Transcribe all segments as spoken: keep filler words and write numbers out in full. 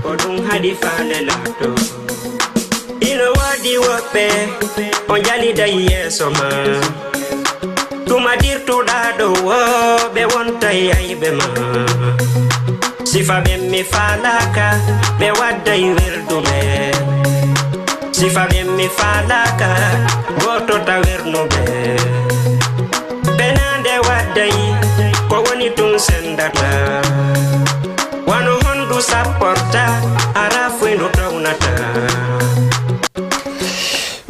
Ko ɗum haɗi faale laamɗo. Ino woodi woɓɓe o njaliday yeeso ma. Tuma dirtuɗaa ɗo woo ɓe wontay ayɓe ma. Sifa ɓen mi faalaaka ɓe wadday werduɓe. Sifa ɓen mi faalaaka gooto ta wernuɓe. Penaande wadday ko woni tun sendata. Wano hondu sapporta hara fuy ndu townata.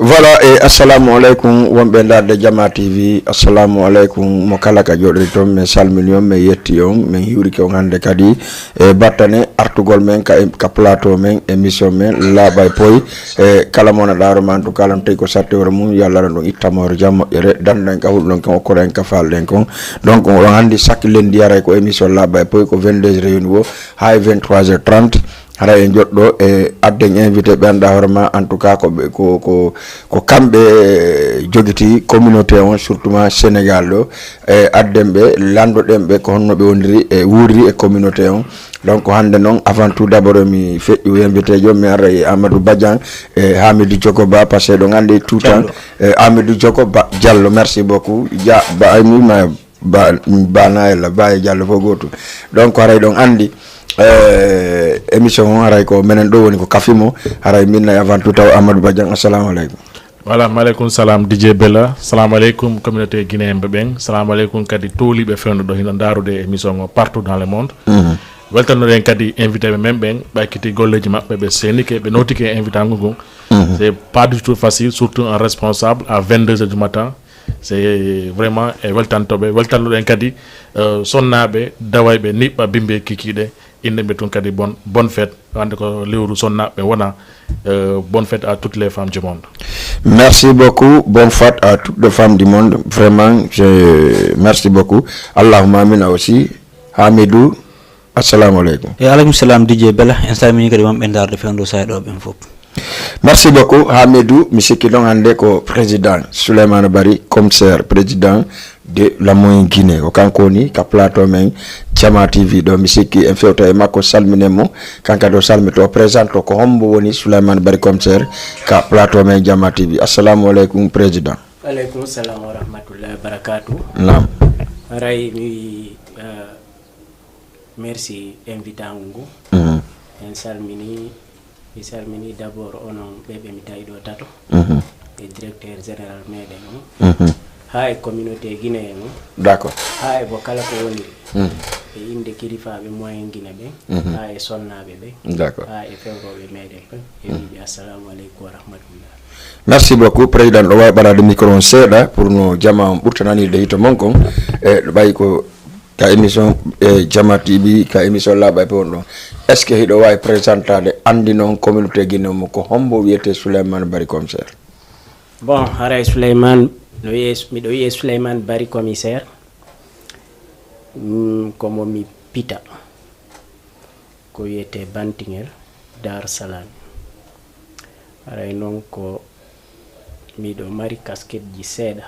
Voilà, e assalamu aleykum wonɓe ndaarde Jama T V. Assalamu aleykum mo kala ka jooɗori toon, min salmini on, min yetti on, min hiwrike on hannde kadi e battane artugol men ka, ka plateau men, émission men Laaɓa e Poy. E kala mo na ɗaaro ma, en tout cas, lan tawi ko satti hoore mum, yo Allah ɗum ittama hoore jam moƴƴere, danda en ka hulɗon kon, okkora en ka faalɗen kon. Donc, oɗon anndi chaque lundi haray ko émission Laaɓa e Poy, ko vingt-deux heures rewni wo, haa e vingt-trois heures trente. Haray en jooɗo e adden invité ɓe anndaa hoore ma, en tout cas, ko ɓe, ko, ko, ko kamɓe jogiti communauté on, surtout ma Sénégal ɗo. E adden ɓe, lanndoɗen ɓe ko honno ɓe wondiri e wuuriri e communauté on. Donc, hannde noon, avant tout d'abord, mi feƴƴu invité jo, mi ara e Amadou Badian e Hamidou Diogo Ba, parce que ɗon anndi tout temps, e Amadou Diogo Ba Diallo, merci beaucoup. Ja, ba, ay, mi ma, ba, ba na ella, ba e Diallo fof gootum. Donc, haray ɗon anndi, e émission on, haray ko menen ɗo woni ko kafi mo, haray min nay avant tout taw Amadou Badian, assalamu aleykum. Voilà, maaleykum salam D J Bella, salamu aleykum communauté guinéen ɓe ɓen, salamu aleykum kadi towliɓe fewndo ɗo hino ndarude émission o partout dans le monde. Weltannoɗen kadi invité ɓe men ɓen, ɓaykiti golleji maɓɓe, ɓe senike, ɓe notike e invitangu ngun. C'est pas du tout facile, surtout un responsable à vingt-deux heures du matin. C'est vraiment e weltantoɓe, weltannoɗen kadi, euh, sonnaɓe, dawayɓe, niɓɓa, bimbe, kikiɗe, inɗen ɓe tun kadi bon, bonne fête. Hannde ko lewru sonnaɓe wona, euh, bonne fête à toutes les femmes du monde. Merci beaucoup, bonne fête à toutes les femmes du monde. Vraiment, je, merci beaucoup. Allahumma amina aussi. Hamidou, assalamu aleykum. E aleykum salam D J Bella, en salmini kadi wonɓe ndaarde fewndo saay ɗo ɓen fof. Merci beaucoup Hamidou, mi sikki ɗon hannde ko président Souleymane Bari, commissaire, président de la moyen Guinée, ko kanko woni ka plateau men Jama T V ɗo. Mi sikki en fewta e makko, salminen mo, kanko kadi o salmito, o présente ko hombo woni Souleymane Bari, commissaire ka plateau men Jama T V. Assalamu aleykum président. Aleykum salam wa rahmatullahi wa barakatuh. Naam. Haray mi, eh, merci invitangu ngu. En salmini, mi salmini d'abord onon ɓe ɓe mi tawi ɗo tato, e directeur général meɗen on, ha e communauté guinéen on. D'accord. Ha e bo kala ko woni e inde kilifaɓe moyen Guinée ɓen, ha e sonnaɓe ɓen, d'accord, ha e fewroɓe meɗen ɓen, e wiɓe assalamu aleykum wa rahmatullah. Merci beaucoup président. Ɗo wawi ɓaɗade micro on seeɗa pour no jama on ɓurta nanirde hito mon kon. E ɗo ɓayi ko ka émission e Jama T V, ka émission Laaɓa e Poy on ɗon. Est ce que hiɗo wawi présentade, anndi noon communauté Guinée mo, ko hombo wiyete Souleymane Bari, commissaire? Bon, haray Souleymane, no wiye, miɗo wiye Souleymane Bari, commissaire. Mm, komo mi pita, ko wiyete Bantingel, Dar Salam. Haray noon ko miɗo mari kasketji seeɗa.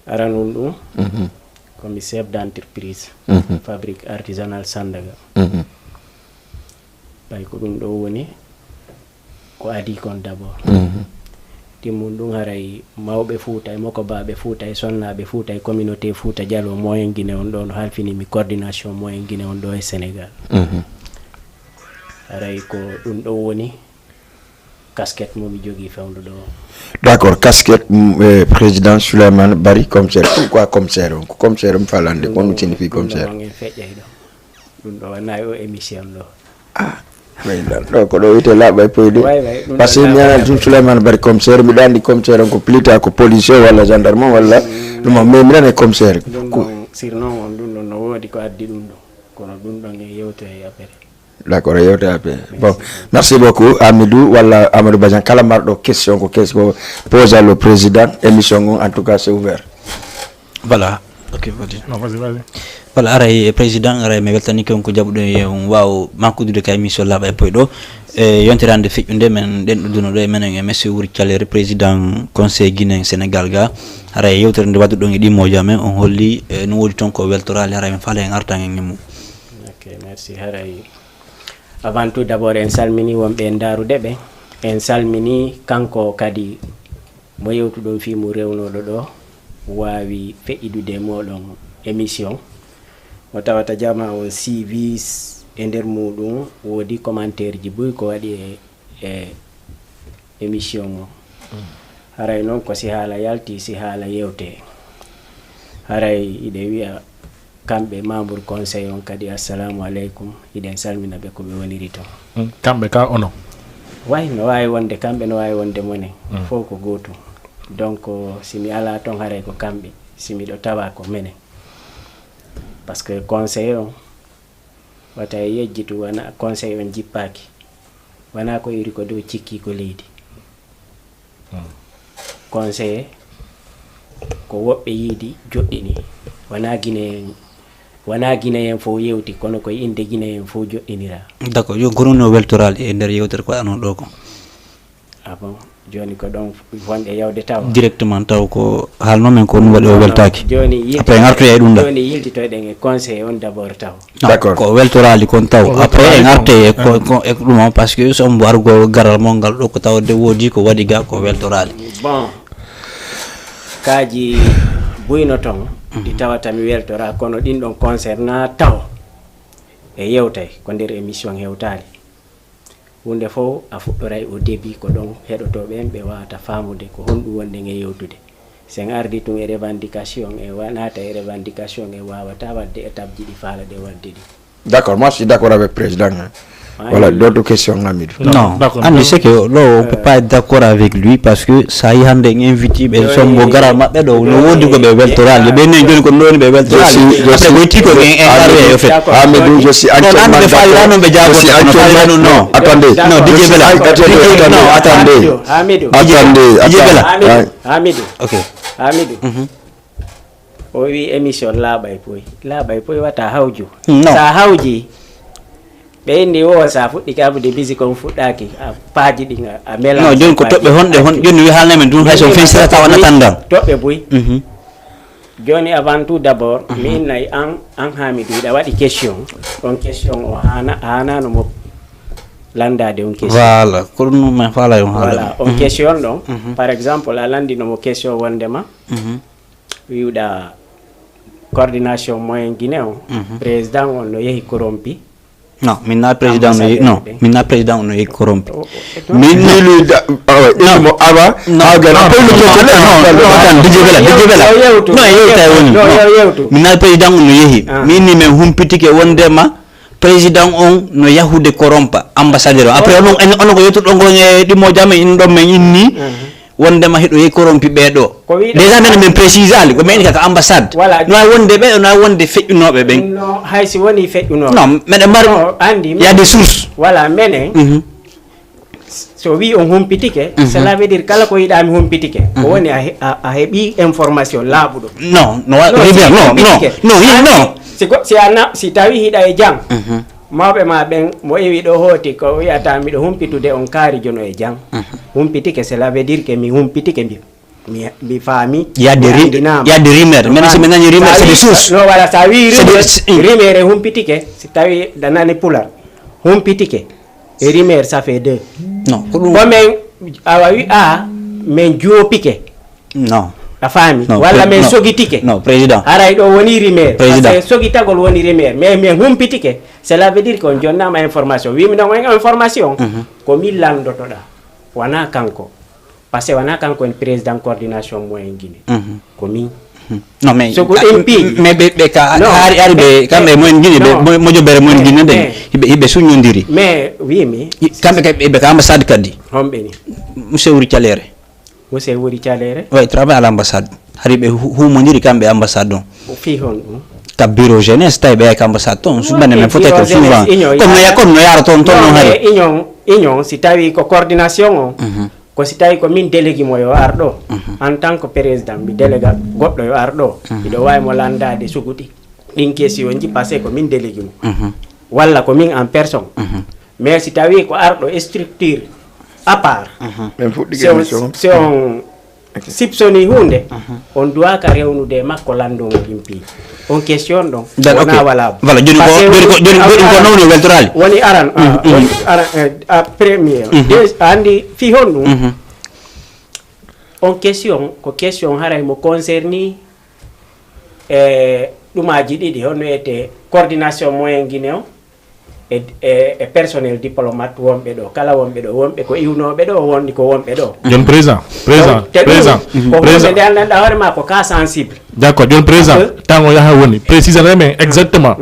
Aranun ɗum, ko mi chef d'entreprise, fabrique artisanale Sandaga. Ɓay ko ɗum ɗo woni ko adii kon d'abord. Timmun ɗum haray mawɓe Fuuta e mokobaaɓe Fuuta e sonnaaɓe Fuuta e communauté Fuuta Jaloo moyen Guinée on ɗo no halfini mi coordination moyen Guinée on ɗo e Sénégal. Haray ko ɗum ɗo woni kasket mo mi jogii fewndo ɗo. D'accord, kasket mm, eh, président Souleymane Bari, commissaire. Pourquoi commissaire on? Ko commissaire on falande, ko on signifie commissaire? Ɗum ɗo wonay o émission ɗo. Ah, ɗo ko ɗo wiyte laaɓa e poyde. Par ce que mi anani tun Souleymane Bari commissaire, miɗo anndi commissaire on ko plita ko policier walla gendarme walla ɗum o, mais mi nana commissaire. Ɗum ɗon sir noon on ɗum ɗon no woodi ko addi ɗum ɗo, kono ɗum ɗon e yewte e apere. D'accord, yewte ape. Bon, merci beaucoup Amidou walla Amadou Badian, kala marɗo question ko question ko posa le président, émission on en tout cas c'est ouvert. Voilà. Ok, vas-y. Non, vas-y, vas-y. Voilà, aray président, aray mi weltanike on ko jaɓuɗo e on waaw makkudude ka émission laaɓa e poy ɗo. E yontere hannde feƴƴunde men ɗen ɗo duno ɗo e menen e monsieur Wuri Calere, président conseil guinéen Sénégal ga. Aray yewtere nde wadduɗon e ɗimmoji amen on holli e no woodi toon ko weltoraali, aray mi faala en artan en e mum. Merci. Haray, avant tout d'abord, en salmini wonɓe en ndaarude ɓe. En salmini kanko kadi mo yewtuɗon fii mum rewnooɗo ɗo waawi feƴƴidude e mooɗon émission. Mo tawata jamaa on siiwii e nder muuɗum, woodi commentaire ji buy ko waɗi e, e émission o. Haray noon ko si haala yalti, si haala yewte. Haray hiɗen wi'a kamɓe membre conseil on kadi assalamu aleykum, hiɗen salmina ɓe ko ɓe woniri ton. Mm, kamɓe ka onon? Way, no waawi wonde kamɓe, no waawi wonde monen. Mm. Fof ko gootum. Donc, si mi alaa ton, haray ko kamɓe. Si miɗo tawa ko menen. Parce que conseil on, wata e yejjitu, wona conseil on jippaaki. Wona ko iri ko dow cikki ko leydi. Hmm. Conseil ko woɓɓe yiidi joɗɗini. Wona Guinéen, wona Guinéen fof yewti, kono ko innde Guinéen fof joɗɗinira. D'accord, yo gono no weltoraali e nder yewtere ko anon ɗo ko. Ah bon? Jooni ko ɗon wonɗe yawde taw? Directement taw ko haalnoo men ko ɗum waɗi o weltaaki. Jooni yilti-, après en artoya e ɗum ɗa. Jooni yiltitoyɗen e conseil on d'abord taw. Non, d'accord, ko weltoraali kon taw. Ko après en weltoraali kon. Arte e ko, ko e ɗum o, parce que so mbo argo garal mo ngal ɗo ko tawde woodi ko waɗi ga ko weltoraali. Bon, kaaji buyno ton, ɗi tawata mi weltora, kono ɗin ɗon concernant taw e yewtay ko nder émission hewtaali. Huunde fof a fuɗɗoray au début, ko ɗon heɗotooɓe en ɓe waawata faamude ko honɗum wonɗen e yewtude. Si en ardii tun e revendication, e wa-, naata e revendication, e waawataa waɗde étape ji ɗi faalaɗen waɗde ɗi. D'accord, moi je suis d'accord avec le président, hein. Voilà, d'autres questions, Hamidou. Non, d'accord. Anndi, c'est que là, on peut pas être d'accord avec lui parce que ça y est, hannde en invité ɓe, sombo garal maɓɓe ɗo, no woodi ko ɓe weltoraali. Ɓe ne jooni ko ɗon ɓe weltoraali. Je suis, je suis, après, ko itti ko en, en arwe yo fet. Hamidou, je suis entièrement d'accord. Kono ɓe faalira noon ɓe jaaboto, kono faalira noon non. Attendez. Non, D J Bella. Attendez, attendez. Non, attendez. Hamidou. Attendez, D J Bella. Attendez. Hamidou. Ouais. Hamidou. Ok. Hamidou. Mhm. O wi émission laaɓay poy. Laaɓay poy wata hawju. Non. Sa hawji, ɓe inni wo sa fuɗɗi kabude bisi kon fuɗɗaki, a paaji ɗin a, a mela. Non, joni ko toɓɓe honɗe hon, joni wi haalna men ɗum hay so fen sirata wona tandam. Toɓɓe buy. Mhm. Joni avant tout d'abord, mi innay an, an Hamidou, hiɗa waɗi question. On question o hana, hanano mo landade on question. Voilà, ko ɗum men faala yo haala. Voilà, on question ɗon. Mhm. Par exemple, a landino mo question wondema. Mhm. Wiwɗa coordination moyen Guinée o, mhm, président on no yehi corrompi. Non, min na président no yehi, non, min na président on no yehi corrompi. Min ni lui da, awa, non, mo awa, non, ha gara non, non, non, attends, D J Bella, D J Bella. Non, yewtu, non, yewtu, yewtu, woni, non, non. Yewtu. Min na président on no yehi. Ah. Min ni men humpitike wondema président on no yahude corrompa ambassadeur o. Après, onon, en, onon ko yettuɗon kon e ɗimmo jam, en ɗon men inni, mhm, wondema hiɗo yehi corrompi ɓee ɗo. Ko wiɗo déjà, men, men précise ali, ko men kaka ambassade. Voilà. No waawi wonde ɓe, no waawi wonde feƴƴunooɓe ɓen. No, hay si woni feƴƴunooɓe. Non, meɗen mari, non, andi, il y a des sources. Voilà, menen. Mhm. So wi on humpitike, mhm, cela veut dire kala ko yiɗa mi humpitike. Ko, mhm, woni a he-, a, a heɓi information laaɓuɗo. Non, no wa-, non, rivière, non, non, humpitike. Non, non. Si go-, si a na-, si tawi hiɗa e jam, mhm, mawɓe ma ɓen mo iwi ɗo hooti ko wiyata miɗo humpitude on kaari jono e jam. Mhm. Humpitike, cela veut dire que mi humpitike, mi, mi, mi faami, il y a des mi ri-, andinaama. Il y a des rumeurs. Menen si mi nani rumeur, c'est des sources. No, wala sa wi rumeur, c'est des, mm, rumeur e humpitike, si tawi da nani pular. Humpitike. E rumeur, ça fait deux. Non, ko ɗum. Ko men, awa wi, a, men joopike. Non. A faami? Non, walla pré-, men non, sogitike. Non, président. Haray ɗo woni rumeur. Président. Parce que sogitagol woni rumeur. Mais men humpitike. Cela veut dire qu'on jonnama information. Wimi non en information. Mhm. Ko min landotoɗa. Wona kanko. Parce que wona kanko en président coordination moyen Guinée. Mhm. Ko min. Mhm. Non, mais, so ko ah, M P ji. Mais ɓe, ɓe ka, non, hari, hari ɓe, mais, kamɓe moyen Guinée, ɓe, non, mo-, mojobere moyen, mais, Guinée nden, mais, hiɓe, hiɓe suññondiri. Mais, wimi. I-, kamɓe kay, ɓe ka ambassade kadi. Homɓe ni? Monsieur Wuri Calere. Monsieur Wuri Calere? Oui, travaille à l'ambassade. Hari ɓe hu-, humondiri kamɓe ambassade ɗon. O fii hon ɗum? Ka bureau jeunesse, tawi ɓe yahi ka ambassade ton. Suɓane men fote ko souvent. Comme no ya-, comme no yara ton, ton non hari. Union, union, si tawi ko coordination o. Mhm. Ko si tawi ko min délégué mo yo ar ɗo, mhm, en tant que président, mi déléga goɗɗo yo ar ɗo, mhm, miɗo waawi mo landaade suguɗi. Ɗin question ji, parce que ko min délégué mo. Mhm. Walla ko min en personne. Mhm. Mais si tawi ko arɗo e structure à part, mhm, si on, si on, ok, sipsoni huunde, mhm, on duwaaka rewnude e makko lanndungo ɗin piiji. On question ɗon wona wala. Voilà, joni ko joni ko joni ko nawno weltoraali. Woni aran, woni aran, a premier. Des andi fi honɗum. On question ko question haray mo concerni e ɗumaji ɗiɗi, honno wiyete coordination moyen guinéen e, e, e personnel diplomate wonɓe ɗo, kala wonɓe ɗo, wonɓe ko iwnooɓe ɗo, woni ko wonɓe ɗo. Joni président, président, te ɗum président, ko hunde président. Nde anndanɗa hoore ma ko cas sensible. D'accord, joni président, tango yaha woni préciser remen exactement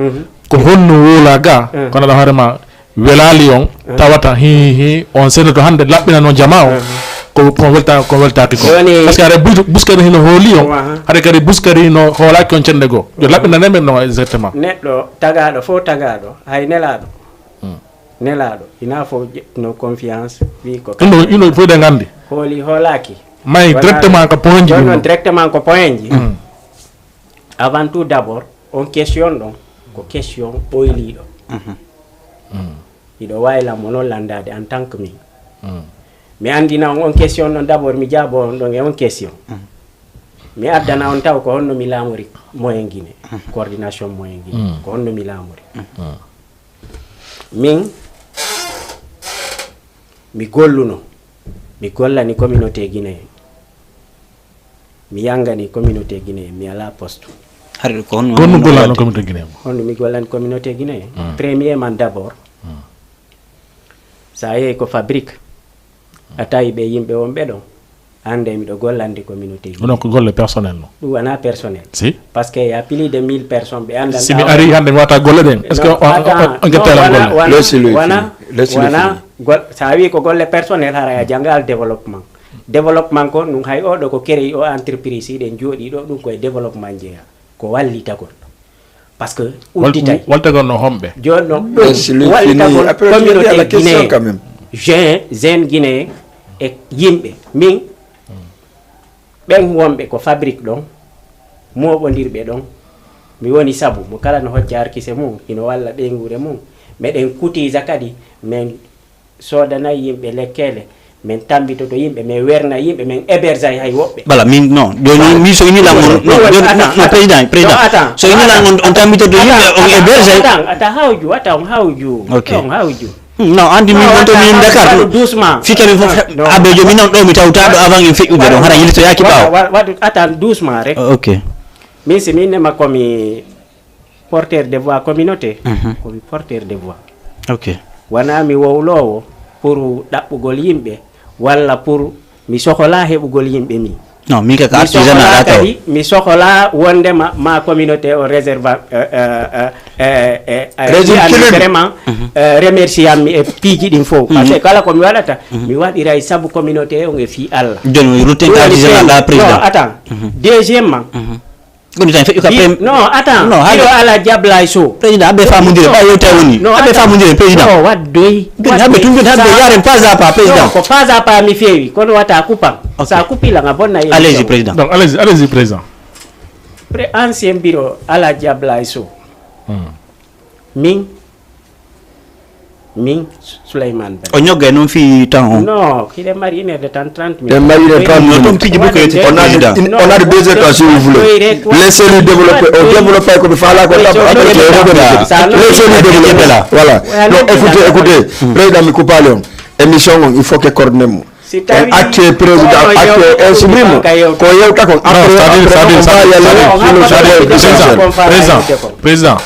ko honno woola ga, kono aɗa hoore ma welaali on, tawata hi, hi, on senato hannde laɓɓinano jama o, ko, ko welta, ko weltaaki ko. Joni parce que haɗa bus-, buskari hino hooli on, haɗa kadi buskari hino hoolaaki on cende goo. Yo laɓɓinane men non exactement. Neɗɗo tagaaɗo fof tagaaɗo, hay nelaaɗo. Nelaaɗo ina fof ƴettuno confiance wi ko ɗum ɗo, ɗum ɗo fof eɗen nganndi. Hooli hoolaaki. May directement ko point ji. Ɗum ɗon directement ko point ji. Avant tout d'abord, on question ɗon ko question ɓoyliiɗo. Hiɗo waawi lan mo noon lanndaade en tant que min. Mi anndina on on question ɗon d'abord, mi jaabo on ɗon e on question. Mi addana on taw ko honno mi laamori moyen Guinée, coordination moyen Guinée, ko honno mi laamori. Min, mi golluno, mi gollani communauté guinéen, mi yangani communauté guinéen, mi alaa poste. Hari ko honno, honno gollanno communauté guinéen? Honno mi gollani communauté guinéen? Premièrement d'abord, so a yehi ko fabrique, a tawi ɓe yimɓe wonɓe ɗon, annde miɗo gollande communauté. Onon ko golle personnel no? Ɗum wona personnel. Si. Parce que y a plus de mille personnes ɓe anndan. Si mi ari hannde mi wata golle ɗen, est-ce que on ƴettalan golle? Laisse-le finir. Laisse-le finir. Wona gol-, so a wi ko golle personnel, hara a janngal développement. Développement ko ɗum, hay oɗo ko créé o entreprise, hiɗen jooɗi ɗo, ɗum koye développement jeeya. Ko wallitagol. Parce que udditay. Waltagol no homɓe? Jooni noon ɗum wallitagol communauté guinéen, jeune, jeune guinéen e yimɓe. Min, ɓen wonɓe ko fabrique ɗon, mooɓondirɓe ɗon, mi woni sabu mo kala no hocca arkise mum, hino walla ɓeynguure mum. Meɗen kutisa kadi, men soodanay yimɓe lekkele, men tambitoto yimɓe, men werna yimɓe, men hébergay hay woɓɓe. Bala min non, joni min so ini lan on, non, joni non, président, président, so ini lan on, on tambitoto yimɓe, on hébergay. Ata hawju, ata on hawju. Ok. On hawju. Non, andi min non to min Dakar ɗo. Doucement. Fika min fof abejo min non ɗo mi tawta ɗo avant en feƴƴude ɗon, hara yiltoyaki ɓaawo. Waɗu ata doucement rek. Ok. Min si min nema komi porteur de voix communauté, ko mi porteur de voix. Ok. Wona mi wowlowo pour ɗaɓɓugol yimɓe, walla pour mi sohola heɓugol yimɓe mi. Non, min ka artisanat kadi, mi sohola wonde ma, ma communauté o réserva, euh, euh, euh, euh, euh, euh, vraiment, euh, remercier mi e piiji ɗin fof. Parce que kala ko mi waɗata, mi waɗiray sabu communauté on e fii Allah. Joni rutten ka artisanat ɗa président. Non, attends. Deuxièmement, Koni tan feƴƴu ka prem. Non, attends. Non, hade. Iro ala jablay so. Président, aɓe famondire, ɓa yewta woni. Non, aɓe famondire, président. Non, waddoy. Aɓe tun joni, aɓe yaren pas à pas, président. Non, ko pas à pas mi feewi, kono wata kupan. Ok. Sa kupi lan a bonna émission. Allez-y, président. Donc, allez-y, allez-y, président. Pre-, ancien bureau ala jablay so. Min, min, Souleymane Ba. O ñoggay noon fii temps on. Non, hiɗen mari une heure de temps, trente minutes. Ɗen mari une heure trente minutes. On a de, on a de deux heures de temps, si vous voulez. Laissez-lui développer. On développe ko ɓe faala ko. Laissez-lui développer. Voilà. Non, écoutez, écoutez. Président, mi kupaali on. Émission on, il faut que coordonner mo. Si tawi acte président, acte inscrire mo. Ko yewta kon. Après, après, on va y aller sur le sujet essentiel. Président, président,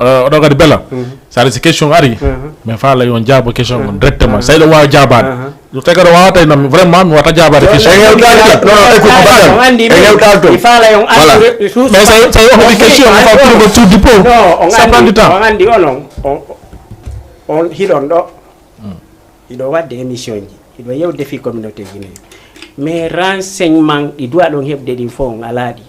euh, oɗo kadi bela. Sare si question ari, mais fala yon jaabo question on directement. Sa iɗo wawi jaabaade. Yo tawi kadi wawata nam vraiment mi wata jaabaade question. E yewtal to. Non, non, écoute, madame. E yewtal to. Voilà. Mais sa, sa yo question, on va prendre tout du pot. Ça prend du temps. On andi onon, on, on hiɗon ɗo. Hiɗo waɗde émission ji, hiɗo yewde fii communauté Guinée. Mais renseignement ɗi duwa ɗon heɓde ɗin fof on alaa ɗi.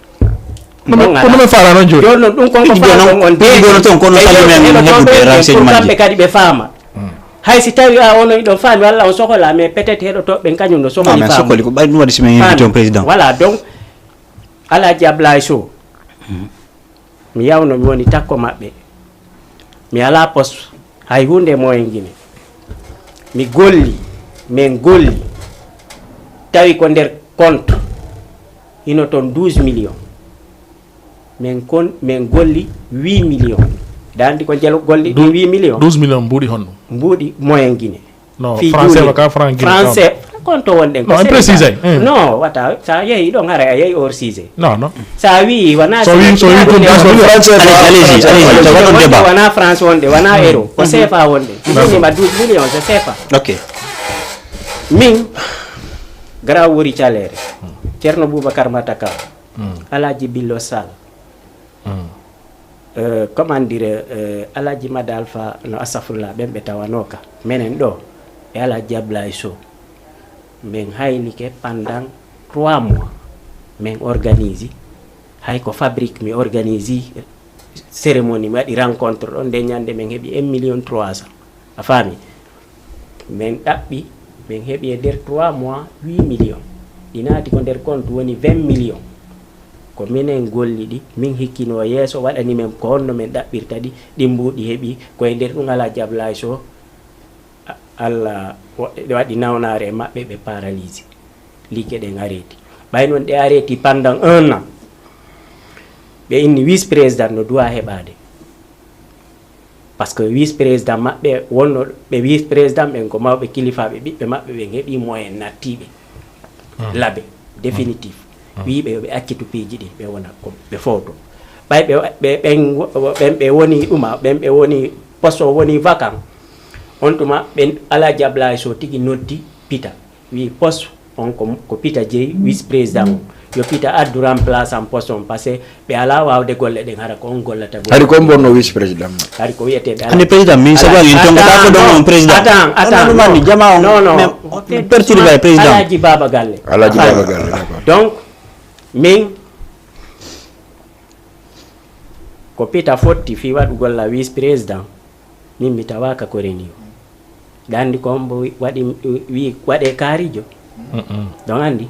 Ko no ɓe faala noon jooni? Jooni noon ɗum kon ko faala ɗon on deeƴi. Ɗum ɗon toon kono sali men heɓude renseignement ji. Kamɓe kadi ɓe faama. Hay si tawi a onon hiɗon faami walla on sohola, mais peut-être heɗotooɓe ɓen kañum no sohli faamu. Sokoli ko ɓay ɗum waɗi si men invité on président. Voilà, donc, Alaaji Ablaye Sow. Mi yawno mi woni takko maɓɓe. Mi alaa poste, hay huunde e moyen Guinée. Mi golli, min golli. Tawi ko nder compte, hino toon douze millions. Min kon min golli huit millions. Aɗa anndi ko jelo golli ɗi huit millions? Douze millions mbuuɗi honno? Mbuuɗi moyen Guinée. No, français wa ka franc Guinée. Français, kon to wonɗen. No, en précisé. No, wata, sa yehi ɗon hara a yehi hors sujet. Non, non. Sa wi wona so wi so wi ɗum français. Allez, allez, allez, allez, tawa ɗon débat. Wona France wonde, wona euro. Ko sefa wonde. Ɗum ma douze millions, c'est sefa. Ok. Min, Grand Wuri Calere, Ceerno Boubacar Mataka, Alaji Billo Sall, euh, comment dire, euh, Alaji Mada Alpha, no, astafurlah, ɓen ɓe tawanooka. Menen ɗo, e Alaji Ablaye Sow. Min haylike pendant trois mois. Min organisi, hay ko fabrique mi organisi cérémonie, mi waɗi rencontre ɗon, nde ñande min heɓi un million trois cent. A faami? Min ɗaɓɓi, min heɓi e nder trois mois huit millions. Ɗi naati ko nder compte woni vingt millions. Ko minen golli ɗi, min hikkino yeeso, waɗani min ko honno min ɗaɓɓirta ɗi, ɗin mbuuɗi heɓi, ko e nder ɗum Alaji Ablaye Sow, a-, Allah wa-, waɗi nawnaare e maɓɓe, ɓe paralysé. Liggey ɗen arrêté. Ɓay non ɗe arrêté pendant un an. Ɓe inni vice président no duwa heɓaade. Parce que vice président maɓɓe wonno, ɓe vice président ɓen ko mawɓe kilifaaɓe, ɓiɓɓe maɓɓe ɓen heɓi moyen nattiiɓe labe définitif. Wiiɓe yo ɓe accitu piiji ɗin, ɓe wona ko ɓe fowto. Ɓay ɓe, ɓe, ɓen, ɓen ɓe woni ɗuma, ɓen ɓe woni poste o woni vacant. On tuma ɓen Alaji Ablaye Sow tigi noddi Pita. Wi poste on ko, ko Pita jeyi vice président on. Yo Pita addu remplaçant poste on, parce que ɓe alaa waawde golle ɗen, hara ko on gollata golle. Hari ko on bonno vice président ma? Hari ko wiyeteeɓe alaa. Andi président, min sabu an en tongata ko ɗon on président. Attends, attends. Non, non, non. Jama on. Non, non. Perturbé président. Alaji Baba Galle. Alaji Baba Galle. Donc min ko Pita fotti fii waɗugol la vice président, min mi tawaaka ko reni o. Ɗa anndi ko hombo wi-, waɗi, wi-, waɗe kaarijo? Ɗon anndi?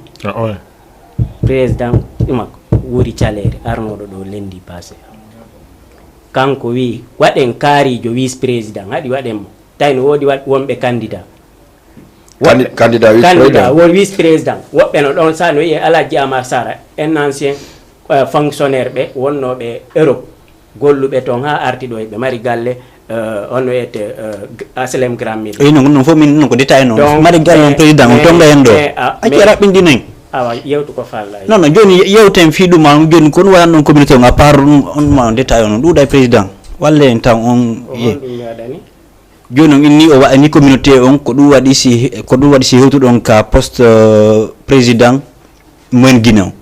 Président ɗuma Wuri Caleere arnooɗo ɗo lendi passé. Kanko wi waɗen kaarijo vice président, haɗi waɗen mo. Tawi no woodi waɗ-, wonɓe candidat. Woɓɓe- Candi- candidat vice candidat président. Won vice président. Woɓɓe no ɗon sa no wiye Alaji Amar Sara, un ancien, euh, fonctionnaire ɓe wonnooɓe Europe. Golluɓe toon haa arti ɗo, eɓe mari galle, euh, on wiyete, euh, H L M Grand Médine. Eyi, non, non fof min, non ko détail noon. Donc, mari galle on président, on tonga en ɗo. Acci raɓɓinɗin en. Awa, yewtu ko falla. Non, non, jooni ye- yewten fii ɗum, an jooni ko ɗum waɗan ɗon communauté on, à part ɗum, on ma on détail on, ɗuuɗa e président. Walle en tan on, ko ye- honɗum mi waɗani? Jooni on inni o waɗani communauté on, ko ɗum waɗi si, ko ɗum waɗi si hewtuɗon ka poste, euh, président. Mumen Guinée on.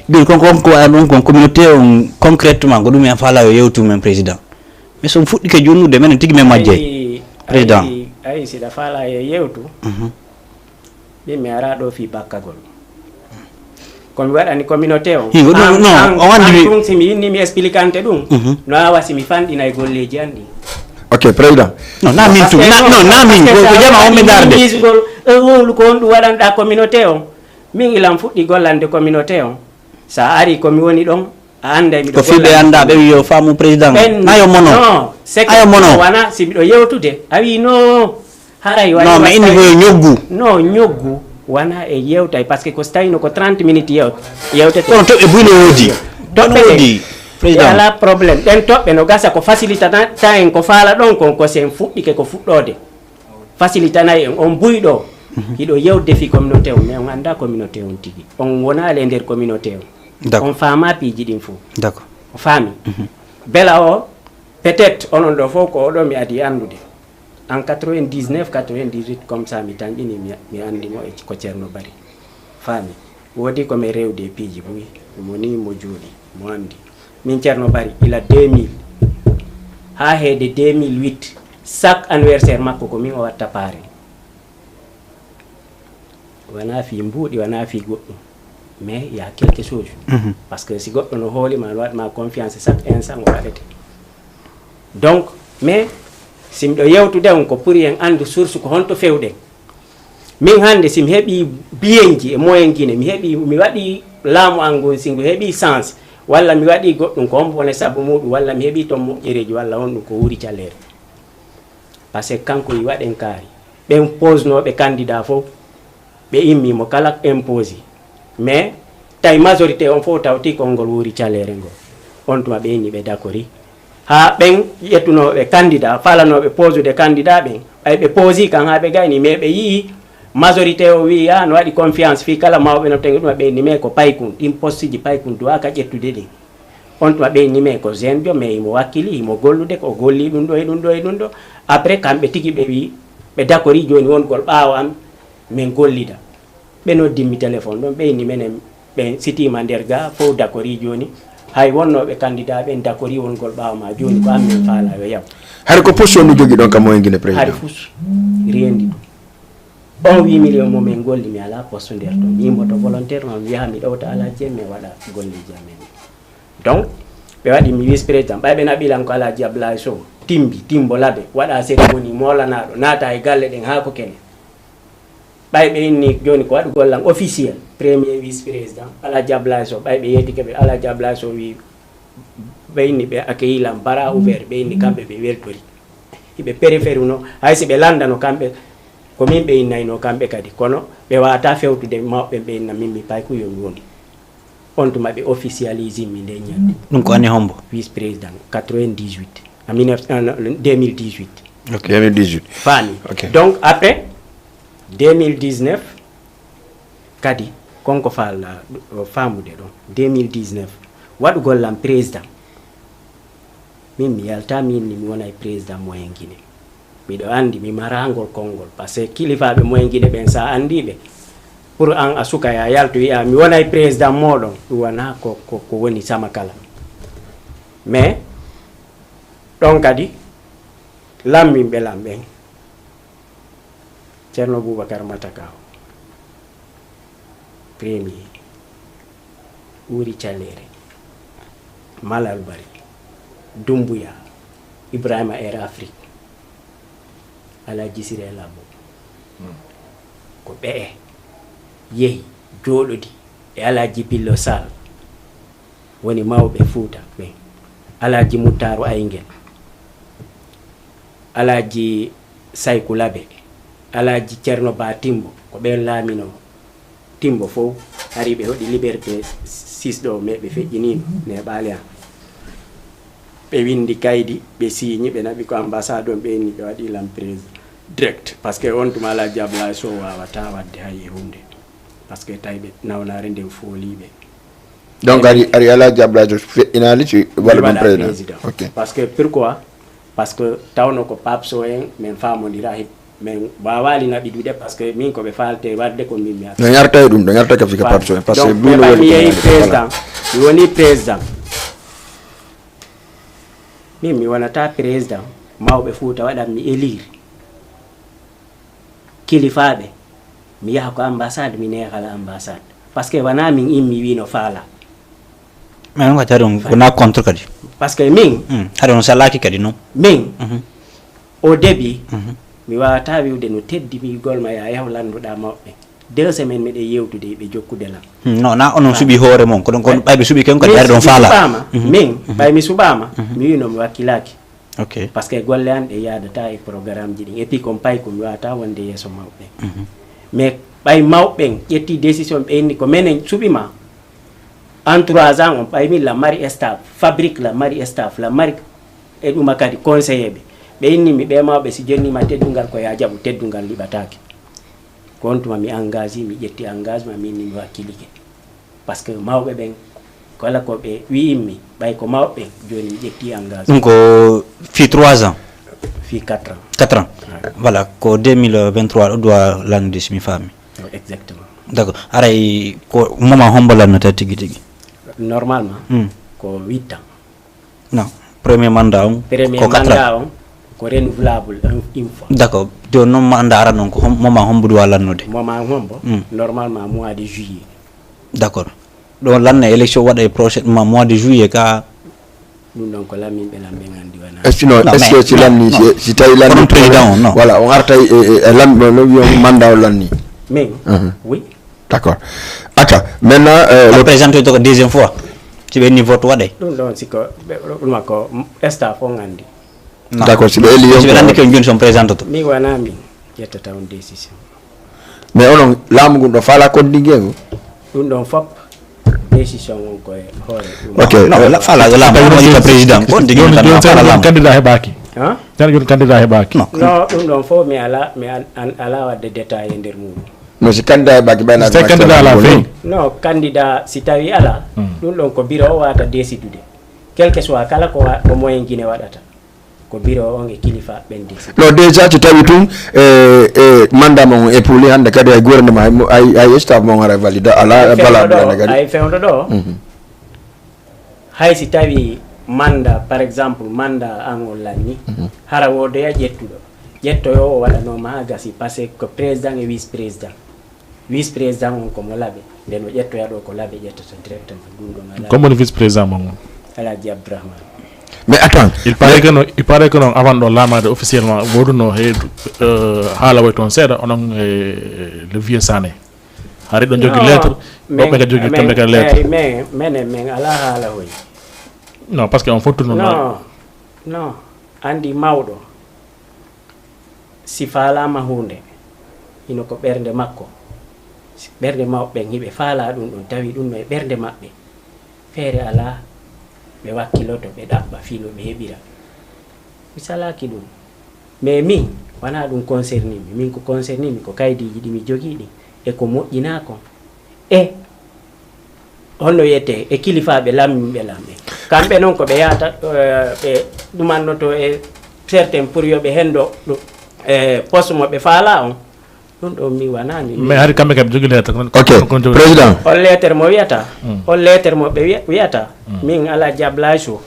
Jooni kon, kon ko waɗa ɗon kon communauté on concrètement ko ɗum en faala yo yewtu men président. Mais so on fuɗɗike jonnude menen tigi men majjay. Président. Ayi, ayi siɗa faala yo yewtu. Mhm. Min mi ara ɗo fii bakkagol. Ko mi waɗani communauté on. Hi, non, non, on anndi mi- ɗum si mi inni mi expliquante ɗum. Mhm. No awa si mi fanɗina e golleeji anndi. Ok, président. Non, na min tu, na, non, na min, ko, ko jama on ɓe darde. Misgol, e wowlu ko on ɗum waɗanɗa communauté on. Min ilan fuɗɗi gollande communauté on. Sa ari ko mi woni ɗon, a anday miɗo ko fiɓe annda ɓe wiyo faamu président. Ɓen- na yo mono. Non, c'est que ayo mono. Wana si miɗo yewtude. A wi no haray wani. Non, mais inni ko yo ñoggu. Non, ñoggu wana e yewtay, parce que ko so tawino ko trente minutes yew-, yewtete. Kono toɓɓe buy no woodi. Toɓɓe no woodi, président. Ala problème. Ɗen toɓɓe no gasa ko facilitata en ko faala ɗon kon, ko sen fuɗɗike ko fuɗɗoode. Facilitanay en on buy ɗo. Hiɗo yewde fi communauté on, mais on annda communauté on tigi. On wonaali e nder communauté on. D'accord. On faama piiji ɗin fof. D'accord. O faami. Mhm. Bela o, peut-être onon ɗo fof ko oɗo mi adi anndude. En quatre-vingt-dix-neuf, quatre-vingt-dix-huit, comme ça mi tanƴini, mi, mi anndi mo e ko Ceerno Bari. Faami. Woodi ko mi rewdi e piiji buy. Mo ni mo juuɗi, mo anndi. Min Ceerno Bari, ila deux mille, haa heede deux mille huit, chaque anniversaire makko ko min o watta paare. Wona fii mbuuɗi, wona fii goɗɗum. Mais il y a quelque chose. Mhm. Parce que si goɗɗo no hooli ma, no waɗi ma confiance, chaque instant o waɗete. Donc, mais si miɗo yewtude on ko pour en anndu source ko honto fewɗen. Min hannde si mi heɓii biyenji e moyen Guinée, mi heɓii, mi waɗii laamu an ngun, si ngu heɓii sens, walla mi waɗii goɗɗum ko on woni sabu muɗum, walla mi heɓii toon moƴƴereeji, walla on ɗum ko Wuri Caleere. Parce que kanko yi waɗen kaari. Ɓen posnooɓe candidat fof, ɓe immii mo kala imposi. Mais tawi majorité on fof tawti konngol Wuri Caleere ngol. On tuma ɓe inni ɓe dakori. Haa ɓen ƴettunooɓe candidat, falanooɓe posude candidat ɓen, ɓay ɓe posi kan haa ɓe gayni, mais ɓe yi'i majorité o wi'i, "Ah, no waɗi confiance fii kala mawɓe no tengi ɗum," ɓe inni, "Mais ko paykun, ɗin postiji paykun duwaaka ƴettude ɗin." On tuma ɓe inni, "Mais ko jeune jo, mais himo wakkili, himo gollude, ko o golli ɗum ɗo e ɗum ɗo e ɗum ɗo." Après, kamɓe tigi ɓe wi'i, ɓe dakori jooni wongol ɓaawo an, men gollida. Ɓe noddimmi téléphone ɗon, ɓe inni menen ɓen sitiima nder ga, fow dakori jooni. Hay wonnooɓe candidat ɓen dakori wongol ɓaawo ma jooni, ko an men faala yo yaw. Hari ko position no jogi ɗon ka moyen Guinée, président? Hari fus reendi ɗum. On huit million mo men golli, mi alaa poste nder ɗon. Mi yimmoto volontaire, ma mi yaha mi ɗowta alaaji en, mi waɗa golleeji amen. Donc, ɓe waɗi mi vice président. Ɓay ɓe naɓi lan ko Alaaji Ablaye Sow, Timbi, Timbo Labe, waɗa cérémonie moolanaaɗo, naata e galle ɗen haa ko kene. Ɓay ɓe inni jooni ko waɗugol lan officiel, premier vice président, Alaaji Ablaye Sow. Ɓay ɓe yeetike ɓe, Alaaji Ablaye Sow wi, ɓe inni ɓe accueilli lan bras ouvert, ɓe inni kamɓe ɓe weltori. Hiɓe préféruno, hay si ɓe landano kamɓe, ko min ɓe innayno kamɓe kadi. Kono ɓe waata fewtude mawɓe ɓe inna min mi payku yo mi woni. On tuma ɓe officialise mi nde ñande. Ɗum ko année hombo? Vice président, quatre-vingt-dix-huit. En mille neuf cent, euh, non, deux mille dix-huit. Ok. Deux mille dix-huit. Faami. Ok. Donc, après, deux mille dix-neuf, kadi, konko faala, o faamude ɗon. Deux mille dix-neuf, waɗugol lan président. Min, mi yalta, min ni mi wonay président moyen Guinée. Miɗo andi, mi marangol konngol. Parce que kilifaaɓe moyen Guinée ɓen, sa andi ɓe, pour an a suka ya yaltu wi'a, "Mi wonay président mooɗon." Ɗum wona ko, ko, ko woni sama kala. Mais, ɗon kadi, lamminɓe lan ɓen. Ceerno Boubacar Matakaw, premier, Wuri Caleere, Malal Bari, Dumbuya, Ibrahima Air Afrique, Alhaji Siré Labo. Ko ɓe'e yehi jooɗodi e Alhaji Billo Sall, woni mawɓe Fuuta ɓen, Alhaji Muttaaru Ayngel, Alhaji Sayku Labe, Alhaji Ceerno Ba Timbo, ko ɓen laaminoo Timbo fow. Hari ɓe hoɗi Liberté six ɗo, mais ɓe feƴƴiniino neeɓaali an. Ɓe windi kaydi, ɓe siiñi, ɓe naɓi ko ambassade on, ɓe inni ɓe waɗi lan président direct. Parce que on tuma Alhaji Ablaye Sow waawata waɗde hay e huunde. Parce que tawi ɓe nawnaare nden fooliiɓe. Donc, ari, ari Alhaji Ablaye Sow feƴƴinaali si waɗa ɗum président. Ok. Parce que pourquoi? Parce que tawno ko Pape Sow en, men faamondira, he, men waawaali naɓidude, parce que min ko ɓe faalte waɗde ko min mi No ñarta e ɗum, no ñarta ka fika Pape Sow en, parce que donc, ɗum no ɓay mi yehi président, mi woni président. Min mi wonata président, mawɓe Fuuta waɗan mi élire. Kilifaaɓe, mi yaha ko ambassade, mi neexala ambassade. Parce que wona min immi wi no faala. Mais on kadi on wona contre kadi. Parce que min, hmm, haɗa on salaaki kadi non. Min, mhm, au début, mhm, mi waawata wiwde no teddi mi gol ma ya yahu landuɗa mawɓe. Deux semaines miɗen yewtude ɓe jokkude lan. Hmm, non, na onon suɓi hoore mon, ko ɗon kon ɓay ɓe suɓi ken kadi hari ɗon faala. Mhm. Min, mhm, ɓay mi suɓaama, mhm, mi wino mi wakkilaaki. Ok. Parce que golle an ɗe yaadata e programme ji ɗin. Et puis kon pay ko mi waawata wonde yeeso mawɓe. Mhm. Mais ɓay mawɓe ɓen ƴetti décision ɓe inni ko menen suɓi ma. En trois ans on ɓay min la mari staff, fabrique la mari staff, la mari e ɗuma kadi conseiller ɓe. Ɓe inni mi ɓe mawɓe si jonni ma teddungal ko ya jaɓu teddungal liɓataake. Ko on tuma mi engagé, mi ƴetti engagement, min ni mi wakkilike. Parce que mawɓe ɓen, kala ko ɓe wi'immi, ɓay ko mawɓe ɓen, jooni mi ƴetti engagement. Ɗum ko fii trois ans? Fii quatre ans. Quatre ans. Ouais. Voilà, ko deux mille vingt-trois ɗo duwa lannude, si mi faami. Oh, exactement. D'accord. Aray, ko moment hombo lannata tigi tigi? Normalement, hmm, ko huit ans. Non, premier mandat on, premier ko quatre ans. Mandat on ko renouvelable un, une fois. D'accord. Jooni noon mandat aran on ko hom-, moment hombo duwa lannude? Moment hombo? Hmm. Normalement mois de juillet. D'accord. Ɗo lanna élection waɗa e prochain ma mois de juillet ka? Ɗum ɗon ko lamminɓe lan ɓen anndi wona. Est-ce que non, non, est-ce que si lanni, non, si, si tawi lanni président on, non. Voilà, on artay e, e, e lamɓe no wiyon mandat o lanni. Min? Mhm. Oui. D'accord. Aka, maintenant, euh, le présenté to ko deuxième fois. Si ɓe ni vote waɗe. Ɗum ɗon si ko, ɓe, ɗum ko staff on anndi. Non. D'accord, si ɓe eli si ɓe lanndi ko jooni son présenté to. Mi wona min ƴettata on décision. Mais onon laamu ngun ɗo faala kondinge ngu? Ɗum ɗon fop décision on ko e hoore ɗum. Ok. Non, non, la fala la mo yita président ko ndigi joni na joni fala la candidat heɓaki. Hein? Tan joni candidat heɓaki. Non. Non, ɗum ɗon fof mi ala mi an- an- ala wadde détail e nder muɗum. No si candidat heɓaki ɓayna si candidat ala feeñ. Non, candidat si tawi ala ɗum ɗon ko biro o wata décidude, quel que soit kala ko wa- ko moyen Guinée waɗata, ko biro on e kilifa ɓen décide. No déjà si tawi tun e e mandat mon e puli hande kadi ay gouvernement ay mo- ay ay staff mon ara valida ala e bala fewndo ɗo hande kadi. Ay fewndo ɗo. Hay si tawi manda par exemple manda an on lanni, hara wodoya ƴettuɗo ƴettoyo o waɗanoma ha gasi parce que ko président e vice président. Vice président on ko mo laɓe, nden o ƴettoya ɗo ko laɓe ƴettata directement ɗum ɗon ala. Comme woni vice président mon on? Alaji Abdourahmane. Mais attends, il paraît que non, il paraît que non avant ɗo laamaade officiellement woduno he euh, haala way toon seeɗa onon e le vieux Sané. Hari ɗon jogi lettre, woɓɓe ka jogi kamɓe ka lettre. Mais menen men ala haala hoy. Non, parce que on fotu non. Non, non. Andi mawɗo si faalama hunde hino ko ɓernde makko. Si ɓernde mawɓe ɓen hiɓe faala ɗum ɗon tawi ɗum no e ɓernde maɓɓe, feere ala ɓe wakkiloto ɓe ɗaɓɓa fii no ɓe heɓira. Mi salaki ɗum. Mais min wona ɗum concerni mi, min ko concerni mi ko kaydiiji ɗi mi jogii ɗin e ko moƴƴinaa kon e honno wiyetee e kilifaaɓe lamminɓe lamɓe. Kamɓe noon ko ɓe yahata ɓe ɗumannoto e certains pour yo ɓe henndo ɗum e poste mo ɓe faalaa on. Ɗum ɗon mi wonaa mi. Mais hari kamɓe kam jogi lettre. Ok, président. On lettre mo wiyata on lettre mo ɓe wiyata min alaa jablay so.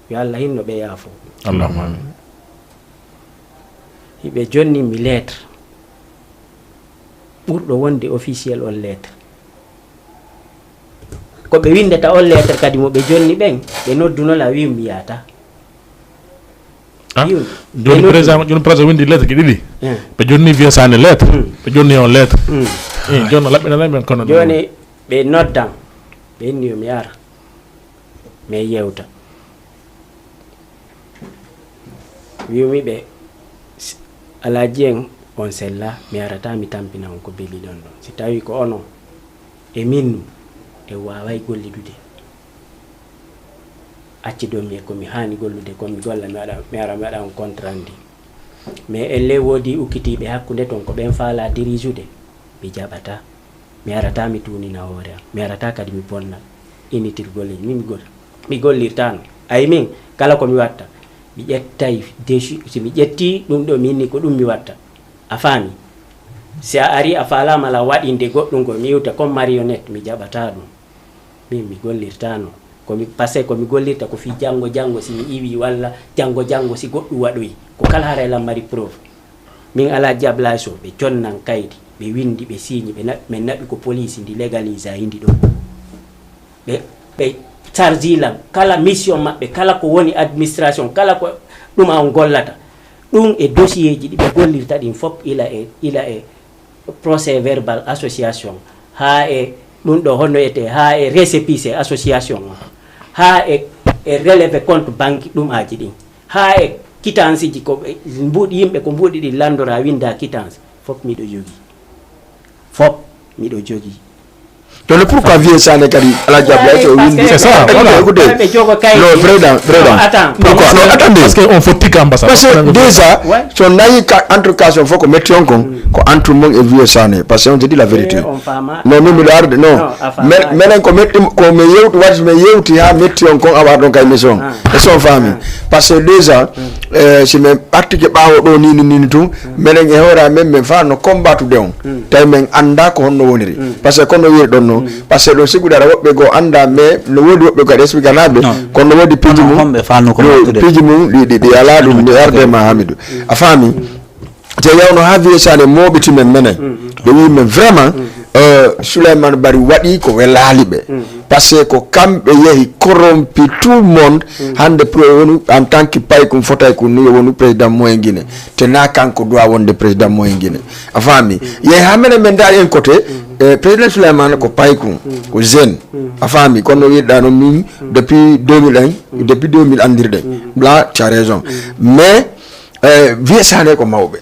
Yo Allah hinno ɓe yaafo. Allahumma amin. Hiɓe jonni mi lettre ɓurɗo wonde officiel on lettre. Ko ɓe windata on lettre kadi mo ɓe jonni ɓen ɓe noddunola wi'um mi yaata. Joni président joni président windi lettre ki ɗiɗi. Ɓe jonni vieux Sané lettre, ɓe jonni on lettre. Joni no laɓɓinanay men kono joni ɓe noddan ɓe inni yo mi ara. Mais yewta wi'umi ɓe alaaji en on sella mi arata mi tampina on ko beli ɗon ɗon si tawi ko onon e min en waaway gollidude accidon mi e ko mi haani gollude kon mi golla mi waɗa mi ara mi waɗa on compte rendu. Mais elle woodi ukkitiiɓe hakkunde ton ko ɓen faalaa dirijude mi jaɓata. Mi arata mi tuunina hoore am mi arata kadi mi bonna initirgol e min mi gollirtano. Ayi min kala ko mi watta mi ƴettay desi si mi ƴetti ɗum ɗo mi inni ko ɗum mi watta. A faami? Si a ari a faalama la waɗinde goɗɗum ko mi iwta comme marionnette mi jaɓata ɗum. Min mi gollirtano komi parce que komi gollirta ko fii janngo janngo si mi iwi walla janngo janngo si goɗɗum waɗoyi ko kala haray lan mari preuve. Min alaa jablay so ɓe jonnan kaydi ɓe windi ɓe siini ɓe naɓi min naɓi ko poliisi ndi légalisa hindi ɗo. Ɓe ɓe chargi lan kala mission maɓɓe kala ko woni administration kala ko ɗum a on gollata ɗum e dosiyee ji ɗi ɓe gollirta ɗin fof ila e ila e procès verbal association haa e ɗum ɗo honno wiyetee haa e récépissé association o haa e e relevé compte banque ɗum aji ɗin haa e kitansiji ko mbuuɗi yimɓe ko mbuuɗi ɗin lanndora winnda kitans fof miɗo jogii fof miɗo jogii. Donc pourquoi vieux Sané kadi alaa jaɓɓe o windi c'est ça voilà. Écoutez non président président pourquoi non attendez parce que on fotti ka ambassade parce que déjà so nayi ka entre cas on fof ko metti on kon ko entre mon e vieux Sané parce que on se dit la vérité. Non min miɗo arde non menen ko metti ko mi yewti waɗi mi yewti ha metti on kon awa ɗon kay mission e son faami parce que déjà si min artike ɓaawo ɗo nini nini tun menen e hoore amen min fa no combattude on tawi min annda ko honno woniri parce que kono wiri ɗon no parce que ɗon sigude aɗa woɓɓe goo annda mais no woodi woɓɓe goo aɗa explique anaɓe kono no woodi piiji mum piiji mum ɗi ɗi ala ɗum mi arde ma Hamidou a faami. Te yawno ha vieux Sané mooɓiti men menen ɓe wi men vraiment Souleymane Bari waɗi ko welali ɓe parce que ko kamɓe yehi corrompi tout le monde hande pour wonu en tant que paykum fotay kun ni yo wonu président moyen Guinée te na kanko doit wonde président moyen Guinée a faami yehi ha menen men daari en côté président Souleymane ko paykum ko jeune a faami kono wiɗɗa no min depuis deux mille un depuis deux mille andirɗe là tu as raison mais Eh, vieux Sané ko mawɓe.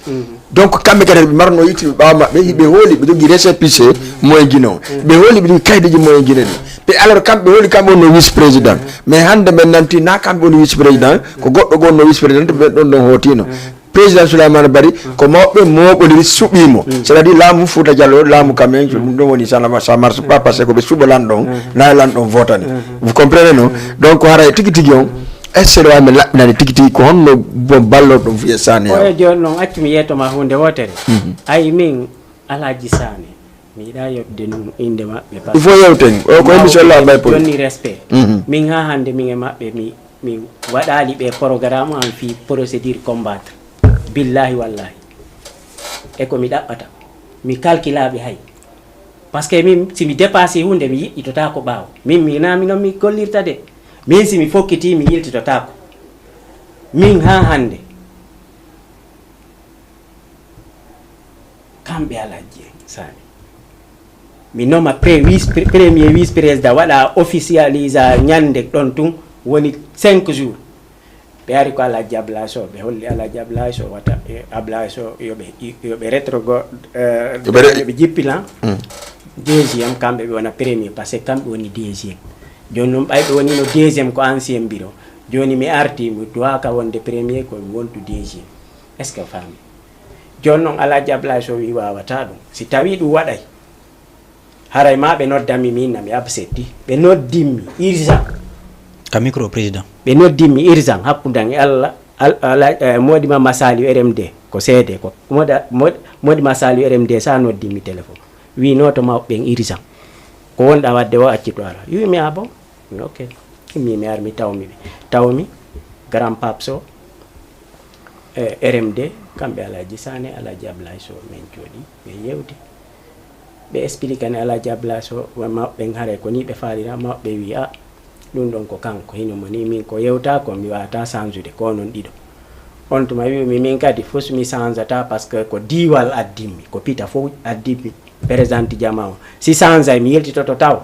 Donc kamɓe kadi ɓe marno yitti ɓe ɓaawa maɓɓe, hiɓe hooli ɓe jogii récépissé moyen Guinée o. Ɓe hooli ɓe jogii kaydeji moyen Guinée ɗi. Ɓe alors kamɓe hooli kamɓe wonno vice président. Mais hannde men nanti na kamɓe woni vice président, ko goɗɗo goo wonno vice président, ɓe ɗon ɗon hootino. Président Souleymane Bari ko mawɓe moɓoniri suɓimo. C'est-à-dire laamu Fouta Diallo, laamu Kamen, ɗum ɗon woni ça ne va- ça marche pas parce que ko ɓe suɓo lanɗon, na lanɗon votani. Vous comprenez non? Donc haray tigi tigi on, est-ce que wawi men laɓɓinani tigi tigi ko honno bon ballorɗo vieux Sané? Oya jooni noon accu mi yeetoma huunde wootere. Ay min Alhaji Sané mi yiɗa yewtude nun innde maɓɓe. Il faut yewten o ko émission la bay poli. Jonni respect. Min ha hannde min e maɓɓe mi mi waɗaali ɓe programme am fii procédure combattre. Billahi wallahi e ko mi ɗaɓɓata mi calculaɓe hay. Parce que min si mi dépassé huunde mi yiɗɗitotaako ɓaawo. Min mi na minon mi gollirta de. Min si mi fokkiti mi yiltitotaako. Min ha hannde kamɓe Alhaji en Sané mi noma pre- vice- premier vice président waɗa officialisa ñande ɗon tun woni cinq jours. Ɓe ari ko Alhaji Ablaye Sow ɓe holli Alhaji Ablaye Sow wata e Ablaye Sow yoɓe yoɓe retrogo yoɓe jippilan. Deuxième kamɓe ɓe wona premier parce que kamɓe woni deuxième. Jooni noon ɓay ɓe wonino deuxième ko ancien bureau. Jooni mi arti mi duwaka wonde premier ko mi wontu deuxième. Est ce que faami? Jooni noon Alhaji Ablaye Sow wi wawata ɗum si tawi ɗum waɗay. Haray ma ɓe noddammi min na mi absetti ɓe noddimmi urgent. Ka micro président. Ɓe noddimmi urgent hakkundan e allah. Moodi ma masali rmd ko seede ko moodi ma sali rmd sa noddimmi téléphone. Wi noto mawɓe ɓen urgent ko wonɗa wadde o acci to ara wimi a bon. Ok. Immi mi ar mi tawmi ɓe tawmi grand pape so e rmd kamɓe alaji sane alaji ablay so min jooɗi min yewti. Ɓe expliqué ne alaji ablay so mawɓe ɓen haare ko ni ɓe faalira mawɓe ɓe wi a ɗum ɗon ko kanko hino mo ni min ko yewta ko mi wawata change de ko non ɗiɗo. On tuma wimi min kadi fus mi change ata parce que ko diwal addimmi ko pita fof addimmi. Présente jama o si change ay mi yiltitoto taw.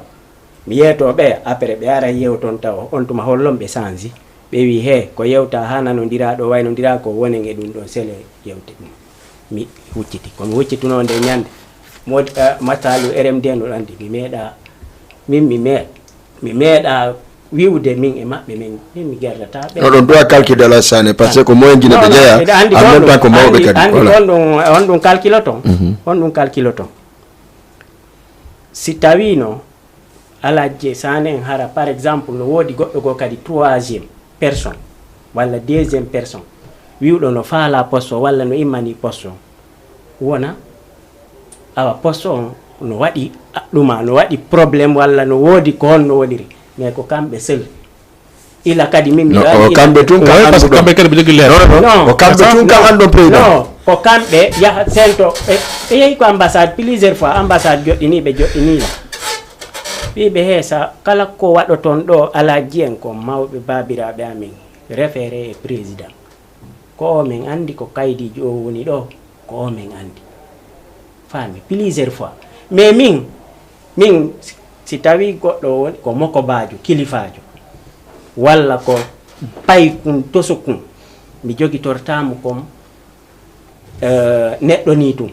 Mi yeeto ɓeya après ɓe ara yewton taw on tuma hollon ɓe sanji. Ɓe wi he ko yewta ha nanodira ɗo waynodira ko wonen e ɗum ɗon sele yewte ɗum. Mi hucciti komi huccituno nde ñande matalu rmd no ɗandi mi meeɗa min mi meeɗa mi meeɗa wiwde min e maɓɓe min min mi gerdata ɓe. Oɗon duwa calcul de la sane par ce que ko moyen guine ɓe jeeya en même temps ko mawɓe kadi andi on ɗum on ɗum calculoton. On ɗum calculoton. Si tawino alajje sane en hara par exemple no woodi goɗɗo goo kadi troisième personne walla deuxième personne wiwɗo no faala poste o walla no immani poste o wona awa poste on no waɗi ɗuma no waɗi problème walla no woodi ko honno woniri mais ko kamɓe seul. Ila kadi min mi o kamɓe tun ka parce que kamɓe kadi ɓe jogui leer o kamɓe tun ka anɗo président. Non ko kamɓe yaha sento ɓe yehi ko ambassade plusieurs fois ambassade joɗɗini ɓe joɗɗinila. Ɓiɓe heesa kala ko waɗoton ɗo alaji en ko mawɓe babiraɓe amin référé e président. Ko o min anndi ko kaydiji o woni ɗo ko o min anndi. Faami plusieurs fois mais min min si tawi goɗɗo woni ko mokobaajo kilifaajo walla ko paykun tosokun mi jogitortaamo comme neɗɗo ni tun.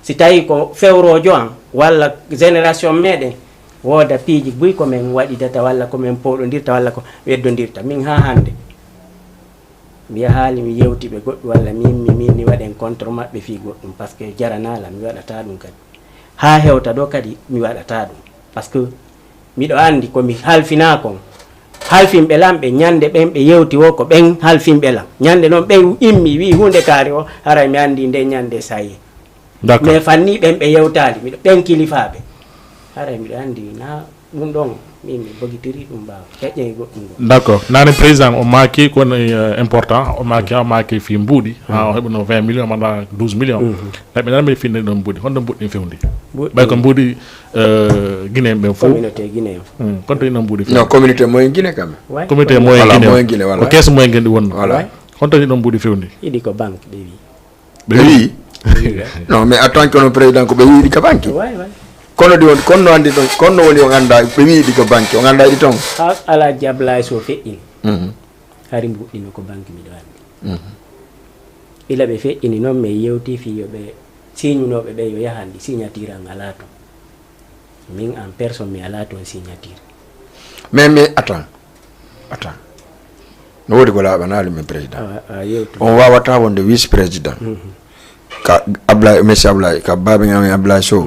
Si tawi ko fewrojo an walla génération meɗen wooda piiji buy ko min waɗidata walla ko min powɗodirta walla ko weddondirta min ha hannde. Mi yahaali mi yewti ɓe goɗɗum walla mi immi mi inni waɗen contre maɓɓe fii goɗɗum parce que jaranaala mi waɗata ɗum kadi haa hewta ɗo kadi mi waɗata ɗum parce que miɗo anndi ko mi halfinaa kon halfinɓe lan ɓe ñannde ɓen ɓe yewti wo ko ɓen halfinɓe lan ñannde noon ɓen immi wii huunde kaari o haray mi anndi nde ñannde saye. Mais fanni ɓen ɓe yewtaali miɗo ɓen kilifaaɓe haray miɗo anndi na. Ɗum ɗon min mi bogitiri ɗum ɓaawo heƴƴen e goɗɗum ɗo. D' accord nane président o maaki ko woni important o maaki o maaki fii mbuuɗi ha o heɓuno vingt millions manda douze millions. Neɓɓe nana mbiɗa finde ɗon mbuuɗi honɗo mbuuɗi ɗin fewndi? Ɓay ko mbuuɗi guinéen ɓen fof communauté guinéen fof. Konto ɗin ɗon mbuuɗi fewndi? Non communauté moyen guiné kam. Communauté moyen guiné ko kees moyen guiné ɗi wonno. Konto ɗin ɗon mbuuɗi fewndi? Iɗi ko banque ɓe wi. Ɓe wii non mais en tant que no président ko ɓe wiiɗi ka banque. Kono ɗi woni kono no anndi ɗon kono no woni on annda ɓe wiiɗi ko banque on annda ɗi toon. Alaji ablay so feƴƴini hari mbuɗɗino ko banque miɗo anndi. Ila ɓe feƴƴini noon, min yewti fii yo ɓe siiñunooɓe ɓe yo yahan ɗi signature an alaa toon. Min en personne mi alaa toon signature. Mais, mais attends, attends. No woodi ko laaɓanaali min président. A, a yewtu. On waawata wonde vice président. Ka Ablaye, monsieur Ablaye, ka baaben amen Ablaye Sow.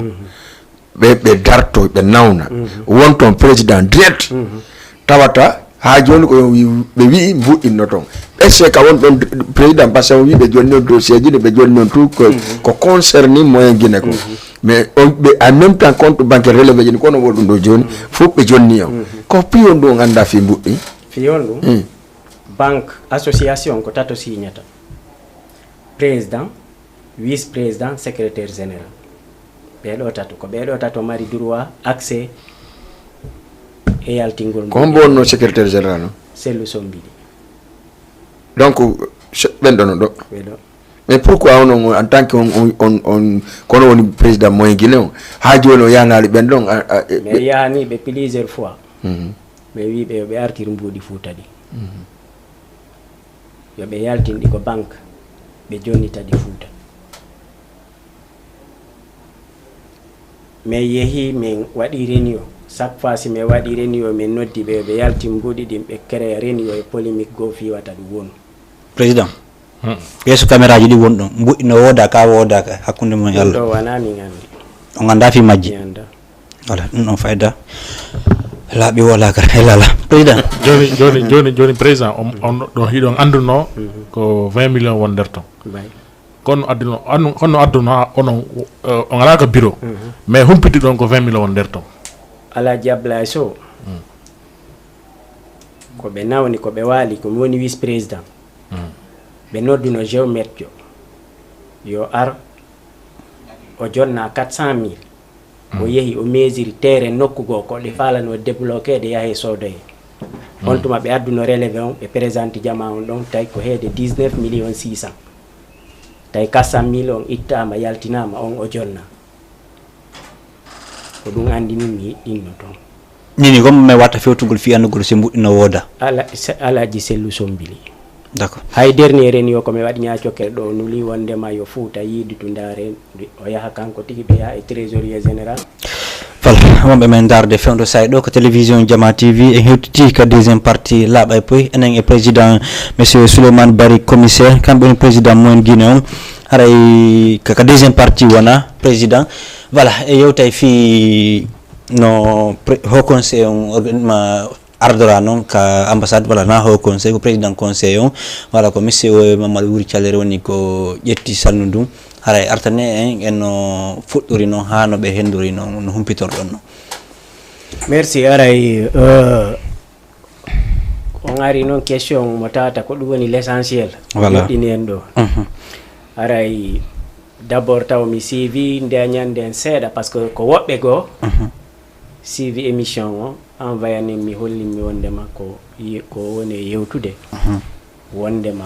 Ɓe, ɓe darto, ɓe nawna. Won toon président direct. Tawata haa jooni ko wi-, ɓe wi'i mbuɗɗinno toon. Est-ce que ka won ɗon président, parce que on wi ɓe jonni on dossier ji ɗi, ɓe jonni on tout ko, ko concerne moyen Guinée ko. Mais on, ɓe, en même temps, compte bancaire relevé ji ɗi, kono woɗɗum ɗo jooni, fof ɓe jonni on. Ko piyon ɗum on annda fii mbuɗɗi? Fii on ɗum, banque, association ko tato signata. Président, vice président, secrétaire général. Ɓee ɗoo tato, ko ɓee ɗoo tato mari droit accès e yaltingol. Ko hombo wonno secrétaire général on? Sellu Sombili. Donc, se-, ɓen ɗono ɗo. Ɓee ɗoo. Mais pourquoi on, on, en tant que on, on, on, on, kono woni président moyen Guinée on, haa jooni o yahanaali ɓen ɗon, a, a, e, Mais yahani ɓe plusieurs fois. Ɓe wi ɓe yo ɓe artir mbuuɗi Fuuta ɗi. Yo ɓe yaltin ɗi ko banque, ɓe jonnita ɗi Fuuta. Min yehi, min waɗi réunion. Chaque fois si min waɗi réunion, min noddi ɓe, yo ɓe yaltin mbuuɗi ɗin, ɓe créer réunion e polémique goo fii wata ɗum wonu. Président, yeeso caméra ji ɗi won ɗon, mbuɗɗi no wooda ka wooda ka hakkunde mum e Ɗum Allah. Ɗo wona min anndi. On annda fii majji. Mi annda. Voilà, ɗum ɗon fayda laaɓi wala ka e lala. Président. Joni, joni, joni, joni, président, on, on ɗo hiɗon anduno ko vingt millions won nder ton. Bay. Kono adduno, andu-, kono adduno ha onon, eh, on alaa ko bureau. Mais humpiti ɗon ko vingt millions won nder ton. Alhaji Ablaye Sow. Ko ɓe nawni, ko ɓe waali, ko mi woni vice président. Ɓe nodduno géomètre jo. Yo ar, o jonna quatre cent mille. O yehi, o mesiri terrain nokku goo, ko ɗe faalano débloqué, ɗe yahe soodoye. On tuma ɓe adduno relevé on, ɓe présente jama on ɗon, tawi ko heede dix-neuf millions six cents. Tawi quatre cent mille on ittaama, yaltinaama, on o jonna. Ko ɗum anndini mi hiɗɗinno toon. Nini, comme mi watta fewtugol fii anndugol si mbuɗɗi no wooda. Ala, se-, Alhaji Sellu Sombili. D'accord. Hay dernier réunion ko mi waɗi ñaacokkere ɗo, nuli wondema yo Fuuta yiiditu ndaare, o yaha kanko tigi, ɓe yaha e trésorier général. Voilà, wonɓe men ndaarde fewndo saay ɗo ko télévision Jama T V, en hewtiti ka deuxième partie laaɓa e poy, enen e président monsieur Souleymane Barry, commissaire, kamɓe woni président moyen Guinée on. Haray ka, ka deuxième partie wona président. Voilà, e yewtay fii no pré-, haut conseil on organ-, ma ardora noon ka ambassade, walla na haut conseil, ko président conseil on, walla ko monsieur o Mamadou Wuri Calere woni ko ƴetti salndu ndun. Haray artane en, en no fuɗɗori noon haa no ɓe henndori noon, no humpitorɗon noon. Merci. Aray, euh, on ari noon question mo tawata ko ɗum woni l'essentiel. Voilà. Moƴƴini en ɗo. Aray, d'abord taw mi suivi nde ñande en seeɗa, parce que ko woɓɓe goo suivi émission o, envoyanin mi, hollin mi wondema ko ye-, ko woni e yewtude. Wondema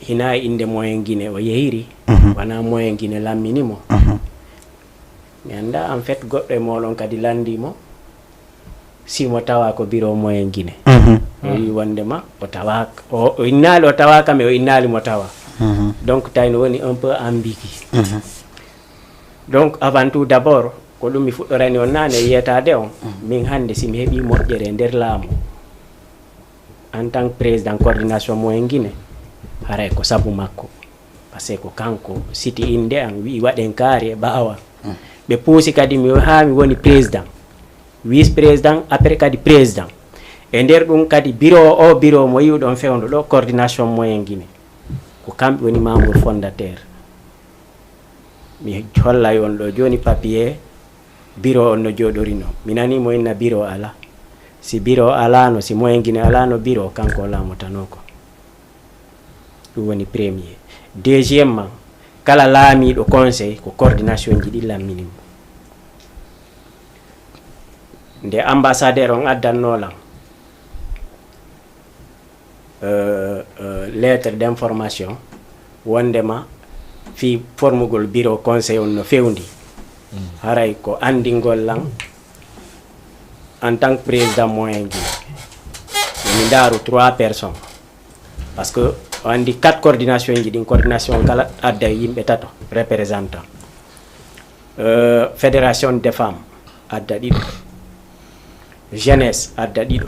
hina e innde moyen Guinée o yehiri, wona moyen Guinée lammini mo. Mi annda, en fait, goɗɗo e mooɗon kadi lanndii mo, si mo tawa ko bureau moyen Guinée. O wi wondema o tawaaka, o, o innaali o tawaaka, mais o innaali mo tawa. Donc, tawi no woni un peu ambigu. Donc, avant tout, d'abord, ko ɗum mi fuɗɗorani on naane e yeetaade on, min hannde si mi heɓii moƴƴere e nder laamu, en tant que président coordination moyen Guinée, haray ko sabu makko. Parce que ko kanko siti innde an, wi'i waɗen kaari e ɓaawo an. Ɓe puusi kadi mi haa mi woni président, vice président, après kadi président. E nder ɗum kadi bureau o, bureau mo yi'uɗon fewndo ɗo, coordination moyen Guinée. Ko kamɓe woni membre fondateur. Mi hollay on ɗo jooni papier bureau on no jooɗorino. Mi nanii mo inna bureau alaa. Si bureau alaano, si moyen Guinée alaano bureau, kanko o laamotanoo ko. Ɗum woni premier. Deuxièmement, kala laamiiɗo conseil ko coordination ji ɗi lammini mo. Nde ambassadeur on addannoo lan, euh, euh, lettre d'information wondema fii formugol bureau conseil on no fewndi. Haray ko anndingol lan en tant que président moyen Guinée. Mi ndaaru trois personnes. Parce que O anndi quatre coordination ji ɗin, coordination kala adda yimɓe tato, représentant. Euh, fédération des femmes adda ɗiɗo, jeunesse adda ɗiɗo,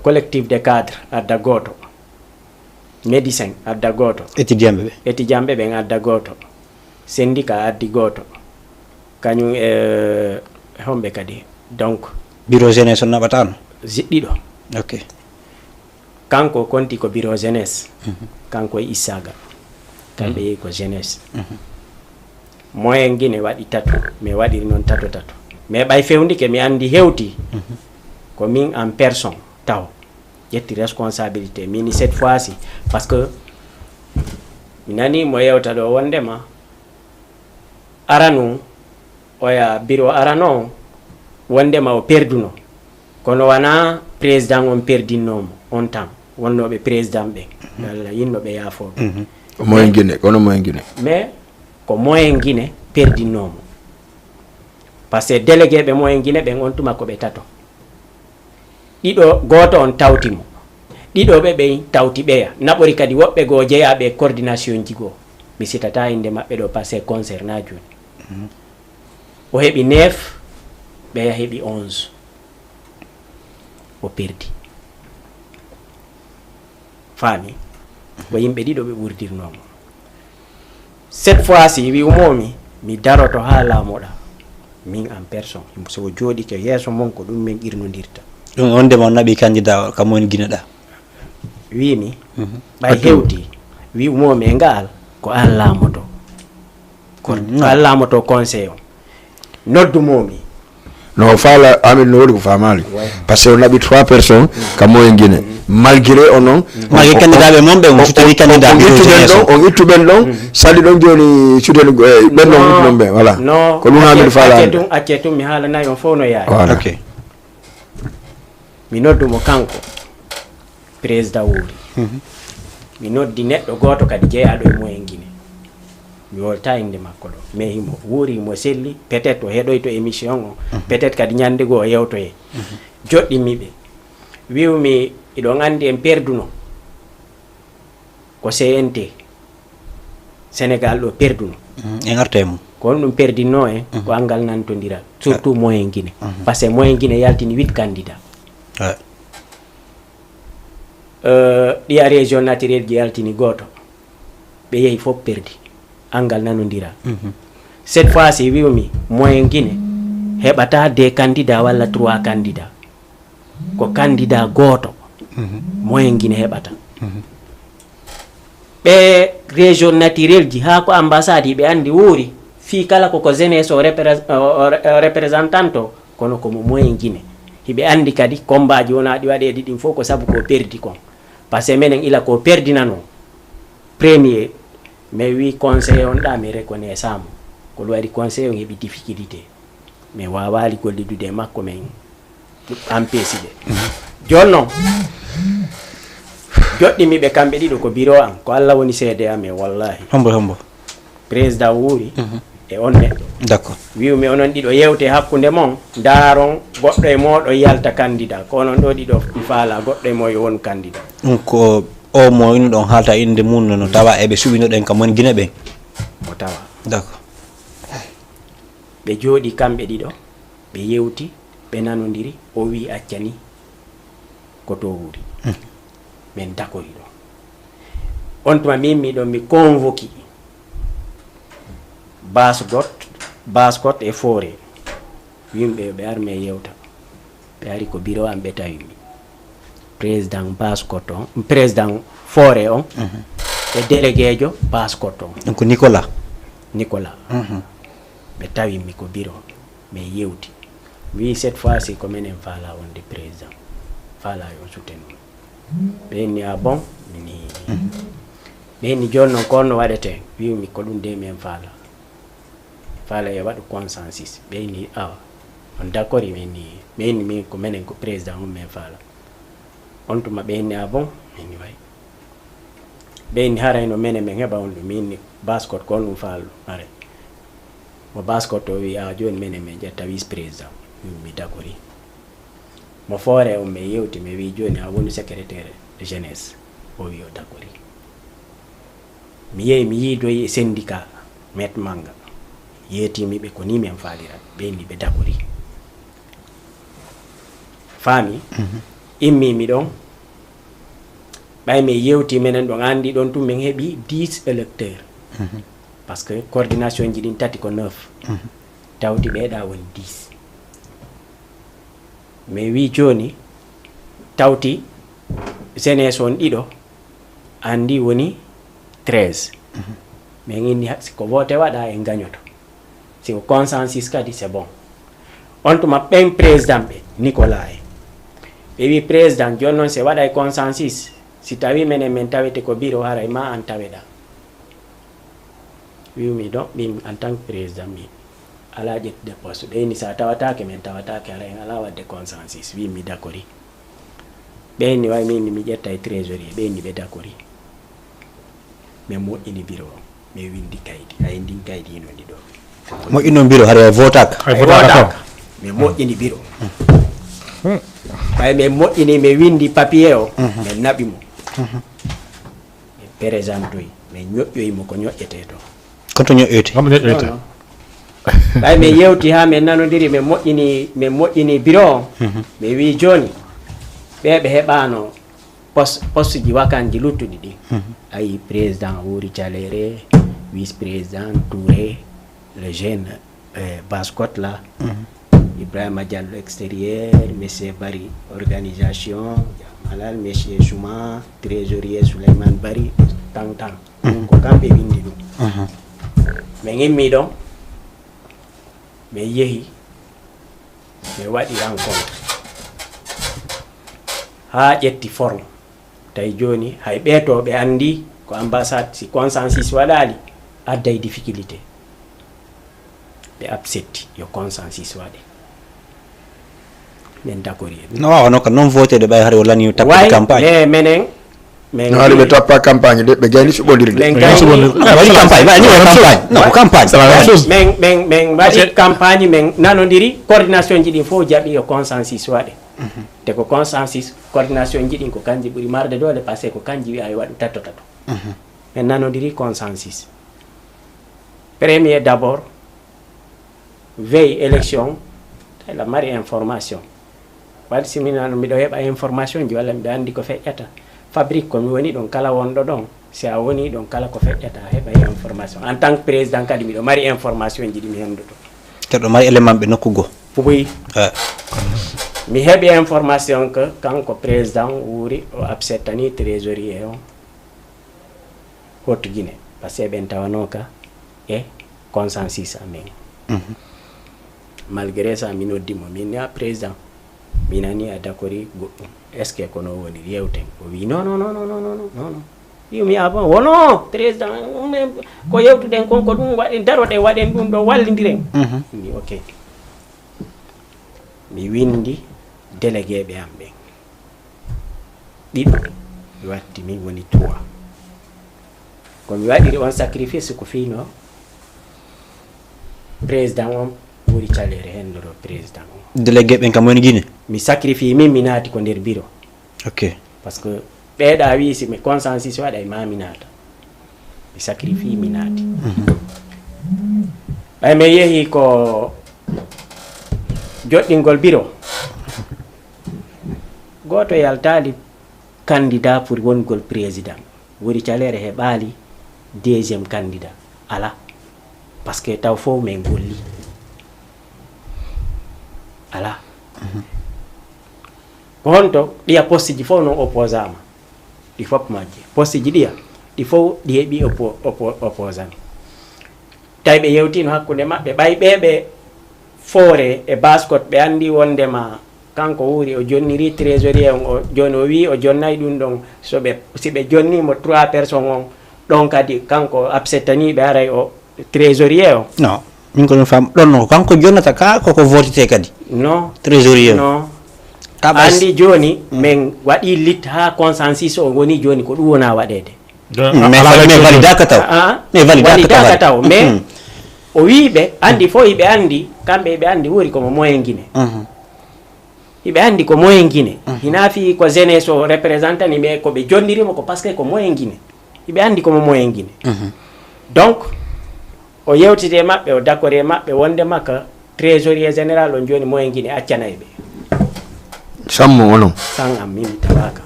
collectif de cadre adda gooto, médecin adda gooto, étudiant ɓe ɓe étudiant ɓe ɓen adda gooto, syndicat addi gooto, kañum e homɓe kadi. Donc, bureau jeunesse on naɓatano? Ɗiɗo. Ok. Kanko konti ko bureau jeunesse, kanko e issaga, kamɓe yehi ko jeunesse. Moyen Guinée waɗi tato, mi waɗiri noon tato tato, mais ɓay fewndike mi anndi hewti ko min en personne taw ƴetti responsabilité mini cette fois ci. Parce que mi nani mo yewta ɗo wondema aranu oya bureau arano wondema o perduno, kono wana président on perdinnomo on tan, wonnooɓe président ɓen walla yinno ɓe yaafooɓe. Moyen Guinée, kono Moyen Guinée. Mais ko Moyen Guinée perdinnomo, parce que délégué ɓe Moyen Guinée ɓen on tuma ko ɓe tato. Ɗiɗo, gooto on tawti mo. Ɗiɗo ɓe ɓen tawti ɓeya. Naɓori kadi woɓɓe goo jeyaaɓe e coordination ji goo. Mi sitata innde maɓɓe ɗo, parce que concerne a jooni. O heɓi neuf, ɓeya heɓi onze. O perdi. Faami? Ko yimɓe ɗiɗo ɓe ɓurdirnoo mo. Cette fois ci, wi'umoo mi, mi daroto haa laamoɗaa. Min en personne. So o jooɗike yeeso mon, ko ɗum min qirnondirta. Ɗum on ndema on naɓi candidat o, kam woni Guinée ɗa? Wi'mi, ɓay hewti, wi'umoo mi e ngaal, ko aan laamoto. Ko aan laamoto conseil o. Noddumoo mi. No faala Amin no woni ko faamaali. Par ce que o naɓi trois personnes ka Moyen Guinée. Malgré o noon, malgré candidat ɓe mon ɓe, on suttani candidat on ittuɓen ɗon, on ittuɓen ɗon, sali ɗon jooni suttani ɓen ɗon on ittuɗon ɓe, voilà. Ko ɗum Amin faala. Acce tun, acce tun, mi haalanayi on fof no yaari. Voilà. Ok. Mi noddu mo kanko, président Wuuri. Mi noddi neɗɗo gooto kadi jeyaaɗo e Moyen Guinée. Mi wolta innde makko ɗo. Mais himo Wuuri, himo selli. Peut-être o heɗoyto émission o. Peut-être kadi ñannde goo o yewtoye. Joɗɗinmi ɓe. Wi'umi, iɗon anndi en perduno. Ko C N T. Sénégal ɗo perduno. En arta e mum. Ko honɗum perdinno en? Ko anngal nantondiral. Surtout Moyen Guinée. Par ce que Moyen Guinée yaltini huit candidats. Ouais. Euh, ɗiya région naturel ji yaltini gooto. Ɓe yehi fof perdi. Anngal nanondiral. Cette fois ci, wi'umi, Moyen Guinée heɓata deux candidats walla trois candidats. Ko candidat gooto Moyen Guinée heɓata. Ɓe région naturel ji, haa ko ambassade, hiɓe anndi Wuuri, fii kala ko ko jeunesse o représ-, o, o, o représentant o, kono ko mo Moyen Guinée. Hiɓe anndi kadi combat ji wonaa ɗi waɗeede ɗin fof ko sabu ko perdi kon. Par ce que menen ila ko perdinanoo. Premier, mi wi conseiller on ɗa, mi reconnaissant mo. Ko ɗum waɗi conseiller on heɓi difficulté. Mi waawaali gollidude e makko, min empêche ɓe. Jooni noon, joɗɗinmi ɓe kamɓe ɗiɗo ko bureau am, ko Allah woni seede am e wallaahi. Hombo, hombo? Président Wuuri e on neɗɗo. D'accord. Wi'umi onon ɗiɗo yewte hakkunde mon, ndaaron goɗɗo e mooɗon yalta candidat. Ko onon ɗo ɗiɗo mi faala goɗɗo e mon yo won candidat. Ɗum ko o mo ino ɗon haalta innde mum no, no tawa eɓe suɓinoɗen ka mon Guinée ɓen? Mo tawa. D'accord. Ɓe jooɗi kamɓe ɗiɗo, ɓe yewti, ɓe nanondiri, o wi acca ni ko to Wuuri. Min dakori ɗo. On tuma min miɗo mi convoqué Basse Côte, Basse Côte e Forêt. Yimɓe ɓe ar mi yewta. Ɓe ari ko bureau am, ɓe tawi mi. Président Basse Côte on, président Forêt on, e déléguéjo Basse Côte on. Donc Nicolas. Nicolas. Ɓe tawi mi ko bureau, min yewti. Mi wi cette fois ci ko minen faala wonde président. Faala yo soutenir. Ɓe inni, ah bon? Min ni. Ɓe inni, jooni noon ko honno waɗeten? Wi'umi ko ɗum de min faala. Faala yo waɗu consensus. Ɓe inni, awa, on d'accord? Min ni, ɓe inni min ko minen ko président on min faala. On tuma ɓe inni, ah bon? Min ni, way. Ɓe inni, haray no menen min heɓa on ɗum? Min ni, Basse Côte ko on ɗum faala ɗum? Haray. Mo Basse Côte o wi, ah, jooni menen min ƴetta vice président. Min mi d'accord. Mo Forêt on mi yewti, mi wi, jooni a woni secrétaire de jeunesse. O wi o dakori. Mi yehi mi yiidoyi e syndicat met manga. Yeetimi ɓe ko ni min faalira. Ɓe inni ɓe dakori. Faami? Immimi ɗon. Ɓay min yewti menen ɗon, anndi ɗon tun min heɓi dix électeurs. Parce que coordination ji ɗin tati ko neuf. Tawti ɓeeɗa woni dix. Mi wi jooni, tawti jeunesse on ɗiɗo, anndi woni treize. Min inni ha-, si ko vote waɗa en gañoto. Si ko consensus kadi, c'est bon. On tuma ɓen président ɓe, Nicolas en. Ɓe wi président, jooni non si waɗay consensus, si tawi menen min tawete ko bureau, haray ma an taweɗa. Wi'umi ɗon, min en tant que président, mi alaa ƴettude poste. Ɓe inni, so a tawataake, min tawataake, haray en alaa waɗde consensus. Wi'umi, mi dakori. Ɓe inni, way min, mi ƴettay trésorier. Ɓe inni, ɓe dakori. Min moƴƴini bureau o. Min winndi kaydi. Hay ndin kaydi hino ndi ɗo. Moƴƴino bureau, haray a votaaka? Hay votaaka. Min moƴƴini bureau. Ɓay min moƴƴini, min winndi papier o, min naɓi mo. Min présentoyi, min ñoƴƴoyi mo ko ñoƴƴetee to. Ko to ñoƴƴoyte? Kam ñoƴƴoyte. Non, non. Ɓay min yewti haa min nanondiri, min moƴƴini, min moƴƴini bureau o. Min wi jooni, ɓe ɓe heɓaano pos-, poste ji vacant ji luttuɗi ɗi. Ayi, président Wuri Calere, vice président Touré, le jeune, eh, Baskot là, Ibrahima Diallo extérieur, monsieur Bari organisation, Malal, monsieur Souma, trésorier Souleymane Bari, tan tan. Ɗum ko kamɓe winndi ɗum. Min immi ɗon, min yehi, min waɗi rencontre. Haa ƴetti forme. Tawi jooni, hay ɓee to ɓe anndi ko ambassade, si consensus waɗaali, adday difficulté. Ɓe accepti yo consensus waɗe. Min dakori e ɗum. No waawa, no ka non vote de ɓay hari o lani tappa campagne. Way, mais menen, min No, haɗa ɓe tappa campagne de, ɓe gayni suɓondirde. Min gayni suɓondirde. No, waɗi campagne, waɗi campagne. No, ko campagne. C'est la même chose. Min, min, min waɗi campagne, min nanondiri, coordination ji ɗin fof jaɓi yo consensus waɗe. Te ko consensus, coordination ji ɗin ko kanji ɓuri marde doole, parce que ko kanji wi'a yo waɗu tato tato. Min nanondiri consensus. Premier d'abord, veille élection, tawi la mari information. Waɗi si mi nano miɗo heɓa information ji, walla miɗo anndi ko feƴƴata. Fabrique ko mi woni ɗon, kala wonɗo ɗon, si a woni ɗon, kala ko feƴƴata, a heɓay information. En tant que président kadi, miɗo mari information ji ɗi mi henndoto. Keɗo mari élément ɓe nokku goo. Oui. Eh. Mi heɓi information que kanko président Wuri o acceptani trésorier on Haute Guinée. Parce que ɓen tawanoo ka e consensus amen. Malgré ça, mi noddi mo, min ni, "A président, mi nani a dakori goɗɗum. Est-ce que ko non woni yewten?" O wi, "Non, non, non, non." Wi'umi, "Ah bon, wono, président, ɗum en, ko yewtuɗen kon, ko ɗum waɗen, daroɗen, waɗen ɗum ɗo, wallindiren." Mi, "Ok." Mi windi délégué ɓe am ɓen. Ɗiɗo, mi watti min woni trois. Ko mi waɗiri on sacrifice ko fino président on ɓuri calere hen ɗo président on. Délégué ɓen kam woni Guinée? Mi sacrifice min, mi naati ko nder bureau. Ok. Parce que ɓeeɗa wi si mi consensus waɗay ma mi naata. Mi sacrifice mi naati. Ɓay mi yehi ko joɗɗingol bureau. Gooto yaltaali candidat pour wongol président. Wuri calere heɓaali deuxième candidat. Ala. Parce que taw fof min golli. Ala. Ko honto ɗiya poste ji fof non opposama? Ɗi fof majji. Poste ji ɗiya, ɗi fof ɗi heɓi oppo-, oppo-, opposant. Tawi ɓe yewtino hakkunde maɓɓe, ɓay ɓe ɓe Foore e Baskot, ɓe anndi wonndema kanko Wuri o jonniri trésorier on, o, jooni o wi'i o jonnay ɗum ɗon, so ɓe, si ɓe jonni mo trois personnes on, ɗon kadi kanko o acceptani ɓe haray o trésorier on. Non, min ko ɗum fam-, ɗon no kanko jonnata ka, koko votete kadi. Non. Trésorier on. Non. Ka ɓay s- Anndi jooni, min waɗi lit haa consensus o woni jooni ko ɗum wona waɗeede. Mais validaka taw. Mais validaka taw. Mais o wii ɓe, anndi fof hiɓe anndi, kamɓe hiɓe anndi Wuri komo moyen Guinée. Hiɓe anndi ko moyen Guinée. Hinaa fii ko jeunesse o représentani ɓe, ko ɓe jonniri mo ko parce que ko moyen Guinée. Hiɓe anndi ko mo moyen Guinée. Donc, o yewtidi e maɓɓe, o d'accord e maɓɓe wonde makka trésorier général on jooni moyen Guinée accanay ɓe. Sammo onon. San am min mi tawaaka.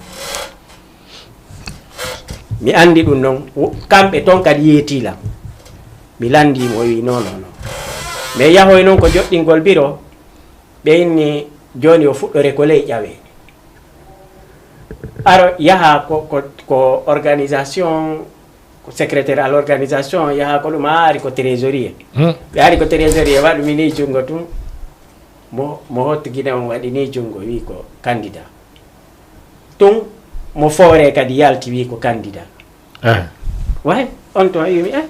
Mi anndi ɗum noon, kamɓe toon kadi yeetii lan. Mi lanndii mo, o wii non, non, non. Mais yahoy noon ko joɗɗingol biro, ɓe inni jooni o fuɗɗore ko ley ƴawe. Aro yaha ko, ko, ko organisation, ko secrétaire à l'organisation, yaha ko ɗum a ari ko trésorier. Ɓe ari ko trésorier, waɗu mi ni junngo tun, mo, mo hottu Guinée on waɗi ni junngo, wii ko candidat. Tun mo foore kadi yalti, wii ko candidat. Way, on tuma wii mi, eh,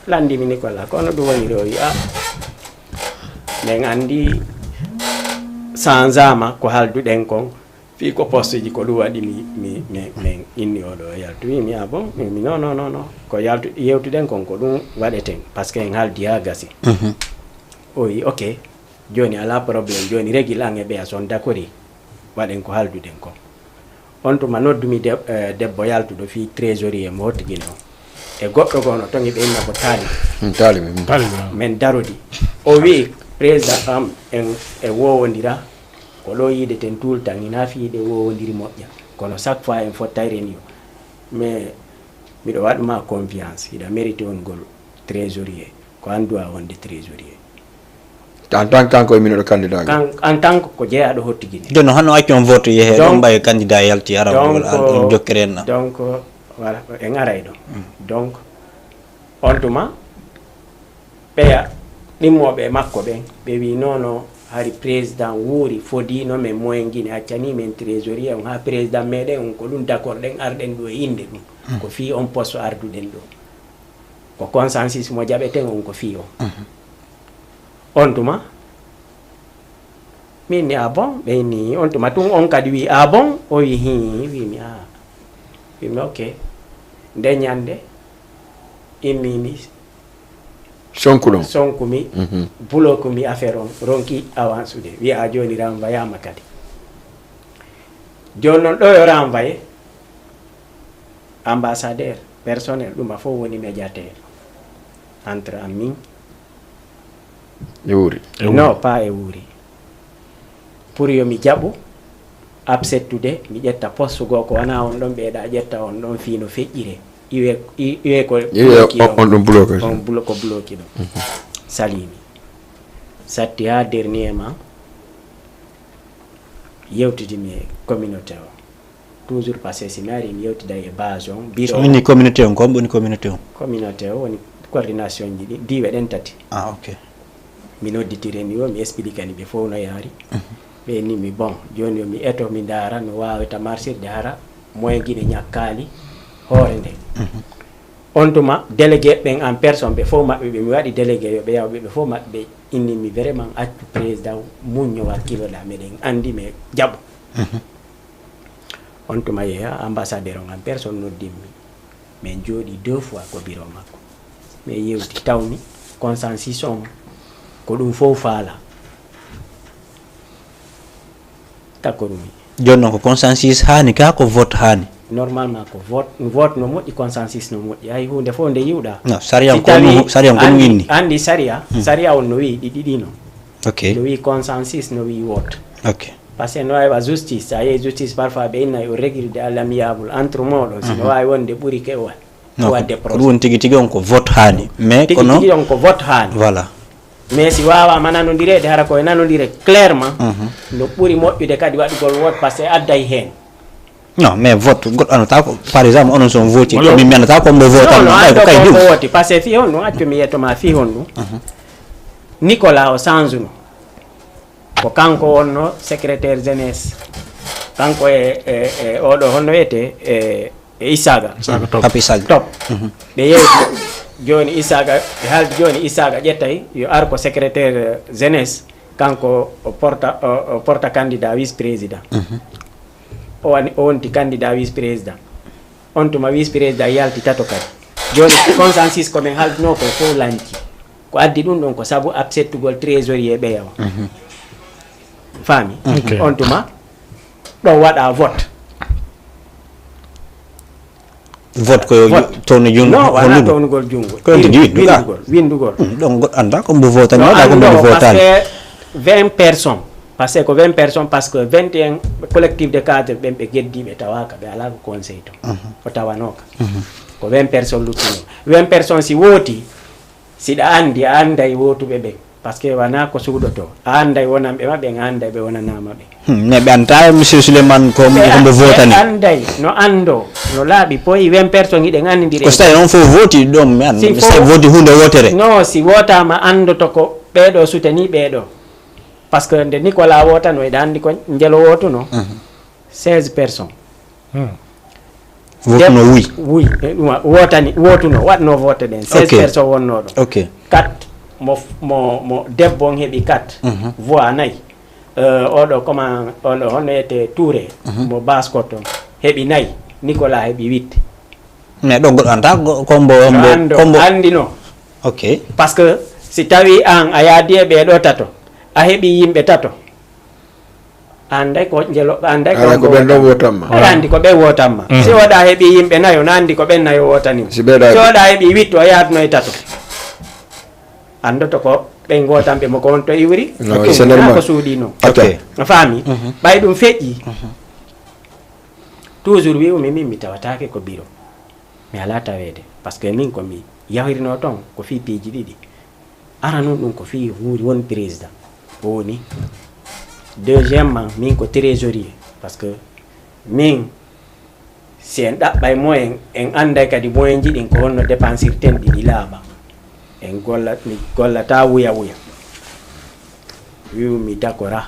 lanndi mi Nicolas, kono ɗum woni ɗo, wii, ah, min anndi sanzama ko halduɗen kon, fii ko poste ji ko ɗum waɗi mi, mi, mi, min inni oɗo yaltu. Wii mi, ah bon? Wii mi, non, non, non, non. Ko yaltu, yewtuɗen kon ko ɗum waɗeten, parce que en haldi haa gasi. O wii, ok, jooni alaa problème, jooni régil an e ɓeya son dakori, waɗen ko halduɗen kon. On tuma noddumi de-, eh, debbo yaltuɗo fii trésorier mo hottigino. E goɗɗo goo no toŋi ɓe inna ko taaliɓe. Taaliɓe. Min darodi. O wii, président am, en e wowondira, ko ɗo yiide ten tout le temps, hinaa fii yiide wowondiri moƴƴa. Kono chaque fois en fottayren yo. Mais miɗo waɗu ma confiance, hiɗa mérite wongol trésorier. Ko an duwa wonde trésorier. En tant que kanko e min oɗo candidat. Kan, en tant que ko jeyaɗo hottigine. Jooni hano accu on vote yehe ɗon ɓay candidat yalti ara on jokkere en. Donc voilà, en aray ɗon. Donc on tuma ɓeya ɗimmoɓe e makko ɓen ɓe wi nono hari président wuuri fodino men moyen guine accani men trésorier on ha président meɗen on ko ɗum d'accord ɗen arɗen ɗo e inde ɗum ko fi on poste arduɗen ɗo. Ko consensus mo jaɓeten on ko fii on. On tuma min ni a bon ɓe ni on tuma tun on kadi wi a bon o wi hi wi mi a wi mi ok. Nde ñande immini sonkuɗon sonkumi bulokumi affaire on ronki avance ude wi a joni renvoyama kadi. Joni non ɗo yo renvoyé. Ambassadeur personnel ɗuma fof woni médiateur entre an min e wuuri. Non pas e wuuri. Pour yo mi jaɓu acceptude mi ƴetta poste goo ko wona on ɗon ɓeyɗa ƴetta on ɗon fii no feƴƴire iwe iwe ko iwe on ɗum bloqué on blo ko bloqué ɗum. Salimi satti ha dernier ma yewtidimi e communauté o. Toujours parce que si mi ari mi yewtiday e base on biro so inni communauté on ko woni communauté on communauté o woni coordination ji ɗi diiwe ɗen tati. Ah ok. Mi nodditire ni o mi expliquani ɓe fof no yaari. Ɓe ni mi bon joni yo mi eto mi ndaara no wawata marsirde hara moyen guine ñakkali hoore nde. On tuma délégué ɓen en personne ɓe fof maɓɓe ɓe mi waɗi délégué yo ɓe yaw ɓe ɓe fof maɓɓe ɓe inni mi vraiment accu président muñño wakkilo ɗa meɗen andi mais jaɓu. On tuma yeeya ambassadeur on en personne noddimmi. Min jooɗi deux fois ko biro makko. Min yewti tawmi consensus on ko ɗum fof faala. D'accord mi. Jooni noon ko consensus haani ka ko vote haani? Normalement ko vote, vote no moƴƴi, consensus no moƴƴi. Hay huunde fof nde yiwɗa. No, sariya on ko ɗum, sariya on ko ɗum inni. Anndi sariya, sariya on no wi'i ɗi ɗiɗi no. Ok. No wi'i consensus, no wi'i vote. Ok. Parce que no waawi wa justice, so a yehi justice parfois ɓe inna yo régulde à l'amiable entre mooɗon, si no waawi wonde ɓuri ke o waɗ. Ko waɗde procès. Ko ɗum tigi tigi on ko vote haani. Mais kono. Tigi tigi on ko vote haani. Voilà. Mais si waawama nanondireede hara koye nanondire clairement no ɓuri moƴƴude kadi waɗugol vote par ce que adday heen. Non mais vote goɗɗo annata ko par exemple onon son voti komin mi annata ko mbo votanno ɓay ko kay ɗum. Voti par ce que fii honɗum accu mi yettoma fii honɗum. Nicolas o change no ko kanko wonno secrétaire jeunesse kanko e e oɗo honno wiyete e e Isaaga. Isaaga Top. Pape Isaaga. Top. Ɓe yewti jooni Isaaga ɓe haaldi jooni Isaaga ƴettay yo ar ko secrétaire jeunesse kanko o porta o porta candidat vice président. O woni o wonti candidat vice président. On tuma vice président yalti tato kadi. Jooni consensus ko min haalduno ko fof lanti. Ko addi ɗum ɗon ko sabu acceptugol trésorier ɓeya o. Faami? Ok. On tuma ɗo waɗa vote. Vote ko yo Vote. Towno junngo. No, wona Hondude. Townugol junngo. Ko wonde Win- win- winndugol, winndugol. Hmm, ɗon goɗɗo annda ko mbo votani No, waɗa ko anndo mbo parce votani. Que vingt personnes, parce que ko vingt personnes, parce que vingt et un collectif de cadre ɓen ɓe geddi, ɓe tawaka, ɓe ala ko conseil to. O tawanoka. Ko vingt personnes luttuno. Vingt personnes si woti, siɗa anndi, a annday wotuɓe ɓen. Parce que wona ko suuɗoto. A annday wonanɓe ma ɓen, a annday ɓe wonanama ɓen. Hmm, mais ɓe annda monsieur Souleymane ko ko mbo votani. Ɓe annday, no anndo, no laaɓi poyi, vingt personnes hiɗen anndiri. Ko so tawi on fof voti ɗon mi annda. Si So tawi fof- voti hunde wotere. No, si wotama anndoto ko ɓeeɗo sutani ɓeeɗo. Parce que nde Nicolas wotano, eɗa anndi ko njelo wotuno. Seize personnes. Vote no wuy. Wuy, eh, ɗum wa- wotani, wotuno, waɗno vote ɗen. Seize Ok. Personnes wonno ɗo. Ok. Quatre, mo, mo, mo debbo on heɓi quatre. Voix nayi. Euh, oɗo comment, oɗo honno wiyete Touré. Mo Baskot on. Heɓi nayi. Nicolas heɓi huit. Mais ɗo goɗɗo annda ko- ko mbo No mbo- anndo, ko mbo. Anndino. Ok. Parce que si tawi an a yaadi e ɓeeɗo tato, a heɓi yimɓe tato. A annday ko njelo, a annday Ala ko ɓen ɗon wotanma. Aɗa anndi ko ɓe wotanma. Si oɗa heɓi yimɓe nayo, na anndi ko ɓen nayo wotani. Si ɓeeɗa Si oɗa heɓi huit, o yaadno e tato. Anndoto ko ɓen wotanɓe mo ko on to iwri. No, Ok. c'est normal. Ko suuɗi non. Atta. Ok. A faami? Ɓay ɗum feƴƴi. Toujours wi'umi min mi tawataake ko biro. Mi alaa taweede. Parce que min ko mi yahirno toon ko fii piiji ɗiɗi. Aranun ɗum ko fii huuri won président. O woni. Deuxièmement, min ko trésorier. Parce que min, si en ɗaɓɓay moyen, en annday kadi moyen ji ɗin ko honno dépensirten ɗi ɗi laaɓa. En golla, mi gollata wuya wuya. Wi'u mi dakora.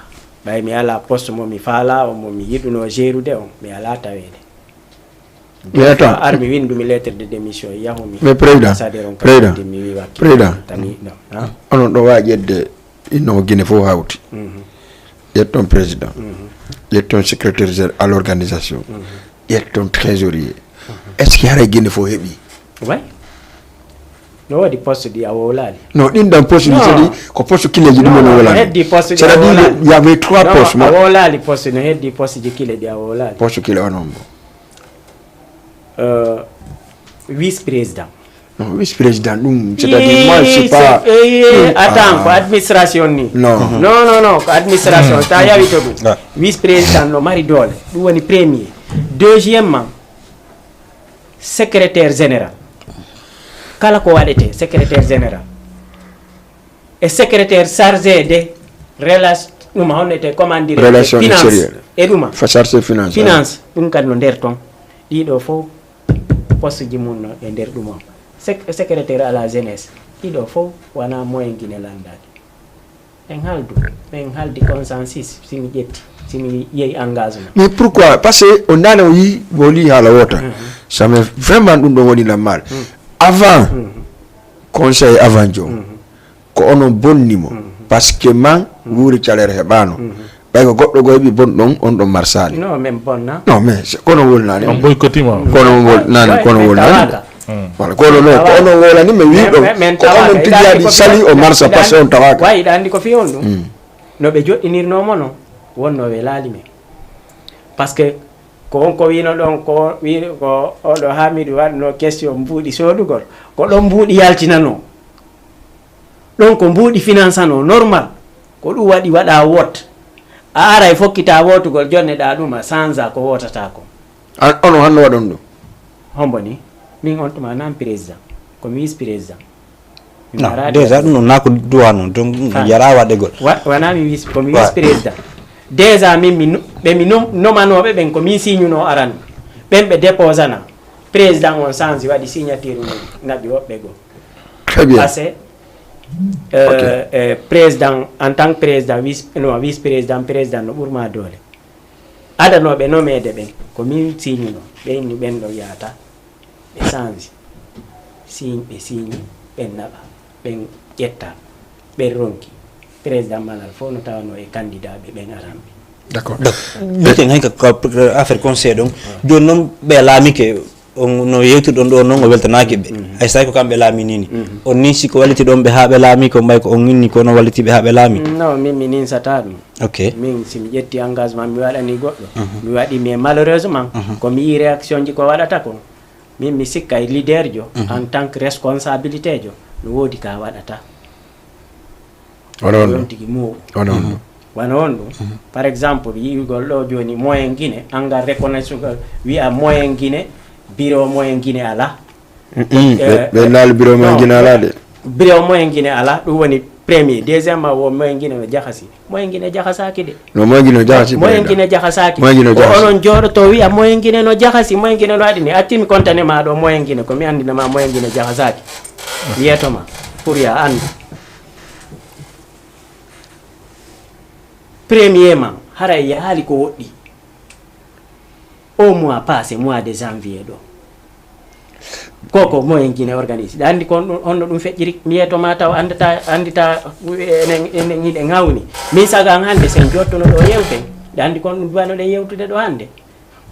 Ɓay mi alaa poste mo mi faalaa on, mo mi yiɗuno gérude on, mi alaa taweede. Mais attends. Ar mi winndumi lettre de démission, yahumi. Mais président, Ambassadeur on président, kadi mi wiwa président. Tami, non, hein? Onon ɗo waawi ƴetde inno ko Guinée fof hawti. Ƴetton président. Ƴetton secrétaire général à l'organisation. Ƴetton trésorier. Est-ce que haray Guinée fof heɓi? Way. No waɗi poste ɗi a wowlaali. Non, ɗin ɗan poste ɗi Non. C'est-à-dire ko poste killeji ɗum Non, no non, wolani. Heddi poste ɗi a C'est-à-dire wowlaali. Il y avait trois Non, postes. A Moi, wowlaali poste no heddi poste ji kile ɗi a wowlaali. Poste kile onon mbo. Euh, vice président. Non, vice président ɗum c'est-à-dire moi je suis pas. Eh, Hmm. attends, Ah. Ko administration ni. Non. Non, non, non, ko administration. Ta yawi to ɗum. Ah. Vice président no mari doole. Ɗum woni premier. Deuxièmement, secrétaire général. Kala ko waɗete secrétaire général. E secrétaire chargé de relation, ɗum honnete comment dire, Relation finance. Extérieure. E ɗuma. Fa chargé finance. Finance, ɗum kadi no nder ton. Ɗiɗo fof poste ji mum no e nder ɗum on. Sec- secrétaire à la jeunesse, ɗiɗo fof wona moyen Guinée landaade. En haldu, en haldi consensus, si mi ƴetti, si mi yehi engagement. Mais pourquoi? Parce que on nana o yi woli haala wota. Ça mais vraiment ɗum ɗo woni lammaare. Avant conseil avant joom, ko onon bonni mo. Parce que man wuuri caleer heɓaano. Ɓay ko goɗɗo go heɓi bon ɗon, on ɗon marsaali. Non, min bonna. Non mais c'est- kono wolnani. On boycottima. Kono wolnani, Ouais, kono min wolnani. Tawaka. Voilà, kono non, ko onon wolani mi wi ɗon. Ko onon tigi yaadi sali o marsa parce que on tawaka. Way, iɗa anndi ko fi on ɗum. No ɓe joɗɗinirnoo mo non, wonnoo welaali men. Parce que ko on ko wino ɗon, ko wi ko oɗo Hamidou waɗno question mbuuɗi soodugol, ko ɗon mbuuɗi yaltinanoo. Ɗon ko mbuuɗi finansanoo normal. Ko ɗum waɗi waɗa wot. A aray fokkita wootugol jonne ɗa ɗum a sanza ko wootata ko. An ono hanno waɗon ɗum. Hombo ni? Min on tuma nan président, ko mi vice président. Non, déjà ɗum noon na ko duwa noon, donc yara waɗegol. Wa- wona mi vice, ko mi vice président. Déjà min mi no- ɓe mi nom- nomanooɓe ɓen ko min signunoo aran. Ɓen ɓe déposana. Président on sanzi waɗi signature mum naɓi woɓɓe goo. Très bien. Parce que euh, euh, président en tant que président vice, non, vice président, président no ɓurma doole. Adanooɓe nomeede ɓen ko min signunoo. Ɓe inni ɓen ɗo yahata. Ɓe sanzi signe, ɓe signi, ɓen naɓa, ɓen ƴetta, ɓen ronki. Président Malal fof no tawanoo e candidat ɓe ɓen aranɓe. D'accord. Miten hay ko affaire conseil ɗon. Jooni noon ɓe laamike On no yewtirɗon ɗo noon, o weltanaaki ɓe. Mhm. Hay so tawi ko kamɓe laamini ni. Mhm. On ninsi ko walliti ɗon ɓe haa ɓe laami, ko mbay ko on inni ko noon walliti ɓe haa ɓe laami? Non, min mi ninsataa ɗum. Ok. Min, si mi ƴetti engagement, mi waɗani goɗɗo. Mhm. Mi waɗi, mais malheureusement, mhm, ko mi yii réaction ji ko waɗata ko. Min mi sikka e leader jo, mhm, en tant que responsabilité jo, no woodi ka waɗata. Wano on ɗum. Tigi muwo. Wano on ɗum. Mhm. Wano on ɗum. Mhm. Par exemple, yi'ugol ɗo jooni Moyen Guinée, angal reconnaissugol, wi'a Moyen Guinée, bureau Moyen Guinée alaa. Mm, mm. Eh, ɓe, ɓe naali bureau Moyen Guinée alaa de. Bureau Moyen Guinée alaa, ɗum woni premier. Deuxièmement, wo Moyen Guinée no jahasi. Moyen Guinée jahasaaki de. No Moyen Guinée no jahasi, Moyen Guinée jahasaaki. Moyen Guinée no jahasi. Onon jooɗoto wi'a Moyen Guinée no jahasi, Moyen Guinée no waɗi ni. Acci mi kontane ma ɗo Moyen Guinée, ko mi anndina ma Moyen Guinée jahasaaki. Yeeto ma, pour ya anndu. Premièrement, haray yahaali ko woɗɗi. Au mois passé, mois de janvier ɗo. Koko Moyen Guinée organise. Ɗa anndi ko on ɗum, honno ɗum feƴƴiri? Mi yeeto ma taw anndata, anndita, enen, enen hiɗen hawni. Min saga an hannde sen jottuno ɗo yewten. Ɗa anndi ko on ɗum duwano ɗen yewtude ɗo hannde.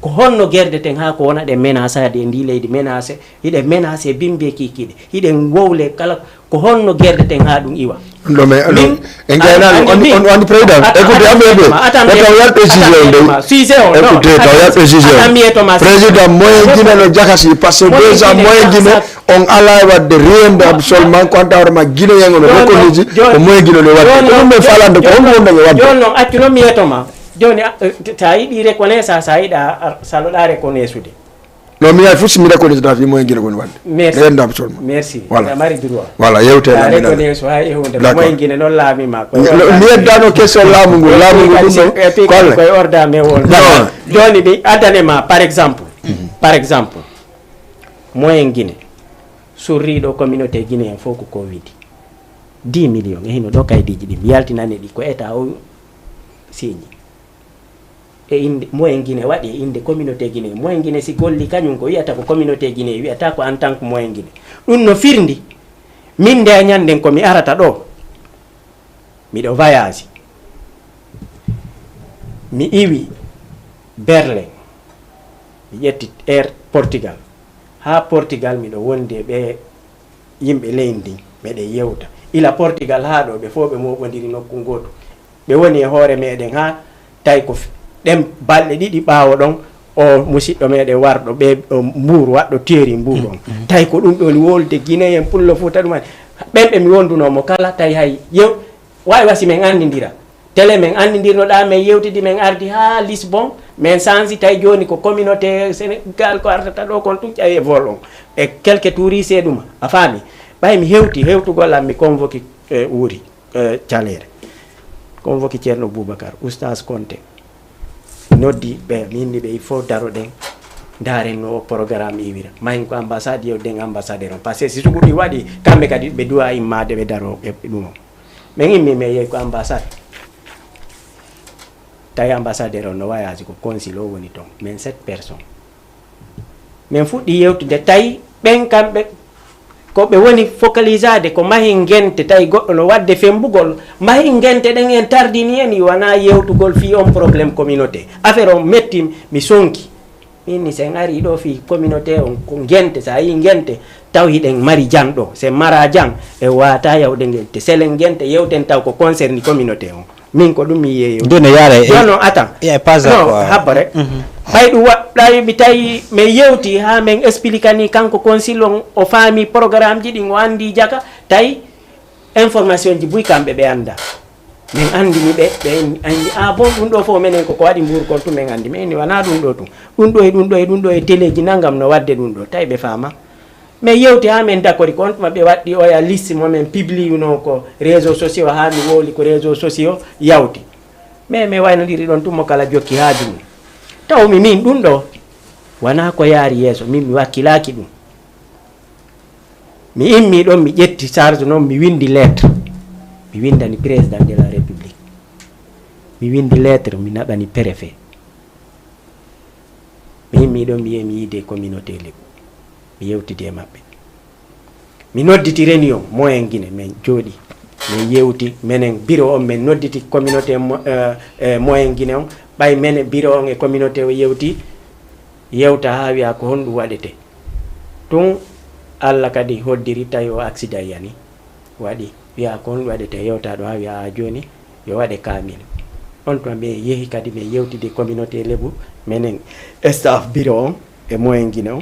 Ko honno gerdeten haa ko wona ɗen menasaade e ndi leydi menase, hiɗen menase bimbe kikiɗe. Hiɗen wowle kala. Ko honno gerdeten haa ɗum iwa? Ɗum ɗo, mais, min, en gaynaali, on, on, on, on président. Écoutez, attends, attends, attends, taw yalɓe sujet on ɗo. Sujet on, non, écoutez, taw yalɓe sujet on. Attends, mi yeeto ma. Président, Moyen Guinée no jahasi, parce que déjà Moyen Guinée, on alaa e waɗde rien de absolument, ko anta hoore ma Guinéen on, reconnaître ko Moyen Guinée no waɗde. Ko ɗum men falande, ko honɗum wonɗen e waɗde? Jooni noon, accu noon mi yeeto ma. Jooni, a, eh, ta yiɗi reconnaissance, sa yiɗa, a, saloɗa reconnaissude. Non, mi yahi fof si mi reconnaître fi Moyen Guinée woni waɗde. Merci. Renda absolument. Merci. Voilà. A mari droit. Voilà, yewtere am. Reconnaissance hay e hunde. D'accord. Moyen Guinée noon laami ma. Mi yeddano question laamu ngu, laamu ngu ɗum ɗo. Kolle. Koye orda me won. Non. Jooni mi addane ma, par exemple. Mhm. Par exemple. Moyen Guinée. Surriiɗo communauté Guinée en fof ko Covid. Dix millions. E hino ɗo kaydiiji ɗi. Mi yaltinane ɗi ko état o signé. E innde Moyen Guinée waɗi e innde communauté Guinée. Moyen Guinée si golli kañum ko wiyata ko communauté Guinée, wiyata ko en tant que Moyen Guinée. Ɗum no firndi, min nde ñanden ko mi arata ɗo, miɗo voyage. Mi iwi Berlin, mi ƴetti Air Portugal. Haa Portugal miɗo wondi e ɓe yimɓe leydi ndin, meɗen yewta. Ila Portugal haa ɗo, ɓe fof ɓe mooɓondiri nokku ngootu. Ɓe woni e hoore meɗen haa tawi ko f-, ɗen balɗe ɗiɗi ɓaawo ɗon, o musiɗɗo meɗen warɗo ɓe, o Mbuur, waɗɗo teeri Mbuur on. Mm, mm. Tawi ko ɗum ɗon wolde Guinéen, Pullo, Fuuta, ɗum waɗi. Ɓen ɓe mi wondunoo mo kala, tawi hay yew-, wawi wasi men anndindira. Télé men anndidirnoɗaa, men yewtidi, men ardi haa Lisbon, men sansi, tawi jooni ko communauté Sénégal ko artata ɗo, kon tun ƴawi e vol on. E quelques touristes e ɗuma, a faami? Ɓay mi hewti, hewtugol am, mi convoqué, eh, Wuri, eh, Caleere. Convoqué Ceerno Boubacar, Oustaz Konte. Noddi ɓe, mi inni ɓe, il faut daroɗen, ndaaren no o programme iwira. Mahin ko ambassade, yewden ambassadeur on. Parce que si sugu ɗi waɗi, kamɓe kadi ɓe duwa immaade ɓe daro e ɗum on. Min immi, min yehi ko ambassade. Tawi ambassadeur on no voyage, ko consul o woni toon. Min sept personnes. Min fuɗɗi yewtude, tawi ɓen kamɓe, ko ɓe woni focalisaade ko mahi ngente, tawi goɗɗo no waɗde fembugol. Mahi ngente ɗen en tardini en, wonaa yewtugol fii on problème communauté. Affaire on metti, mi sonki. Min ni, sen ari ɗo fii communauté on, ko ngente, so a yii ngente, taw hiɗen mari jan ɗo. Sen mara jan, e wata yawde ngente. Selen ngente, yewten taw ko concerni communauté on. Min ko ɗum mi yeeyo. Nde no yaara e, jooni noon, attends. E pas. Non, quoi. Habba rek. Mhm. Hay ɗum waɗɗay, mi tawi, min yewti haa min expliquani kanko consul on, o faami programme ji ɗin, o anndi jaka, tawi information ji buy kamɓe ɓe annda. Min anndini ɓe, ɓe anndi, "Ah bon, ɗum ɗo fof menen ko ko waɗi Mbuur kon tun min anndi." Min inni, "Wanaa ɗum ɗo tun. Ɗum ɗo e ɗum ɗo e ɗum ɗo e teleeji nanngam no waɗde ɗum ɗo." Tawi ɓe faama. Min yewti haa min dakori ko on tuma ɓe waɗɗi oya liste mo min pibliyunoo ko réseaux sociaux, haa mi wowli ko réseaux sociaux yawti. Min mi waynodiri ɗon tun mo kala jokki haaju mum. Taw mi min ɗum ɗo wanaa ko yaari yeeso, min mi wakkilaaki ɗum. Mi immi ɗon, mi ƴetti charge noon, mi windi lettre. Mi windani président de la République. Mi windi lettre, mi naɓani préfet. Mi immi ɗon, mi yehi mi yiide communauté Lebu. Mi yewtidi e maɓɓe. Mi nodditi réunion, Moyen Guinée, min jooɗi. Min yewti, menen bureau on, min nodditi communauté mo-, eh, eh, Moyen Guinée on. Ɓay menen bureau on e communauté o yewti, yewta haa wiya ko honɗum waɗete. Tun Allah kadi hoddiri tawi o accident yani. Waɗi, wiya kon waɗete yewta ɗo ha wiya a joni yo waɗe kamil. On tuma min yehi kadi min yewtidi communauté Lebu, menen staff bureau on e moyen Guinée on.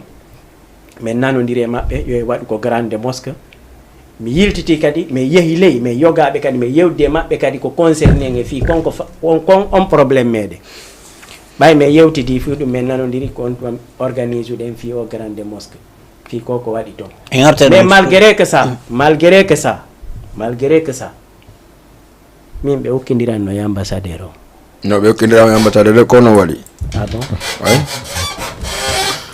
Min nanodiri e maɓɓe yo e waɗu ko grande mosque. Mi yiltiti kadi, min yehi ley, min yogaɓe kadi, min yewdi e maɓɓe kadi ko concerné en e fii kon ko fa-, on, kon on problème meɗen. Ɓay min yewtidi fii ɗum, min nanodiri ko on tuma organise ɗen fii o grande mosque. Fii ko ko waɗi ton. En artan Mais ɗum. Malgré que ça, malgré que ça, malgré que ça, min ɓe okkindiran no e ambassadeur o. No ɓe okkindiran no e ambassadeur de, kono waɗi. Ah bon? Oui.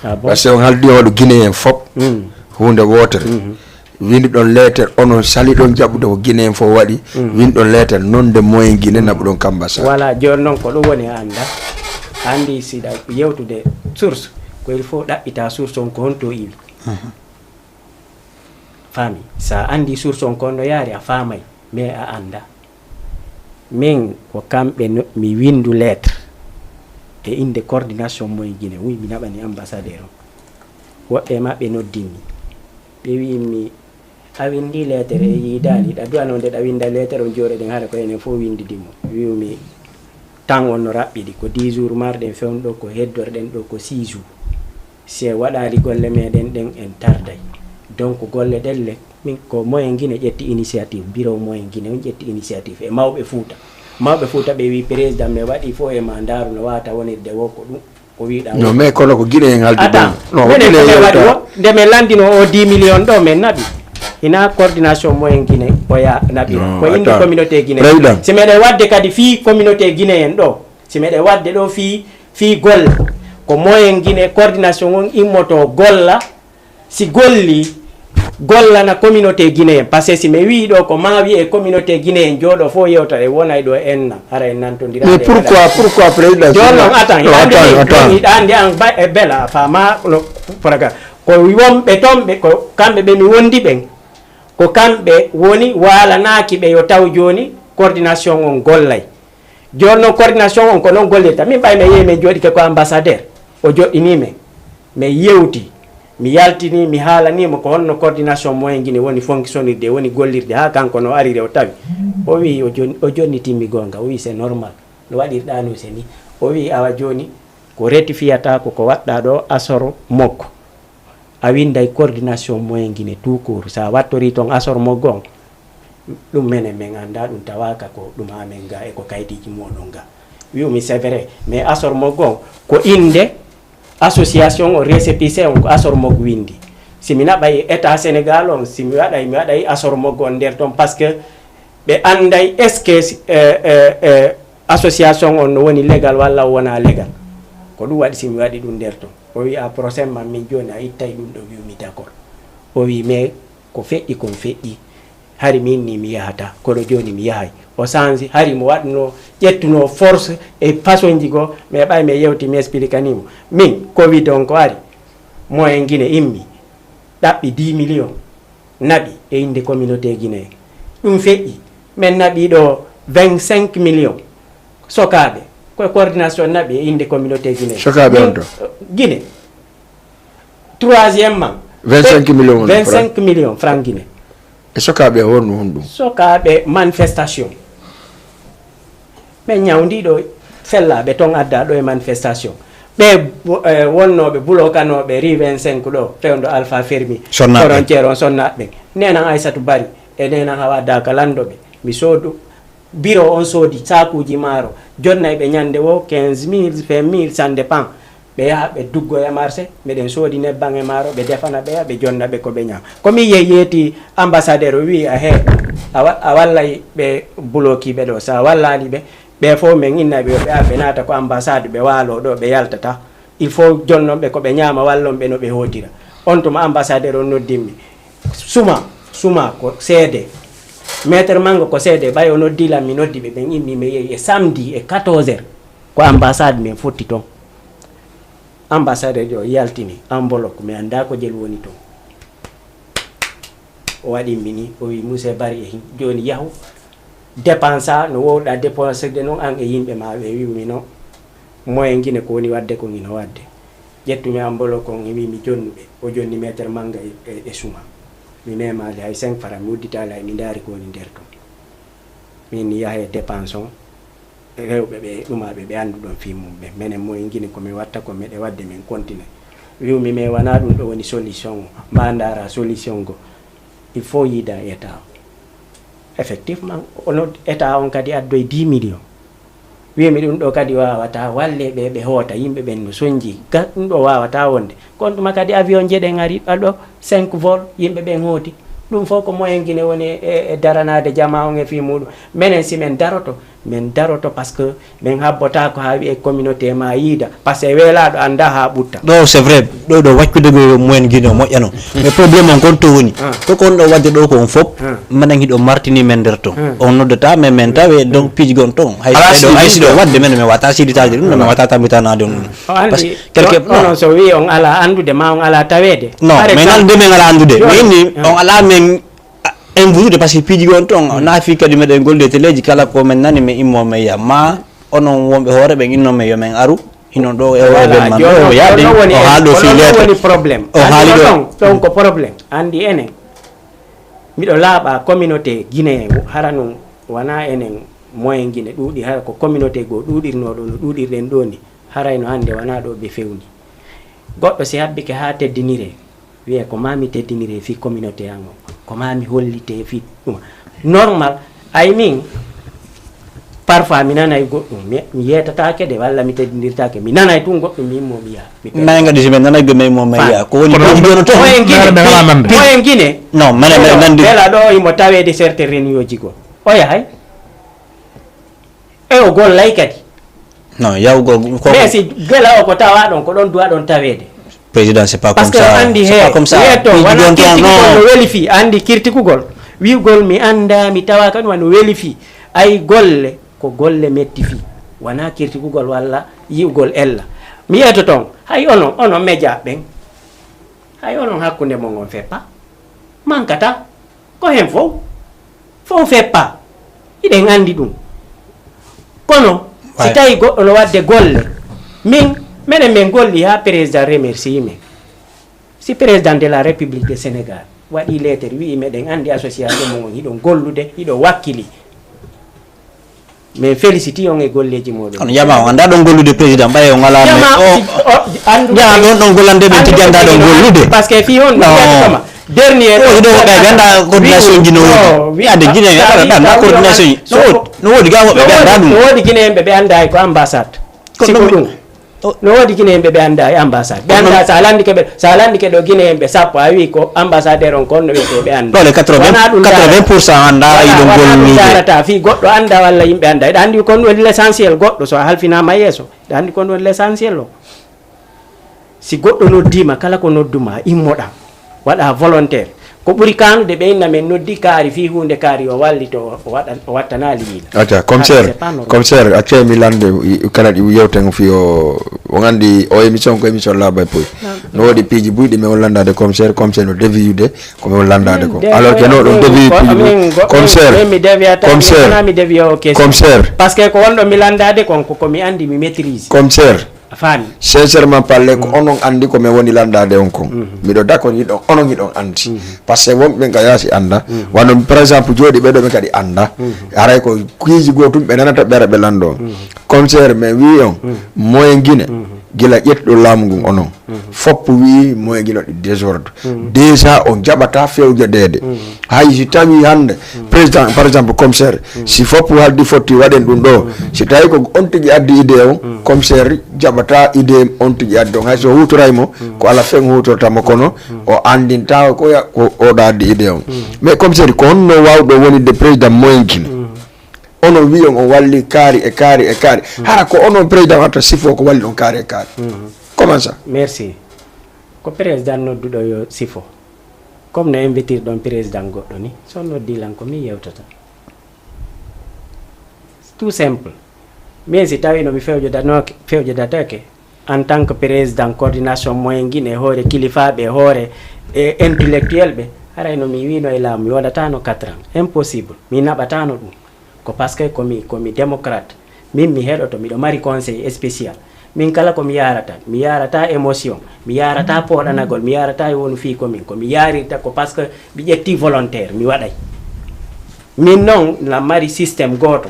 Ah bon? Parce que on haldi on waɗu Guinéen fop. Mm. Huunde wootere. Mhm. Winduɗon leeter, onon saliɗon jaɓude ko Guinéen fof waɗi. Mhm. Winduɗon leeter, non de moyen Guinée naɓuɗon kambasa. Voilà, jooni noon ko ɗum woni a annda. Anndi siɗa yewtude source, ko il faut ɗaɓɓita source on ko honto iwi. Mhm. Faami? Sa anndi source on ko honno yaari, a faamay, mais a annda. Min ko kamɓe no, mi windu lettre e innde coordination moyen Guinée, wi mi naɓani ambassadeur on. Woɓɓe e maɓɓe noddimmi. Ɓe wi'immi, "A windi lettre e yiidaali, ɗa du'anoo nde ɗa winda lettre on jooɗoɗen hara ko enen fof windidi mo." Wi'umi, "Tan on no raɓɓiɗi, ko dix jours marɗen fewndo ɗo, ko heddorɗen ɗo ko six jours. Si en waɗaali golle meɗen ɗen, en tarday." Donc golle ɗen le, min ko moyen Guinée ƴetti initiative, bureau moyen Guinée on ƴetti initiative e mawɓe Fuuta. Mawɓe Fuuta ɓe wi président, mi waɗi fof e ma ndaaru no waata wonirde wo ko ɗum. Ko wiɗa non, mais kono ko Guinée en haldi. Attends, non, minen ko min waɗi o, nde min landino o dix millions ɗo, min naɓi. Hina coordination moyen Guinée, oya naɓi. Non, ko indi attends. Communauté Guinée. Président. Si meɗen waɗde kadi fii communauté Guinée en ɗo, si meɗen waɗde ɗo fii, fii golle, ko moyen Guinée, coordination on immoto golla, si golli, gollana communauté guinéen. Parce que si mi wii ɗo ko ma wi'e communauté guinéen jooɗo fof yewta e wonay ɗo enna, hara en nantondira. Mais pourquoi, pourquoi président? Jooni noon, attends, non, attends, attends. Andi an ba-, e bela, a faama no programme. Ko wonɓe toon ɓe, ko kamɓe ɓe mi wondi ɓen. Ko kamɓe woni waalanaaki ɓe yo taw jooni coordination on gollay. Jooni noon coordination on ko noon gollirta. Min ɓay mi yehi min jooɗike ko ambassadeur. O joɗɗinii min. Min yewti. Mi yaltini, mi haalanii mo ko honno coordination moyen Guinée woni fonctionnirde, woni gollirde, haa kanko no ariri o tawi. O wii o jon-, o jonnitimmi goonga. O wii c'est normal. No waɗirɗaa no se ni. O wii awa jooni ko rectifiata ko ko waɗɗaa ɗo asoro mokko. A winday coordination moyen Guinée tout court. Sa wattori toon asor mo gon, ɗum menen men annda, ɗum tawaka ko ɗum amen ga e ko kaydiji moɗon ga. Wi'umi c'est vrai, mais asor mo gon ko inde association o récépissé on ko asor mo windi. Si mi naɓay état Sénégal on, si mi waɗay, mi waɗay asor mo gon nder toon, parce que ɓe anday est-ce que, euh, euh, euh, association on no woni légal walla o wona légal. Ko ɗum waɗi si mi waɗi ɗum nder toon. O wi a procès man min jooni a ittay ɗum ɗo, wi'umi d'accord. O wi mais ko feƴƴi kon feƴƴi. Hari min ni mi yahata, kono jooni mi yahay. O sansi, hari mo waɗno, ƴettuno force e façon ji goo, mais ɓay mi yewti mi expliquani mo. Min, covid on ko ari, moyen Guinée immi, ɗaɓɓi dix millions. Naɓi e innde communauté Guinée. Ɗum feƴƴi, min naɓi ɗo vingt-cinq millions sokaaɓe. Ko coordination naɓi e innde communauté Guinée. Sokaaɓe on to? Guinée. Troisièmement, vingt-cinq millions francs. Vingt-cinq millions francs Guinée. E sokaaɓe honno honɗum? Sokaaɓe manifestation. Ɓe ñawndi ɗo fellaaɓe toon adda ɗo e manifestation. Ɓe bo-, eh, wonnooɓe bulokanooɓe rue vingt-cinq ɗo, fewndo Alpha Fermi, sonnaaɓe. Frontière on sonnaaɓe ɓen. Nenan Aysatu Bari e nenan Hawa Daka lanndo ɓe. Mi soodu, bureau on soodi saakuuji maaro. Jonnay ɓe ñande wo quinze mille, vingt mille, ça dépend. Ɓe yaha ɓe duggoya marché, meɗen soodi nebban e maaro, ɓe defana ɓeya, ɓe jonna ɓe ko ɓe ñaama. Ko mi yehi yeeti ambassadeur o wi'i, a he, a wa-, a wallay ɓe bulokiiɓe ɗo, sa wallaali ɓe, ɓe fof min innay ɓe, yo ɓe ar, ɓe naata ko ambassade, ɓe waalo ɗo, ɓe yaltata. Il faut jonnon ɓe ko ɓe ñaama, wallon ɓe no ɓe hootira. On tuma ambassadeur on noddimmi. Suma, suma ko seede. Maître Mango ko seede, ɓay o noddi lan, mi noddi ɓe, ɓen immi, mi yehi e samedi e quatorze heures. Ko ambassade min fotti toon. Ambassade o yaltini enveloppe, mi anndaa ko jel woni toon. O waɗi mi ni, o wi, "Monsieur Bari e hin, jooni yahu, dépensa no wowɗa dépensede noon, an e yimɓe ma ɓe." Wi'umi, "Non, moyen Guinée ko woni waɗde ko ngino waɗde." Ƴettumi ambolo kon, mi mi jonnuɓe o jonni meter manga e, e, e suma. Mi memaali hay cinq fara, mi udditaali hay, mi ndaari ko woni nder ton. Min mi yaha e dépense on, rewɓe ɓe ɗumaɓe ɓe annduɗon fii mum ɓe. Menen moyen gine ko mi watta ko meɗe wadde, min kontina. Wi'umi mais wona ɗum ɗo woni solution o, ma ndaara solution go. Il faut yiida état o. Effectivement, ono état on kadi addoy dix millions. Wi'umi ɗum ɗo kadi waawata walle ɓe, ɓe hoota yimɓe ɓen no sonji. Ga ɗum ɗo waawata wonde. Kon tuma kadi avion jeɗen ari ɗo, cinq vol, yimɓe ɓen hooti. Ɗum fof ko moyen gine woni e, e daranaade jama on e fii muɗum. Menen si men daroto, men daroto parce que men habbotaako haa wi'e communauté ma yiida. Parce que weelaaɗo annda haa ɓutta. Ɗo c'est vrai, ɗo, ɗo waccude ko moyen gine o moƴƴano. Mais problème on kon to woni. Ah. Ko kon ɗo wadde ɗo ko on fof, ah, menen hiɗo martini men nder ton. Ah. On noddata men, men tawe donc piiji gon ton. Hay, ala si ɗo, hay si ɗo wadde men, men wata siditaade ɗum, men wata tambitanaade ɗum. O anndi, parce que quelque, non, non, so wi'i on ala anndude, ma on ala taweede. Non, mais exemple, nande men ala anndude. Joni, mais ni, ah, on ala men, ah, en vuudude, parce que piiji gon ton, mm, na fi kadi meɗen gollude teleeji, kala ko men nani, men immo men ya. Ma onon wonɓe hoore ɓen inno men yo men aru, hinon ɗo e o, voilà, événement ɗo, o yaade, o haali ɗo fi lettre. Woni problème. O haali ɗo. Ɗon, ɗon ko problème. Anndi enen. Miɗo laaɓa communauté Guinée, hara non wona enen moyen Guinée ɗuuɗi, hara ko communauté goo ɗuuɗirnoo ɗo no ɗuuɗirɗen ɗo ni, haray no hannde wona ɗo ɓe fewni. Goɗɗo si habbike haa teddinire, wiye ko maa mi teddinire fii communauté an o, ko maa mi hollite fii ɗum. Normal, ay min, parfois mi nanay goɗɗum, mi, mi yeetataake de, walla mi teddindirtaake, mi nanay tun goɗɗum, mi immo mi yaha. Mi nanay ngadi si men nanay go men mo men yaha. Ko woni piiji gon ton? Moyen Guinée. Moyen Guinée. Non, menen men nandi. Bela ɗo imo taweede certaines réunion ji goo. O yahay. E o gollay kadi. Non, yawgol ko. Mais si gela o ko tawa ɗon, ko ɗon duwa ɗon taweede. Président, c'est pas comme ça. Parce que anndi he, yeeto, wona kirtikugol no weli fii, anndi kirtikugol. Wi'ugol mi annda, mi tawa kan wano weli fii. Ay golle, ko golle metti fii. Wona kirtikugol walla yi'ugol ella. Mi yeeto ton, hay onon, onon média ɓen. Hay onon hakkunde mon on feppa. Mankata. Ko hen fow. Fow feppa. Hiɗen anndi ɗum. Kono, si tawi goɗɗo no waɗde golle, min, menen min golli haa président remercie men. Si président de la République de Sénégal waɗi leeter, wi'i meɗen anndi association mon on, hiɗon gollude, hiɗo wakkili. Min félicite on e golleeji mooɗon. Kono jama on annda ɗon gollude président, ɓay on alaa. Jama, o, o, anndu jama ɗon ɗon gollande ɓe tigi annda ɗon gollude. Parce que fii on, non, ɗum yiyata kama. Dernier o, hiɗo woɓɓe ɓe annda coordination ji no woodi. Ade Guinée ɓe annda coordination ji. No woodi, no woodi ga woɓɓe ɓe annda ɗum. No woodi Guinée ɓe, ɓe annda ko ambassade. Siko ɗum. No woodi Guinée ɓe, ɓe annda e ambassade. Ɓe annda so a landike ɓe, so a landike ɗo Guinée ɓe sappo, a wi ko ambassadeur on kon no wiyete ɓe annda. Ɗo le quatre-vingts, quatre-vingts pour cent annda yiɗo gollude. Darata fii goɗɗo annda walla yimɓe annda. Hiɗa anndi kon woni l'essentiel goɗɗo so a halfinaama yeeso. Hiɗa anndi kon woni l'essentiel o. Si goɗɗo noddiima, kala ko nodduma, immoɗa, waɗa volontaire. Ko ɓuri kaanude ɓe inna men noddi kaari fii huunde kaari o wallito, o waɗa, o wattanaali yiila. Acca, commissaire, commissaire, acca mi lande, i, kala ɗi yewten fii o, on anndi o émission ko émission laaɓa e poy. No woodi piiji buyɗi men on landaade commissaire, commissaire no deviyude ko men on landaade ko. Alors que no ɗum deviyi piiji buy. Commissaire, commissaire, commissaire. Parce que ko wonɗo mi landaade kon ko, ko mi anndi mi maîtrise. Commissaire. A faami? Sincèrement parler, ko onon anndi ko men woni landaade on kon. Miɗo d'accord hiɗon, onon hiɗon anndi. Parce que wonɓe ɓen ka yaasi annda. Wano, par exemple, jooɗi ɓe ɗo ɓe kadi annda. Haray ko kiiji goo tun ɓe nanata ɓe ara ɓe lando on. Commissaire, men wi on, moyen Guinée, gila ƴettuɗo laamu ngun onon. Foppu wi moyen Guinée waɗi désordre. Déjà on jaɓata fewjadeede. Hay si tawi hannde, président, par exemple, commissaire, si foppu haldi fotti waɗen ɗum ɗo, si tawi ko on tigi addi idée on, commissaire jaɓata idée on tigi addi on. Hay so huutoray mo, ko Alla fen huutorta mo, kono o anndinta ko ya-, ko oɗo addi idée on. Mais commissaire, ko honno wawɗo wonide président moyen Guinée? Onon wi on, on walli kaari e kaari e kaari. Hara ko onon président watta sifo ko walli on kaari e kaari? Comment ça? Merci. Ko président nodduɗo yo sifo. Comme no invitir ɗon président goɗɗo ni, so noddi lan ko min yewtata. Tout simple. Min si tawi no mi fewjodanooke, fewjodatake en tant que président coordination moyen Guinée, e hoore kilifaaɓe, e hoore, e intellectuel ɓe, haray no mi wiino e laamu, mi waɗataano quatre ans. Impossible. Mi naɓataano ɗum. Ko parce que ko mi, ko mi démocrate. Min mi heɗoto, miɗo mari conseil spécial. Min kala ko mi yarata, mi yarata émotion, mi yarata pooɗanagol, mi yarata e wonu fii ko min. Ko mi yarirta ko parce que mi ƴetti volontaire, mi waɗay. Min noon na mari système gooto.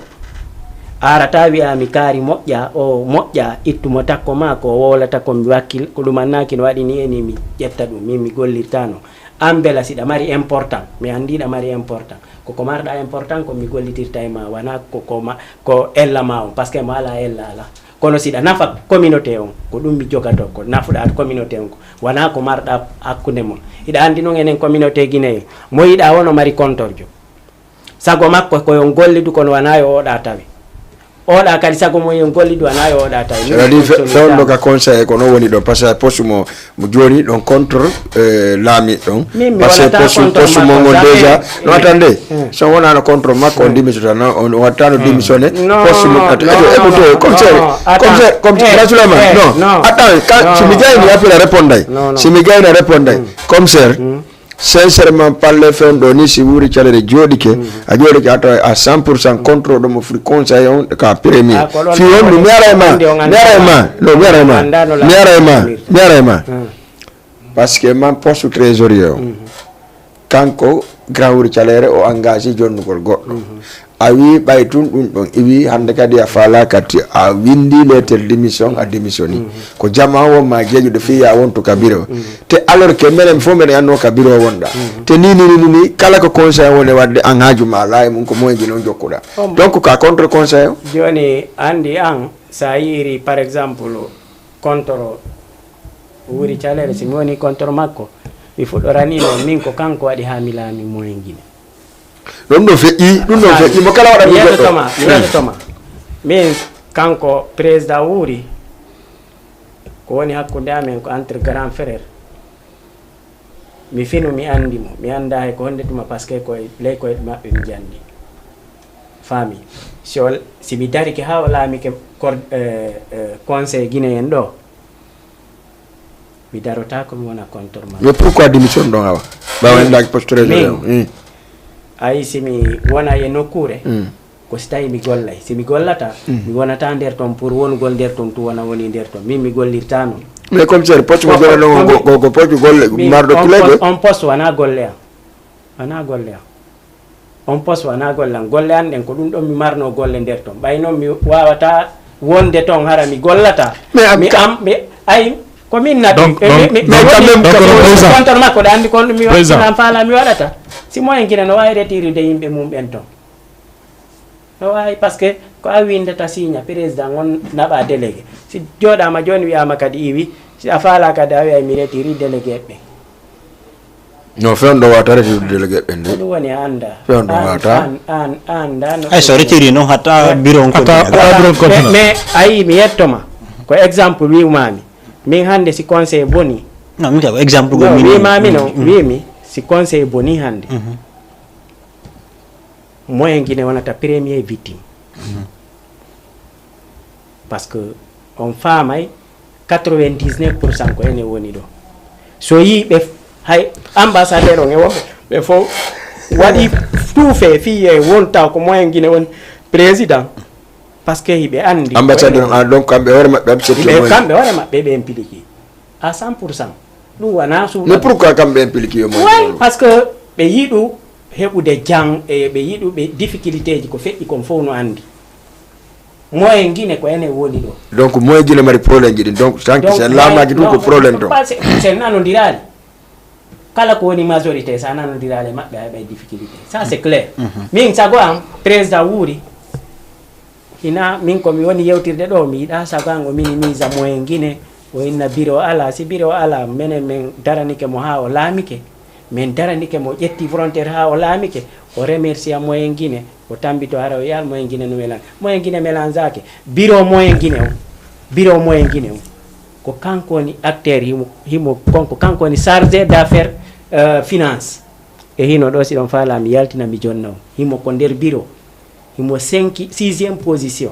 A arata wi'a mi kaari moƴƴa, o moƴƴa, ittu mo takko ma, ko wowlata ko mi wakkil, ko ɗum annaaki no waɗi ni e ni mi ƴetta ɗum, min mi gollirta no. An bela siɗa mari important, mi anndi ɗa mari important. Ko ko marɗa important ko mi gollitirta e ma, wana ko ko ma, ko ella ma on, parce que mo ala ella ala. Kono siɗa nafa communauté on, ko ɗum mi jogato, ko nafuɗa communauté on ko. Wana ko marɗa hakkunde mon. Iɗa anndi noon enen communauté Guinée, mo yiɗa wono mari kontorjo. Sago makko ko yon gollidu kono wana yo oɗa tawi. Oɗa kadi sago mo yon gollidu wana yo oɗa tawi. Cela dit fewndo ka conseil ko no woni ɗo parce que poste mo mo joni ɗon contre euh, laami ɗon. Min mi parce que wonata poste contre poste mo makko ngol déjà. Non attendez. So wonano contre makko on démissionnata non on wattano démissionné. Poste mo attends écoutez comme ça comme ça comme ça Souleymane non attends quand si mi gayni appel a réponday si mi gayni a réponday comme ça. Sincèrement parler fewndo ni si wuri calere joɗike a joɗike a tawa à cent pour cent contre ɗo mo fri conseil on ka premier fi on mi ara e ma mi ara e ma no mi ara e ma mi ara e ma mi ara e ma parce que man poste trésorier o kanko grand wuri calere o engagé jonnugol goɗɗo a wi ɓay tun ɗum ɗon iwi hande kadi a fala kadi a windi lettre démission a démissionni ko jama o won ma jeeƴude fi ya wonto ka bureau te alors que menen fof mbeɗa yanno ka bureau wonɗa te ni ni ni ni kala ko conseil woni wadde an haaju ma ala e mum ko moyen ji noon jokkuɗa donc ka contre conseil o joni andi an sa yiiri par exemple contre wuri calere si mi woni contre makko mi fuɗɗoranimo min ko kanko waɗi ha mi laami moyen guine ɗum ɗo feƴƴi ɗum ɗo feƴƴi mo kala waɗa ɗum goɗɗo mi waɗatoma min kanko président wuuri ko woni hakkunde amen ko entre grand frère mi finu mi andi mo mi anda hay ko honde tuma parce que koye ley koye maɓɓe mi jandi faami si o si mi darike ha o laamike conseil guinéen ɗo mi darotako mi wona contre ma mais pourquoi démission ɗon awa ɓawa en ɗaki poste trésorier ayi si mi wona e nokkure ko si tawi mi gollay si mi gollata mi wonata nder ton pour wonugol nder ton tu wona woni nder ton min mi gollirta non mais comme cher poste mo golle non ko ko poste golle marɗo clé on poste wona golle am wona golle am on poste wona golle am golle an ɗen ko ɗum ɗon mi marno golle nder ton ɓay noon mi wawata wonde ton hara mi gollata mi am mi ay ko min nabi contre makko ɗa andi kon ɗum mi waɗa faala mi waɗata si moyen guine no wawi retirde yimɓe mum ɓen ton no wawi parce que ko a windata signa président on naɓa délégué si joɗama joni wiyama kadi iwi si a faala kadi a wiyay mi retiri délégué ɓe no fewndo wata retiri délégué ɓe nde ɗum woni a anda fewndo wata ay so retiri noon hatta bureau on mais ayi mi yettoma ko exemple wiwmami min hande si conseil boni non min ko exemple gol min wimami noon wimi si conseil boni hande moyen guine wonata premier victime parce que on faamay quatre-vingt-dix-neuf pour cent ko enen woni ɗo so yii ɓe hay ambassadeur on e wonɓe ɓe fof waɗi tuufe fii e wonta ko moyen guine woni président parce que hiɓe anndi ambassadeur en donc kamɓe hoore maɓɓe absenti ɓe kamɓe hoore maɓɓe ɓe impliqué à cent pour cent ɗum wona suuɗa mais pourquoi kamɓe impliqué yo moyen parce que ɓe yiɗu heɓude jang e ɓe yiɗuɓe difficulté ji ko feƴƴi kon fof no anndi moyen guine ko enen woni ɗo donc moyen guine mari problème ji ɗin donc tanki sen laamaji ɗum ko problème ton sen nanodiraali kala ko woni majorité sa nanodiraali maɓɓe haɓay difficulté ça c'est clair min sago am président wuuri hina min komi woni yewtirde ɗo mi yiɗa sago an o minimise moyen guine o inna bureau ala si bureau ala menen min daranike mo ha o laamike min daranike mo ƴetti volontaire ha o laamike o remercia moyen guine o tambito hara o yal moyen guine no melan moyen guine melanzake bureau moyen guine o bureau moyen guine o ko kanko woni acteur himo himo konko kanko woni chargé d'affaire euh, finance e hino ɗo si ɗon faala mi yaltina mi jonna o himo ko nder bureau himo cinqui sixième position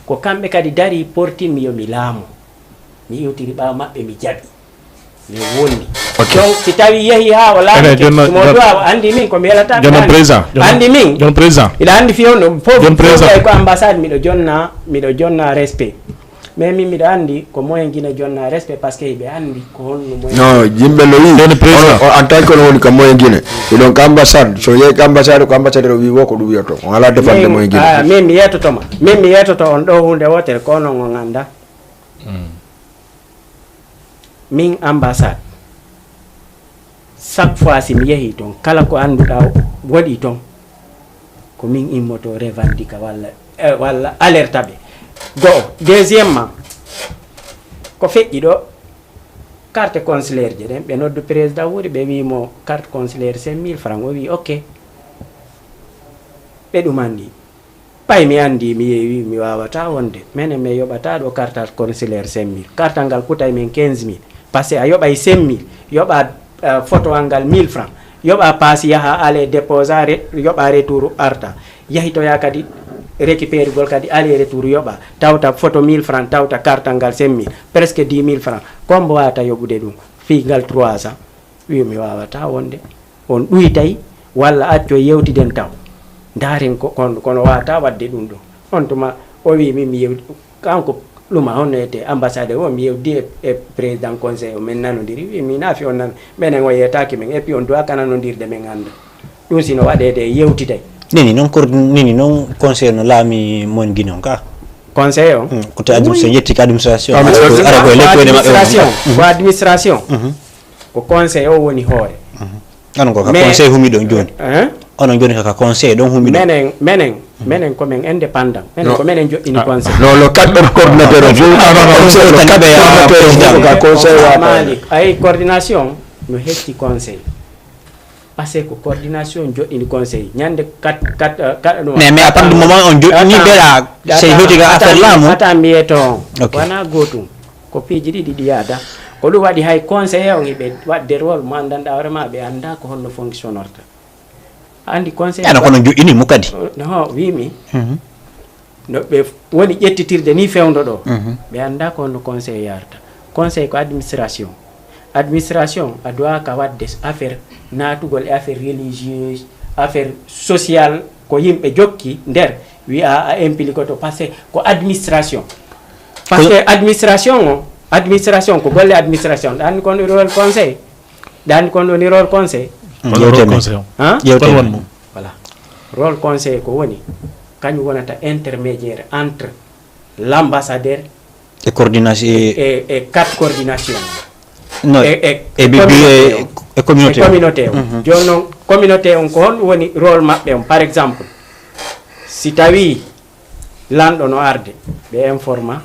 ko kamɓe kadi dari portinmi yo mi laamo mi iwtiri ɓaawo maɓɓe mi jaɓi mi wonni donc si tawi yehi ha o laamimo duwa andi min ko mi welata jonno président andi min jonno président iɗa andi fiyon ɗum fof fof ko ambassade miɗo jonna miɗo jonna respect Mais min miɗo anndi ko moyen Guinée jonna respect, parce que hiɓe anndi ko honno moyen. Non, yimɓe no wi Ɗon président. En tant que on woni ko moyen Guinée, hiɗon ko ambassade, so yehi ko ambassade, ko ambassadeur o wi wo ko ɗum wiyata, on alaa défendre moyen Guinée. Ah, min mi yetotoma, min mi yetoto on ɗo hunde wotere ko onon on annda. Min ambassade, chaque fois si mi yehi ton, kala ko annduɗa waɗi ton, ko min immoto revendika walla eh, walla alerta ɓe. Go'o. Deuxièmement, ko feƴƴi ɗo, carte consulaire je ɗen, ɓe noddu président wuri, ɓe wi mo carte consulaire cinq mille francs, o wi ok. Ɓe ɗum anndi. Ɓay mi anndi, mi yeewi, mi waawata wonde. Menen mi yoɓata ɗo carte consulaire cinq mille. Carte ngal kutay men quinze mille. Parce que a yoɓay cinq mille, yoɓa eh, photo an ngal mille francs. Yoɓa pass yaha, aller déposa, re- yoɓa retour arta. Yahitoya kadi récupérugol kadi aller retour yoɓa. Tawta photo mille francs, tawta carte ngal cinq mille. Presque dix mille francs. Ko mbo wawata yoɓude ɗum? Fii ngal trois cents. Wi mi waawata wonde. On ɗuytay walla acco yewtiden taw. Ndaaren ko kono, kono wawata waɗde ɗum ɗo. On tuma o wi min mi yewti, kanko ɗuma honno ete ambassade o mi yewdi e, e président conseil o min nanodiri. Wi mi nafi on nan, menen o yetaki men. Et puis on doit ka nanodirde men annda. Ɗum sino waɗede e yewtitay. Nini noon coord- nini noon conseil no laami mon Guinée on ka? Conseil on? Hmm, ko te administration, yetti ka administration. Administration. Ara ko e lekkoyde maɓɓe on. Administration. Ko administration. Ko conseil o woni hoore. Onon ko ka conseil humi ɗon jooni. Onon jooni ka conseil ɗon humi ɗon. Menen menen menen ko men indépendant. Menen ko menen joɗɗini conseil. Non, le quatre coordinateur o fof. Conseil le quatre coordinateur o fof ka conseil wata. Ay coordination no hetti conseil. Parce que ko coordination joɗɗini conseil ñande kat kat kat no. Mais mais à partir du moment on joɗɗini beɗa sey hoti ka affaire laamu. Ata mbiyeto on. Wana gotum. Ko piiji ɗiɗi ɗi yaada. Ko ɗum waɗi hay conseiller on hiɓe waɗde rôle mo anndanɗa hoore ma ɓe annda ko honno fonctionnorta. Anndi conseiller. Ana kono joƴƴini mo kadi. No wimi. No ɓe woni ƴettitirde ni fewndo ɗo. Ɓe annda ko honno conseil yarta. Conseil ko administration. Administration a doit ka waɗde affaire naatugol e affaire religieuse, affaire sociale, ko yimɓe jokki nder wiya a implicoto parce que ko administration. Parce que administration o administration ko golle administration ɗan kon rôle conseil. Ɗan kon woni rôle conseil. Rôle conseil. Yewte men. Voilà. Rôle conseil ko woni kañum wonata intermédiaire entre l'ambassadeur e coordination e, e quatre coordination no e, e, e bibiye e communauté e communauté o. Jooni noon communauté on ko hol woni rôle maɓɓe on? Par exemple si tawi lanɗo no arde ɓe informa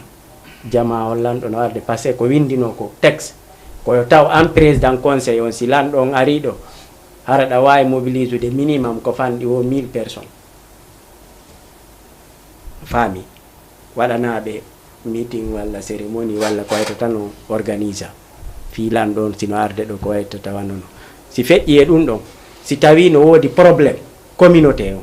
jama on lanɗo no arde parce que ko windino ko texte ko yo taw an président conseil on si lanɗo on ari ɗo hara ɗa wawi mobiliser de minimum ko fanɗi o mille personnes. Faami? Waɗanaaɓe meeting walla cérémonie walla ko wayta tan o organisa fii lan ɗon sino arde ɗo ko wayta tawa nono si feƴƴi e ɗum ɗon si tawi no woodi problème communauté on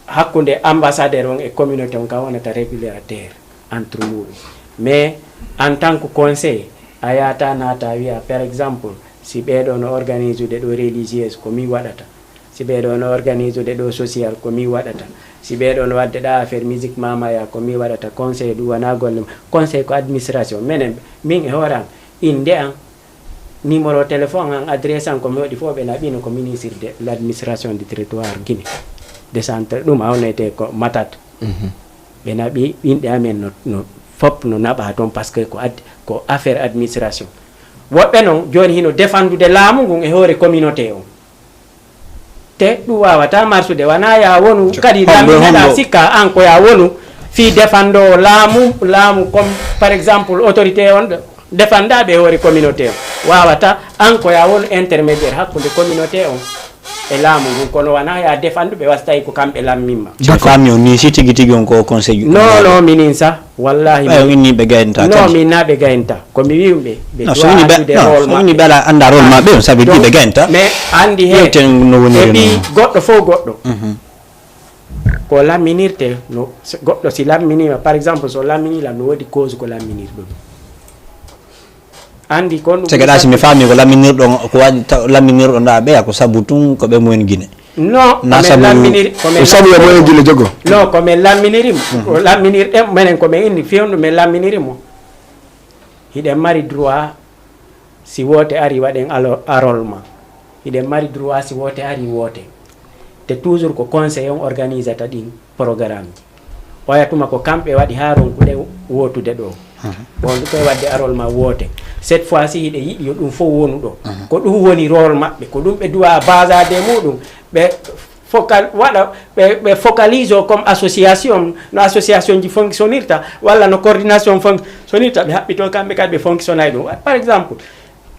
hakkunde ambassadeur on e communauté on ka wonata régulateur entre muɗum mais en tant que conseil a yata nata wiya par exemple si ɓeɗo no organise ude ɗo religieuse ko mi waɗata si ɓee ɗoo no organise ude ɗoo social ko min waɗata si ɓee ɗoo no waɗde ɗaa affaire musique mamaya ko min waɗata conseil ɗum wona golle mum conseil ko administration menen min e hoore am innde am numéro téléphone am adresse am ko mi waɗi fof ɓe naɓino ko ministre de l' administration du territoire guinée décentre ɗum hawnete ko matat ɓe naɓi inɗe amen no, no fop no naɓa toon par ce que ko, ad, ko affaire administration woɓɓe noon jooni hino défendude laamu ngun e hoore communauté on te ɗum wawata marsude wona ya wonu kadi lamɗo meɗa sikka an ko ya wonu fii défendowo laamu laamu comme par exemple autorité on défendaɓe hoore communauté on wawata an ko ya wonu intermédiaire hakkude communauté on e laamu ngun kono wona ya défenduɓe wasi tawi ko kamɓe lamminma mi faami on ni si tigi tigi on ko conseil non non minin sa wallahi ɓay on inni ɓe gayinta non min na ɓe gayinta ko mi wiwɓe ɓe duwaɗude rôle maɓɓe ɓe ala anda rôle maɓɓe on sabi ɗi ɓe gayinta mais andi he ten no woni epi goɗɗo fof goɗɗo mhm. Ko lamminirte no goɗɗo si lamminima par exemple so lamminila no woodi cause ko lamminir ɗum andi kon ɗum segaɗa si mi faami ko lamminirɗo ko waɗi lamminirɗo nda ɓeya ko sabu tun ko ɓe mumen guine Non, ko Na men sabu lamminiri, ko men Ko sabu e moyen gine jogo. Non, ko men lamminiri mo. Ko lamminirɗen, menen ko men inni fewndo men lamminiri mo. Hiɗen mari droit si woote ari waɗen alo- arolma. Hiɗen mari droit si woote ari woote. Te toujours ko conseil on organisata ɗin programme ji. Oya tuma ko kamɓe waɗi haa ronkuɗe wootude ɗo. Bon, koye waɗde arolma woote. Cette fois si hiɗe yiɗi yo ɗum fof wonu ɗo. Ko ɗum woni rôle maɓɓe. Ko ɗum ɓe duwa basade e muɗum. Ɓe focal waɗa ɓe, ɓe focalise o comme association no association ji fonctionnirta walla no coordination fonctionnirta ɓe haɓɓito kamɓe kadi ɓe fonctionnay ɗum. Par exemple,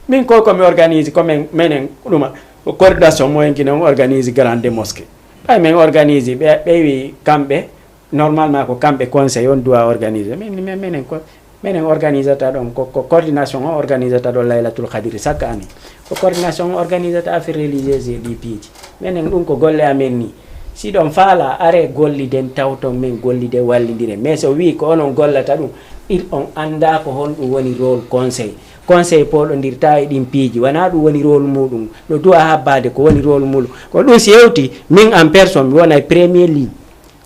min ko komi organise ko men menen ɗuma ko coordination moyen kine on organise grande mosquée. Ɓay men organise ɓe ɓe wi kamɓe normalement ko kamɓe conseil on doit organise. Min menen ko menen organisata ɗon ko, ko coordination on organisata ɗon laylatul khadiri chaque année. Ko coordination on organisata affaire religieuse e ɗi piiji. Menen ɗum ko golle amen ni. Si ɗon faala are golliden tawton men gollide wallidire. Mais so wii ko onon gollata ɗum, il on annda ko honɗum woni rôle conseil. Conseil pooɗondirta e ɗin piiji. Wona ɗum woni rôle muɗum. No duwa habbade ko woni rôle muɗum. Ko ɗum si hewti min en personne mi wonay premier ligne.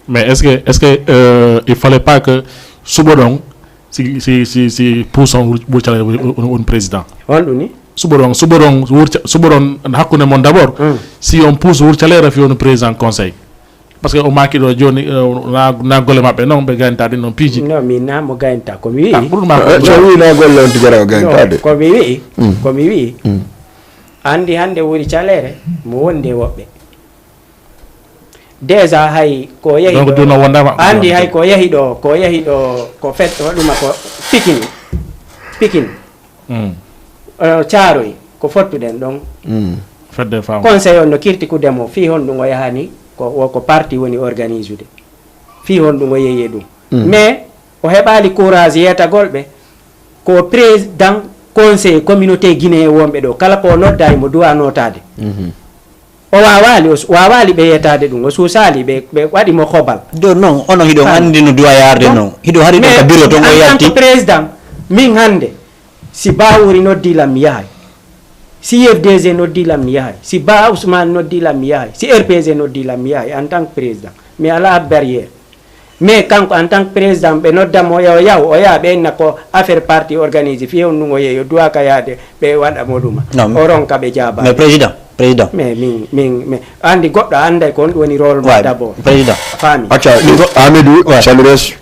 Mais est-ce que, est-ce que euh, il fallait pas que suɓoɗon si si si si puuson wurcale on président? Honɗum ni? Suɓoɗon suɓoɗon wurca suɓoɗon hakkunde mon d'abord. Si on puus wurcalere fi on président conseil. Parce que o maaki ɗo joni euh, na na golle maɓɓe non ɓe gayntaɗi noon piiji. Non, min na mo gaynta ko mi Ah, wi'i. ɓurɗo ma Eh, so wi na golle on tigi ara o gayntaade. Ko mi wi'i. Ko mi wi'i. Andi hannde wuri caleere mo wondi e woɓɓe. Déjà hay ko yehi Donc ɗo- jooni o wondama. Andi hay ko yehi ɗo ko yehi ɗo ko fet waɗuma ko pikin pikin Mm. caaroy ko fottuɗen ɗon. Fedde faamu. Conseil on no kirti kudemo fii honɗum o yahani ko o ko parti woni organisude fii honɗum o yehi e ɗum. Mais o heɓali courage yeetagol ɓe ko président conseil communauté guinéen wonɓe ɗo kala ko o nodda imo duwa notade. O wawali o su- wawali ɓe yetade ɗum o suusali ɓe ɓe waɗi mo hobal. Jooni noon onon hiɗon anndi no duwa yaarde noon hiɗo hari ɗum ka bureau toon o En tant yalti. Que président min hannde si bawuri noddi lam mi yahay, si ufdg noddi lam mi yahay, si ba ousmane noddi lam mi yahay, si rpg noddi lam mi yahay en tant que président mi ala barrière. Mais kanko en tant que président ɓe nodda mo yo yaw o yaha ɓe inna ko affaire parti organisé fi hewndungo yeeyo duwaka yaade ɓe waɗa mo ɗuma. O ronka ɓe jaaba mais président président mais min min min andi goɗɗo anday ko honɗum woni rôle ma d'abord président faami. Acca Amidou Chalires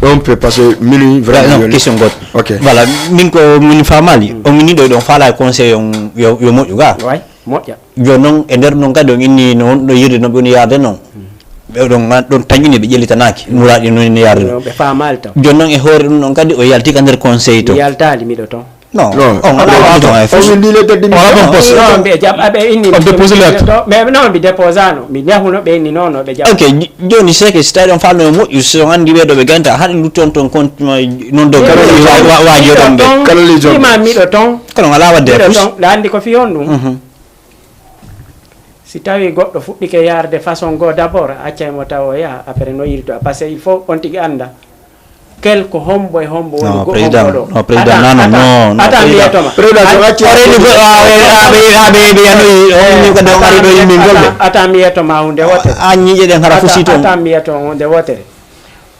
on peut passer mini vraiment question goto ok voilà min ko min famali o min niɗo ɗon faala e conseil on yo yo moƴƴu ga Way moƴƴa. Jooni noon e nder noon kadi on inni no honɗo yirde noon ɓe woni yaarde noon ɓe ɗon ɗon tañini ɓe ƴellitanaaki nuraaɗi noon inni yaarde noon Ɓe faamaali taw. Jooni noon e hoore ɗum ɗon kadi o yalti ka nder conseil to Mi yaltaali miɗo toon. non Non, on on alaa on ɗon e on fof windii lettre Non, démission. ɓe jaɓ aɓe inni On déposé lettre. Mais non mi déposano mi nehunoo ɓe inni non non ɓe jaɓ. Ok jooni c'est que si tawi on faalno moƴƴu si on anndi ɓeeɗo ɓe ganta haɗi lutton toon kon noon dow waajo ɗon ɓe Kala ley zone. Ima miɗo toon. Kono alaa waɗde Miɗo plus toon ɗa anndi ko fii honɗum. Si tawi goɗɗo fuɗɗike yaarde façon goo d'abord a accay mo taw o yaha après no yirto par ce que il faut on tigi annda kel ko hombo e hombo woni Non, go- président, hombo ɗo. non, président, Attends, non, non, attends, non, non, attends, mi président. yettoma. Président so acci Already ko aɓe aɓe aɓe ɓe yanoyi o inni ko ɗon ari ɗo yimmingol ɓe Attends, attends, mi yettoma hunde wotere. A ñiiƴe ɗen hara fusi toon Attends, mi yetto hunde wotere.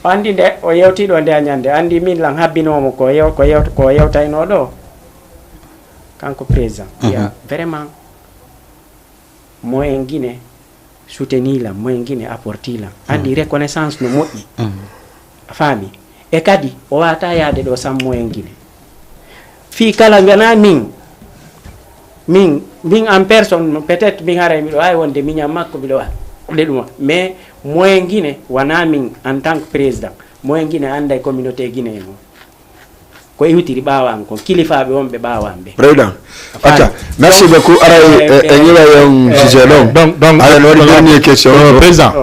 O anndi nde o yewti ɗo nde a ñande anndi min lan habbinoomo ko yew ko yew ko yewtayno ɗo. Kanko président ya vraiment moyen Guinée soutenir lan moyen Guinée apportir lan anndi reconnaissance no moƴƴi. A faami? E kadi o wata yaade ɗo sans moyen Guinée. Fii kala wona min min min en personne peut-être min haray miɗo wawi wonde miñan makko miɗo waɗe ɗuma mais moyen Guinée wona min en tant que président moyen Guinée anday communauté Guinée en o. Ko iwtiri ɓaawam kon kilifaaɓe wonɓe ɓaawam ɓe. Président acca merci beaucoup aray e ñiwa yon sujet ɗon donc donc aɗa waɗi dernier question président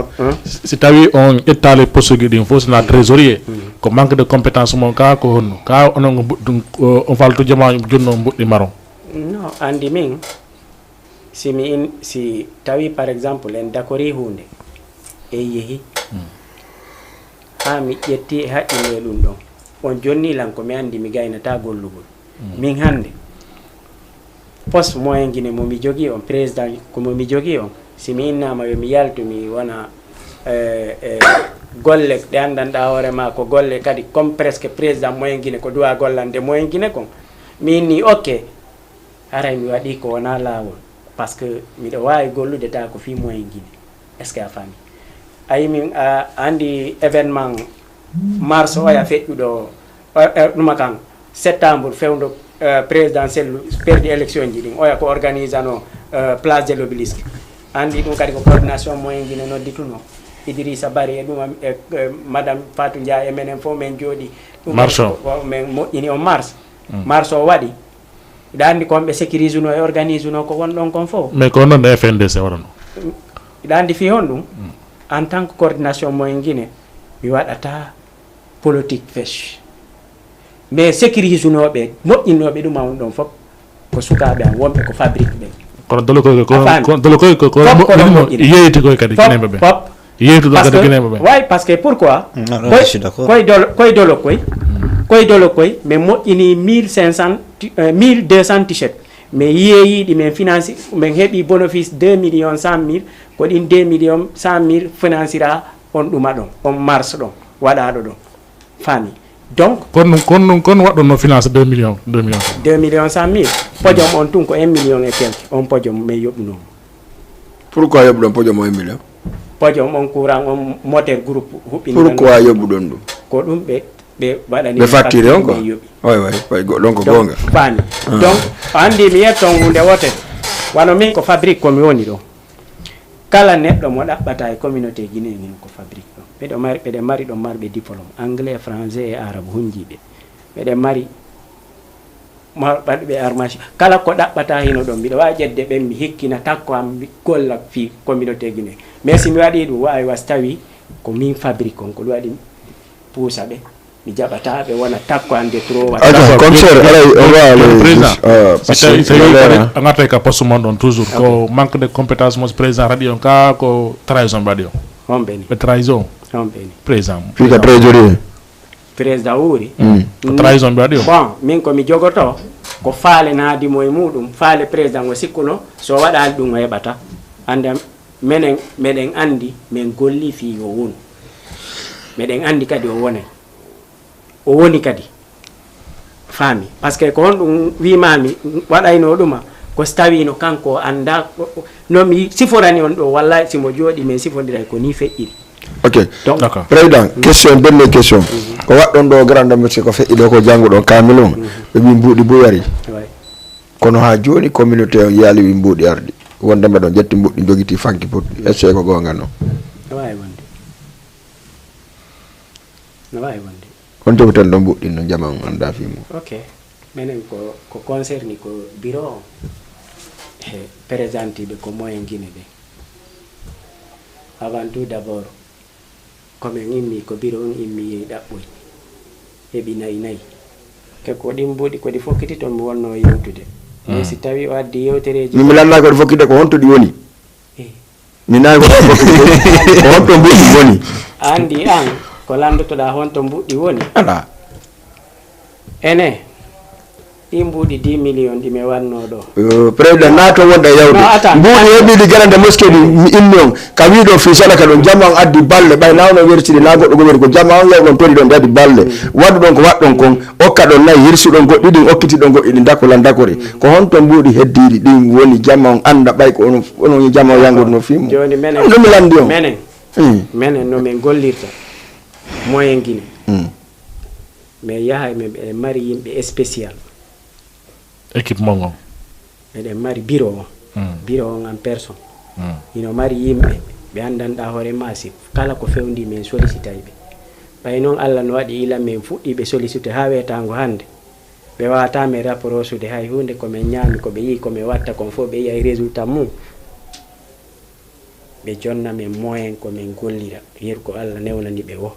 si tawi on ƴettaali postuji ɗin fof sona trésorier ko manque de compétence mon ka ko honno ka onon on faltu jama jonno mbuɗɗi maron Non anndi min si mi in si tawi par exemple en dakori huunde en yehi haa mi ƴetti e haqqille ɗum ɗon on jonni lan ko mi anndi mi gaynata gollugol min hannde poste moyen Guinée mo mi jogii on président ko mo mi jogii on Si mi innaama yo mi yaltu, mi wona, eh, eh, golle ɗe anndanɗaa hoore maa ko golle kadi, comme presque président Moyen Guinée ko duwaa gollande Moyen Guinée kon. Mi inni, ok, haray mi waɗii ko wonaa laawol, parce que miɗo waawi gollude taa ko fii Moyen Guinée. Est-ce que a faami? A yi min, a anndi événement mars oya feƴƴuɗo, eh, eh, ɗuma kan, septembre fewndo, eh, présidentiel perdi élection ji ɗin, oya ko organisano, eh, Place de l'Obélisque. Anndi ɗum kadi ko coordination Moyen Guinée noddituno. Idrissa Bari e ɗum, e, e madame Fatou Ndiaye e menen fof men jooɗi. Ɗum Mars o. Ko men moƴƴini on mars. Mm. Mars o waɗi. Hiɗa anndi kon ɓe sécurise no e organise no ko won ɗon kon fof. Mais ko noon F N D C waɗano. Hiɗa anndi fii honɗum? Mm. En tant que coordination Moyen Guinée, mi waɗata politique fèche. Mais sécurise nooɓe, moƴƴinnooɓe ɗum on ɗon fof, ko sukaaɓe am wonɓe ko fabrique ɓen. Kono dolo koy ko, a faami? Kono dolo koy ko, ko Fof ko ɗon moƴƴini. Yeeyti koy kadi Fof, Guinéeɓe ɓe. Fof. Yeeytuɗo Parce kadi que, Guinéeɓe ɓe. Oui, parce que pourquoi? Mm, non, Koy, je suis d'accord. Koy dolo, koy dolo koy, Mm. koy dolo koy, mais moƴƴini mille cinq cents, ti-, euh, mille deux cents t-shirt. Mais yeeyiɗi men financi, men heɓi bénéfice deux millions cent mille, ko ɗin deux millions cent mille financira on ɗuma ɗon, on marche ɗon, waɗaaɗo ɗon. Faami? Donc, Kono ɗum, kono ɗum, kono waɗɗon no finance deux millions, deux millions. Deux millions cent mille. Podium on tun ko un million et quelque, on podium men yoɓuno. Pourquoi yoɓuɗon podium o un million? Podium on courant on moteur groupe huɓɓini. Pourquoi yoɓuɗon ɗum? Ko ɗum ɓe, ɓe waɗani Ɓe facture on ko? Ɓe yoɓi. Oui, oui, oui, go-, ɗon ko Donc, goonga. Faami. Ah. Donc, a anndi mi yetton huunde wote. Wano min ko fabrique ko mi woni ɗo. Kala neɗɗo mo ɗaɓɓata e communauté Guinée ngin ko fabrique ɗon. Ɓeɗo mari, ɓeɗe mari ɗon marɓe diplôme anglais, français et arabe hunjiiɓe. Ɓeɗe mari ma-, waɗɓe armage. Kala ko ɗaɓɓata hino ɗon. Miɗo waawi ƴetde ɓen mi hikkina takko am mi golla fii communauté Guinée. Mais si mi waɗi ɗum, waawi was tawi ko min fabrique on, ko ɗum waɗi puusa ɓe. Mi jaɓataa ɓe wona takko am de trop waɗa. Aja, D'accord, commissaire, bien, alay, bien, on va bien, aller président. Jus-, euh, Si parce que tawi, si tawi le kadi maire, a ngartay ka poste mon ɗon toujours, ko Ok. manque de compétence mo président waɗi on ka ko trahison ɓe waɗi on. Homɓe ni? Ɓe trahison. Homɓe ni? Président. Fii ka trésorier. Président wuuri? Mm. Ko trahison ɓe waɗi on. Bon, min ko mi jogoto, ko faale naadi mo e muɗum, faale président o sikkuno, so waɗaali ɗum o heɓata. Annde am, menen, meɗen anndi, men golli fii o wonu. Meɗen anndi kadi o wonay. O woni kadi. Faami. Parce que ko honɗum wiimaami waɗayno ɗuma, ko so tawiino kanko o anndaa, ko, ko, no mi siforani on ɗo, wallahi si mo jooɗi men sifondiray ko nii feƴƴiri. Ok. Donc, D'accord. Président, question, dernière question. Ko waɗɗon ɗo grande mosquée ko feƴƴi ɗo ko jannguɗon kaamil on, ɓe mbi mbuuɗi buy ari. Ouais. Kono haa jooni communauté on yaali wi mbuuɗi ardi. Wonde mbaɗon ƴetti mbuuɗi jogiti fanki puɗɗi. Est-ce que ko goonga non? No waawi wonde. No waawi wonde. On jogoten ɗon mbuuɗi no jama on anndaa fii mum. Ok. Menen ko, ko concerni ko bureau on. He, présenté ɓe ko Moyen Guinée ɓe. Avant tout d'abord, ko men immi, ko bureau on immi yehi ɗaɓɓoy. Heɓi nayi nayi. Ke ko ɗin mbuuɗi ko ɗi fokkiti ton mi wonno yewtude. Mais Mm. si tawi o addi yewtereeji Min mi lanndaki ko ɗi fokkiti ko honto ɗi woni? Eh. Mi nayi ko ɗi fokkiti ko, ko honto mbuuɗi woni? A anndi an ko lanndotoɗaa honto mbuuɗi woni? Alaa. Ene, ɗi mbuuɗi dix millions ɗi mi wanno ɗo. Euh, président, na to wonɗa yawde. Non, attends. Mbuuɗi heɓiɗi garande mosquée ɗi mi inni on. Ka wiɗo fii sadaka ɗon, jama on addi balle, ɓay na ono wertiri, na goɗɗo gomeri ko jama on yaw ɗon tori ɗon, ɗi addi balle. Mm. Waɗu ɗon ko waɗɗon kon, okka ɗon nayi, hirsu ɗon goɗɗi ɗin, okkiti ɗon goɗɗi ɗin, dakolan dakori. Mm. Ko honto mbuuɗi heddiɗi ɗin woni jama on annda ɓay ko ono, ono jama on yangude no fii mum. Jooni menen, Ɗum mi lanndi on. Menen, Mm. menen no men gollirta. Moyen Guinée. Mm. Mais yahay men ɓe mari yimɓe spécial. Équipe mon on. Meɗen mari bureau on. Mm. Bureau on en personne. Mm. Ino mari yimɓe, ɓe anndanɗaa hoore maa si kala ko fewndi men sollicitay ɓe. Ɓay noon Alla no waɗi ila men fuɗɗii ɓe sollicité haa weetaango hannde. Ɓe waawataa men rapprochude hay huunde ko men ñaami, ko ɓe yi'i, ko men watta kon fof ɓe yi'ay résultat mum. Ɓe jonna men moyen ko men gollira, yeru ko Alla newnani ɓe woo.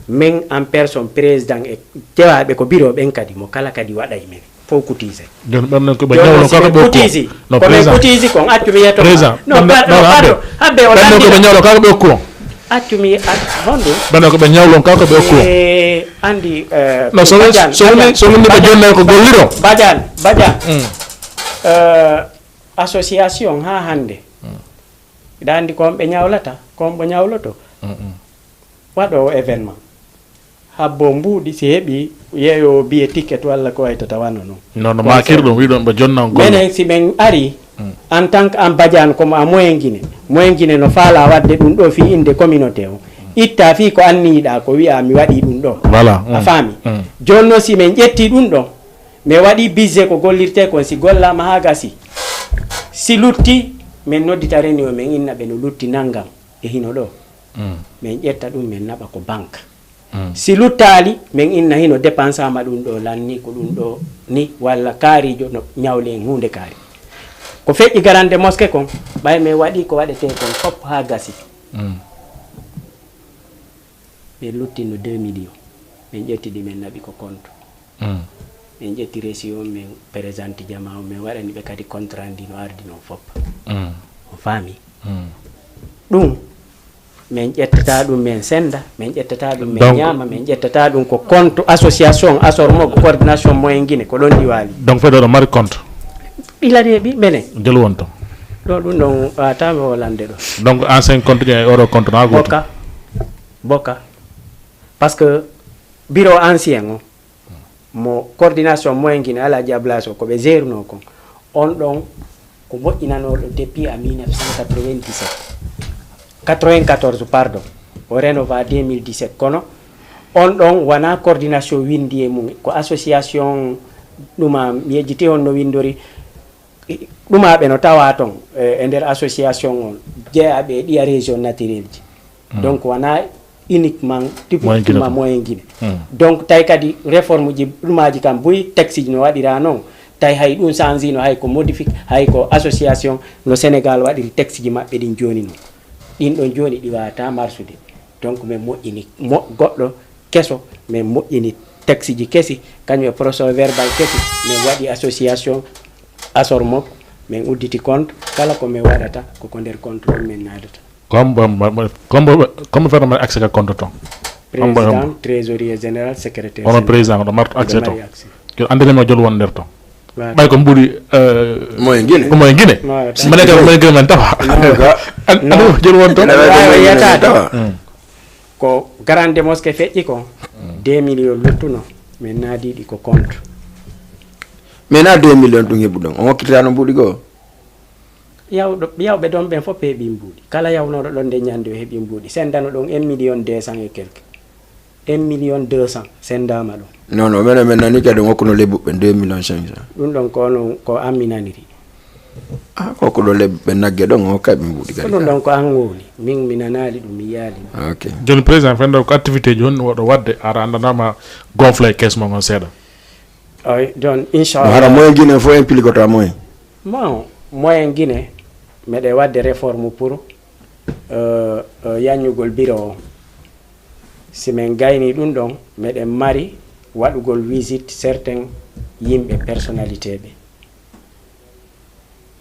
Men en personne, président e jeyaaɓe ko bureau ɓen kadi, mo kala kadi waɗay men. Fof cotisé. Jooni ɓen noon ko ɓe Jooni ñawlo si kala ɓe ɓe okku. Cotisé, non, ko ɓe président. Cotisé kon, accu mi yetto. Président, non, non, pardon, non, pardon, habbe. Habbe o ɓen noon ko ɓe lanndino. Ñawlo kala ɓe okku. Accu mi, a, honɗum? Ɓen noon ko ɓe ñawlo kala ko ɓe okku. Eh, anndi, eh, non, so woni, Badiane, so woni, Badiane, so woni ɓe Badiane, jonnay ko golliro. Badiane, Badiane. Mm. Eh, association haa hannde. Mm. Hiɗa anndi ko on ɓe ñawlata, ko on ɓe ñawloto. Waɗoowo événement. Habbo mbuuɗi si heɓi yeeyo biye ticket walla ko waytata wano non. Non, no makir ɗum, wiɗon ɓe jonna on golle. Menen si men ari, en tant que an Badiane, comme a moyen Guinée. Moyen Guinée no faala waɗde ɗum ɗo fii innde communauté on. Itta fii ko anniyiɗaa ko wi'a mi waɗi ɗum ɗo. Voilà. A faami? Jooni non si men ƴetti ɗum ɗo, mi waɗi budget ko gollirte kon si gollaama haa gasi. Si lutti, men noddita réunion men inna ɓe no lutti nanngam e hino ɗo. Men ƴetta ɗum men naɓa ko banque. Si luttaali, men inna hino dépensama ɗum ɗo lanni, ko ɗum ɗo ni, walla kaarijo no ñawli en huunde kaari. Ko feƴƴi garande mosquée kon, ɓay men waɗi ko waɗetee kon fop haa gasi. Ɓe luttino deux millions. Men ƴetti ɗi men naɓi ko compte. Min ƴetti reesi on, min présenti jama on, min waɗani ɓe kadi contrat ndi no ardi non fop. On faami? Ɗum, min ƴettata ɗum min senda, min ƴettata ɗum min Donc- ñaama, min ƴettata ɗum ko compte association, asor mo ko coordination moyen Guinée, ko ɗon ɗi waali. Donc fedde oɗo mari compte? Ɓilani e ɓi mene. Jelu won ton. Ɗo ɗum ɗon wata mi holande ɗo. Donc ancien compte ƴe oɗo compte na goto? Boka. Boka. Parce que bureau ancien o, mo coordination moyen Guinée, Alaaji Ablaye Sow, ko ɓe gérunoo kon. On ɗon ko moƴƴinanooɗo depuis a mille neuf cent quatre-vingt-dix-sept. Quatre-vingt-quatorze, pardon. O rénova deux mille dix-sept. Kono on ɗon wonaa coordination winndi e mum. Ko association ɗuma, mi yejjiti on no winndori. Ɗumaaɓe no tawa ton, eh, e nder association on, jeyaaɓe e ɗiya région naturel ji. Donc, wonaa uniquement, typiquement moyen Guinée. Donc, tawi kadi réforme ji, ɗumaaji kam buy, texte ji no waɗira non. Tawi hay ɗum changino, hay ko modifique, hay ko association no Sénégal waɗiri texte ji maɓɓe ɗin jooni non. Ɗin ɗon jooni ɗi waawata marsude. Donc, min moƴƴini mo-, goɗɗo keso, min moƴƴini texte ji kesi, kañum e procès verbal kesi, min waɗi association asor makko, min udditi compte, kala ko min waɗata, ko ko nder compte ɗum min naadata. Comme, comme, comme, comme fewta mbaɗa accès ka compte ton? Comme Président, trésorier général, secrétaire Onon général. Président, oɗo marto accès ton? Mari accès. Yo anndinema jol won nder ton. Ɓay ko mbuuɗi, eh, moyen Guinée. Ko moyen Guinée. Mane ka moyen Guinée man tawa. An-, anu jol won ton. Waawi yataade. Ko grande mosquée feƴƴi ko deux millions luttuno, min naadiɗi ko compte. Mais na deux millions ɗum heɓuɗon, on hokkitano mbuuɗi goo? Yawɗo, yawɓe ɗon ɓen fof heɓi mbuuɗi. Kala yawnooɗo ɗon nde ñande o heɓi mbuuɗi. Sendano ɗon un million deux cents et quelque. Un million deux cents sendaama ɗon. Non, non, minen min nani kadi on hokkuno lebbuɓe deux millions cinq cents. Ɗum ɗon ko onon, ko an mi naniri. Ah, ko hokkuɗo lebbuɓe nagge ɗon, on hokkay ɓe mbuuɗi kadi. Ko ɗum ɗon ko an woni. Min mi nanaali ɗum, mi yiyaali ɗum. Ok. Jooni président, fenndo ko activité ji honno waɗo waɗde, ara anndanaama gonfle e kees mon on seeɗa? Oy, ɗon, inchallah. Hara moyen Guinée fof impliqué to moyen? Bon, moyen Guinée, meɗe waɗde réforme pour, euh, euh, yaññugol bureau o. Si min gayni ɗum ɗon, meɗen mari waɗugol visite certains yimɓe personnalité ɓe.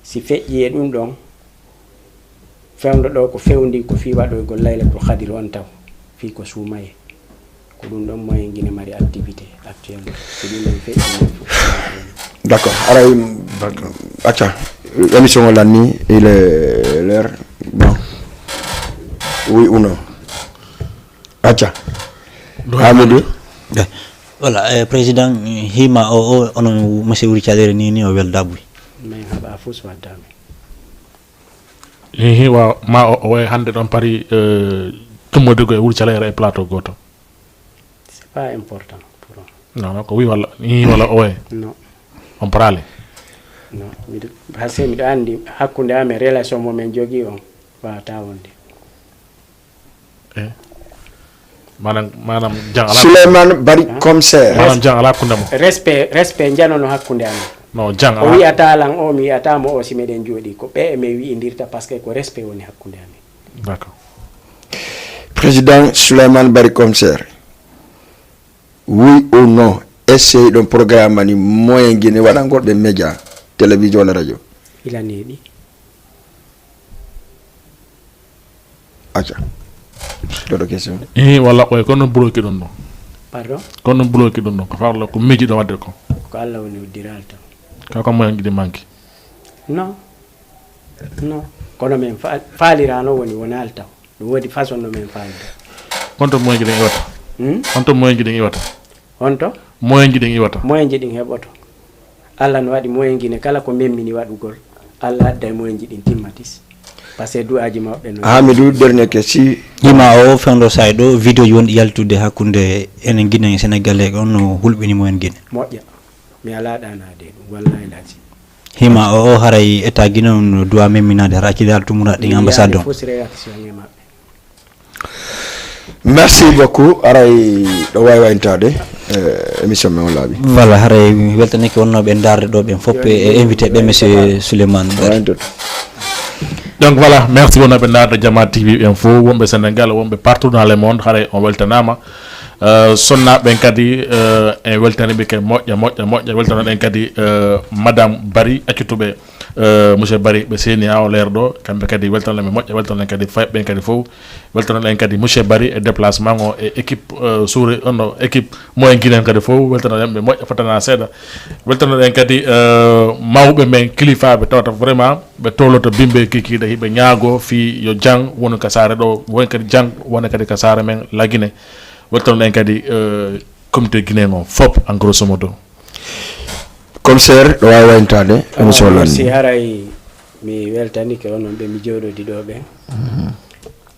Si feƴƴi e ɗum ɗon, fewndo ɗo ko fewndi ko fii waɗoygol Laylatul Qadr on taw, fii ko suumaye. Ko ɗum ɗon moyen Guinée mari activité actuellement. Si ɗum ɗon feƴƴi, min fof. D'accord. Aray, acca. Émission o lanni, il est l'heure. Bon. Oui ou non? Acca. Amadou. Voilà, eh, président, hima o, o, onon monsieur Wuri Calere ni, ni o welda buy. Min haɓa fus waddami. Hihi, wa, ma o, o wayi hannde ɗon pari, eh, tummoyde ko e Wuri Calere e plateau gooto. C'est pas important pour moi. Non, non, ko wi walla, hihi walla o wayi? Non. On parale? Non, miɗo, parce que miɗo anndi hakkunde amen relation mo min jogii on, waawata wonde. Eh. Maanaam, maanaam, jang alaa. Souleymane Bari, commissaire. Maanaam, jang alaa hakkunde mo. Respect, respect njanono hakkunde amen. No, jang alaa. O wi'ata lan o, mi wi'ata mo o, si meɗen jooɗi, ko ɓe e men wi'indirta, parce que ko respect woni hakkunde amen. D'accord. Président Souleymane Bari, commissaire. Oui ou non? Essayé ɗon programme ani moyen Guinée waɗangol ɓe média, télévision walla radio? Ila neeɓi. Acca. Ɗoɗo question. Eh, walla koye, kono bloqué ɗon ɗon. Pardon? Kono bloqué ɗon ɗon, ko farla ko miijiɗo waɗde ko. Ko Allah woni uddiral tan. Ka ko moyen Guinée manque. Non. Non. Kono min fa- faaliraano woni wonaali taw. Ɗum woodi façon no min faalira. Honto moyenji ɗin iwata? Hmm? Honto moyenji ɗin iwata? Honto? Moyenji ɗin iwata? Moyenji ɗin heɓoto. Allah no waɗi moyenji ne kala ko memmini waɗugol. Allah adday moyenji ɗin timmatis. Parce que du'aaji maɓɓe no. Haa mi du dernier question. Hima o fewndo say ɗo vidéo ji wonɗi yaltude hakkunde enen Guinée e Sénégalais on no hulɓini mo en Guinée. Moƴƴa. Mi alaa ɗaanaade e ɗum. Wallahi lazi. Hima o o haray état Guinée on no duwa memminaade hara accidaade tumuraɗe ɗin ambassade on. Fausse réaction e maɓɓe. Merci beaucoup. Aray ɗo wawi wayntade eh, émission men o laaɓi. Voilà, haray mi weltanike wonnooɓe e ndaarde ɗo ɓen fof e e invité ɓe monsieur Souleymane Bari. Wayntode. Donc voilà, merci wonnooɓe ndaarde Jama T V ɓen fof, wonɓe Sénégal, wonɓe partout dans le monde, haray on weltanama. Eh, sonnaaɓe ɓen kadi eh, en weltaniɓe ke moƴƴa moƴƴa moƴƴa, weltanoɗen kadi eh, madame Bari accutuɓe. Eh, monsieur Bari ɓe seeni haa o leer ɗo, kamɓe kadi weltanoɗen ɓe moƴƴa, weltanoɗen kadi fayɓe ɓen kadi fof, weltanoɗen kadi monsieur Bari e déplacement o e équipe eh, suure onno équipe moyen guinéen kadi fof, weltanoɗen ɓe moƴƴa fotana seeɗa. Weltanoɗen kadi eh, mawɓe men, kilifaaɓe tawata vraiment ɓe towloto bimbe kikiiɗe, hiɓe ñaago fii yo jang wonu ka saare ɗo, woni kadi jang wona kadi ka saare men Lagine. Weltanoɗen kadi eh, comité guinéen o fof en grosso modo. Commissaire, ɗo wawi wayntade émission lanni. Si haray mi weltanike onon ɓe mi jooɗodi ɗo ɓen.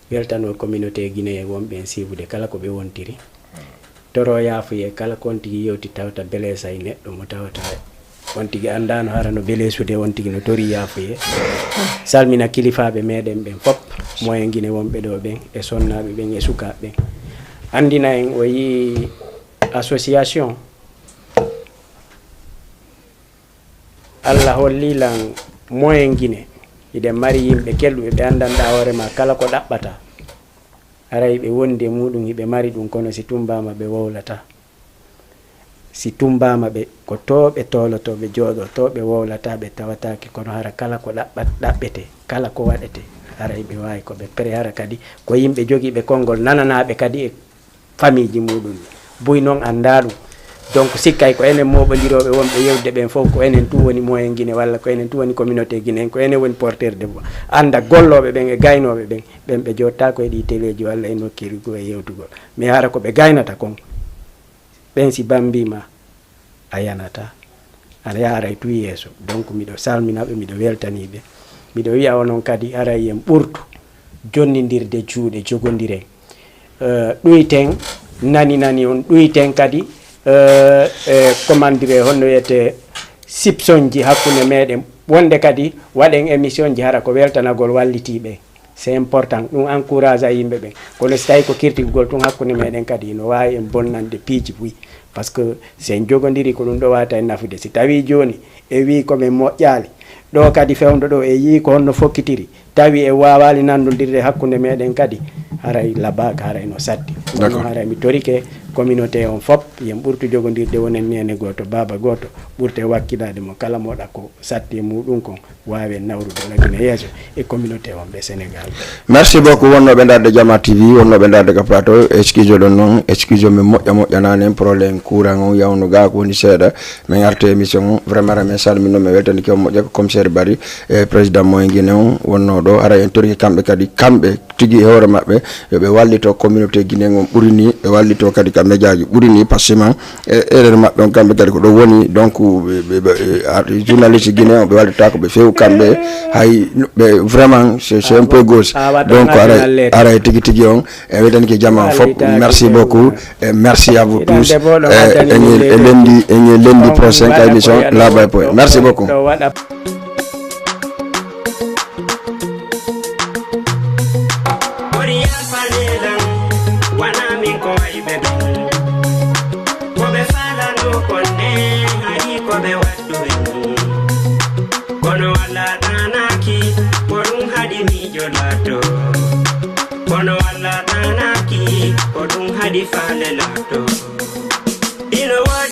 Weltano communauté guinéen wonɓe en siibude kala ko ɓe wontiri. Toro yaafuye kala ko on tigi yewti tawta blessay neɗɗo mo tawata on tigi anndano hara no blessude, on tigi no tori yaafuye. Salmina kilifaaɓe meɗen ɓen fof, moyen Guinée wonɓe ɗo ɓen e sonnaaɓe ɓen e sukaaɓe ɓen. Anndina en o yii association Allah holli lan moyen Guinée, hiɗen mari yimɓe kelɗuɓe ɓe anndanɗaa hoore maa kala ko ɗaɓɓataa. Haray ɓe wondi e muuɗum hiɓe mari ɗum, kono si tumbaama ɓe wowlataa. Si tumbaama ɓe, ko too ɓe toolotoo, ɓe jooɗoo too, ɓe wowlataa, ɓe tawataake, kono hara kala ko ɗaɓɓa- ɗaɓɓetee, kala ko waɗetee, haray ɓe waawi ko ɓe prêt. Hara kadi ko yimɓe jogiiɓe konngol, nananaaɓe kadi e famiiji muuɗum. Buy noon anndaa ɗum. Donc sikkay ko enen mooɓondirooɓe wonɓe yewde ɓeen fof, ko enen tun woni moyen Guinée walla ko enen tun woni communauté Guinée, ko enen woni porteur de voix. Annda gollooɓe ɓeen e gaynooɓe ɓeen, ɓeen ɓe jooɗtaako e ɗii teleeji walla e nokkeeli goo e yewtugol. Mais hara ko ɓe gaynata kon, ɓeen si bambiima, a yanataa, aɗa yaaray tun yeeso. Donc miɗo salmina ɓe, miɗo weltanii ɓe. Miɗo wi'a onon kadi aray en ɓurtu jonnindirde juuɗe, jogondiren. Eh, ɗuyten, nani nani on, ɗuyten kadi eh, eh, commandire honno wiyetee sipsonji hakkunde meɗen. Wonde kadi waɗen émission ji hara ko weltanagol wallitiiɓe. C'est important, ɗum encourage a yimɓe ɓen. Kono si tawi ko kirtigugol tun hakkunde meɗen kadi, no wawi en bonnande piiji buy. Parce que si en jogondirii ko ɗum ɗo wata en nafude. Si tawi jooni e wii ko men moƴƴaali, ɗo kadi fewndo ɗo e yii ko honno fokkitiri, tawi en wawaali nanndondirde hakkunde meɗen kadi, haray labaaka, haray no satti. Kono haray mi torike communauté on fop, yen ɓurtu jogondirde, wonen neene gooto, baaba gooto, ɓurte wakkilaade mo kala moɗa ko satti e muuɗum kon. Waawen nawrude Lagine yeeso e communauté on ɓe Sénégal. Merci beaucoup wonnooɓe ndaarde Jama T V, wonnooɓe ndaarde ka plateau, excuse ɗon noon, excuse min moƴƴa moƴƴanaani en, problème courant on yawno gaa ko woni seeɗa, min arta émission on, vraiment min salmino, min weltanike on moƴƴa ko commissaire Bari e président moyen Guinée on wonnoo ɗo, hara en torike kamɓe kadi, kamɓe tigi e hoore maɓɓe, yo ɓe wallito communauté Guinée on ɓuri ni, ɓe wallito kadi ka médiaji ɓuri ni, parce que e erreur maɓɓe on kamɓe kadi ko ɗo woni. Donc journaliste guinéen on ɓe wallitata ko ɓe few kamɓe, hay ɓe vraiment c'est un peu gauche. Donc aray aray tigi tigi on e wetanike jama fop. Merci beaucoup et merci à vous tous. E lendi e lendi prochain ka émission laba e poye. Merci beaucoup. Ɓuri yalfanelan, wana min ko wayɓe ɓen. Ko ɓe falano konne, hayi ko ɓe waddu en. Kono Allah tanaki, ko ɗum haɗi miijo lato. Kono Allah tanaki, ko ɗum haɗi falela.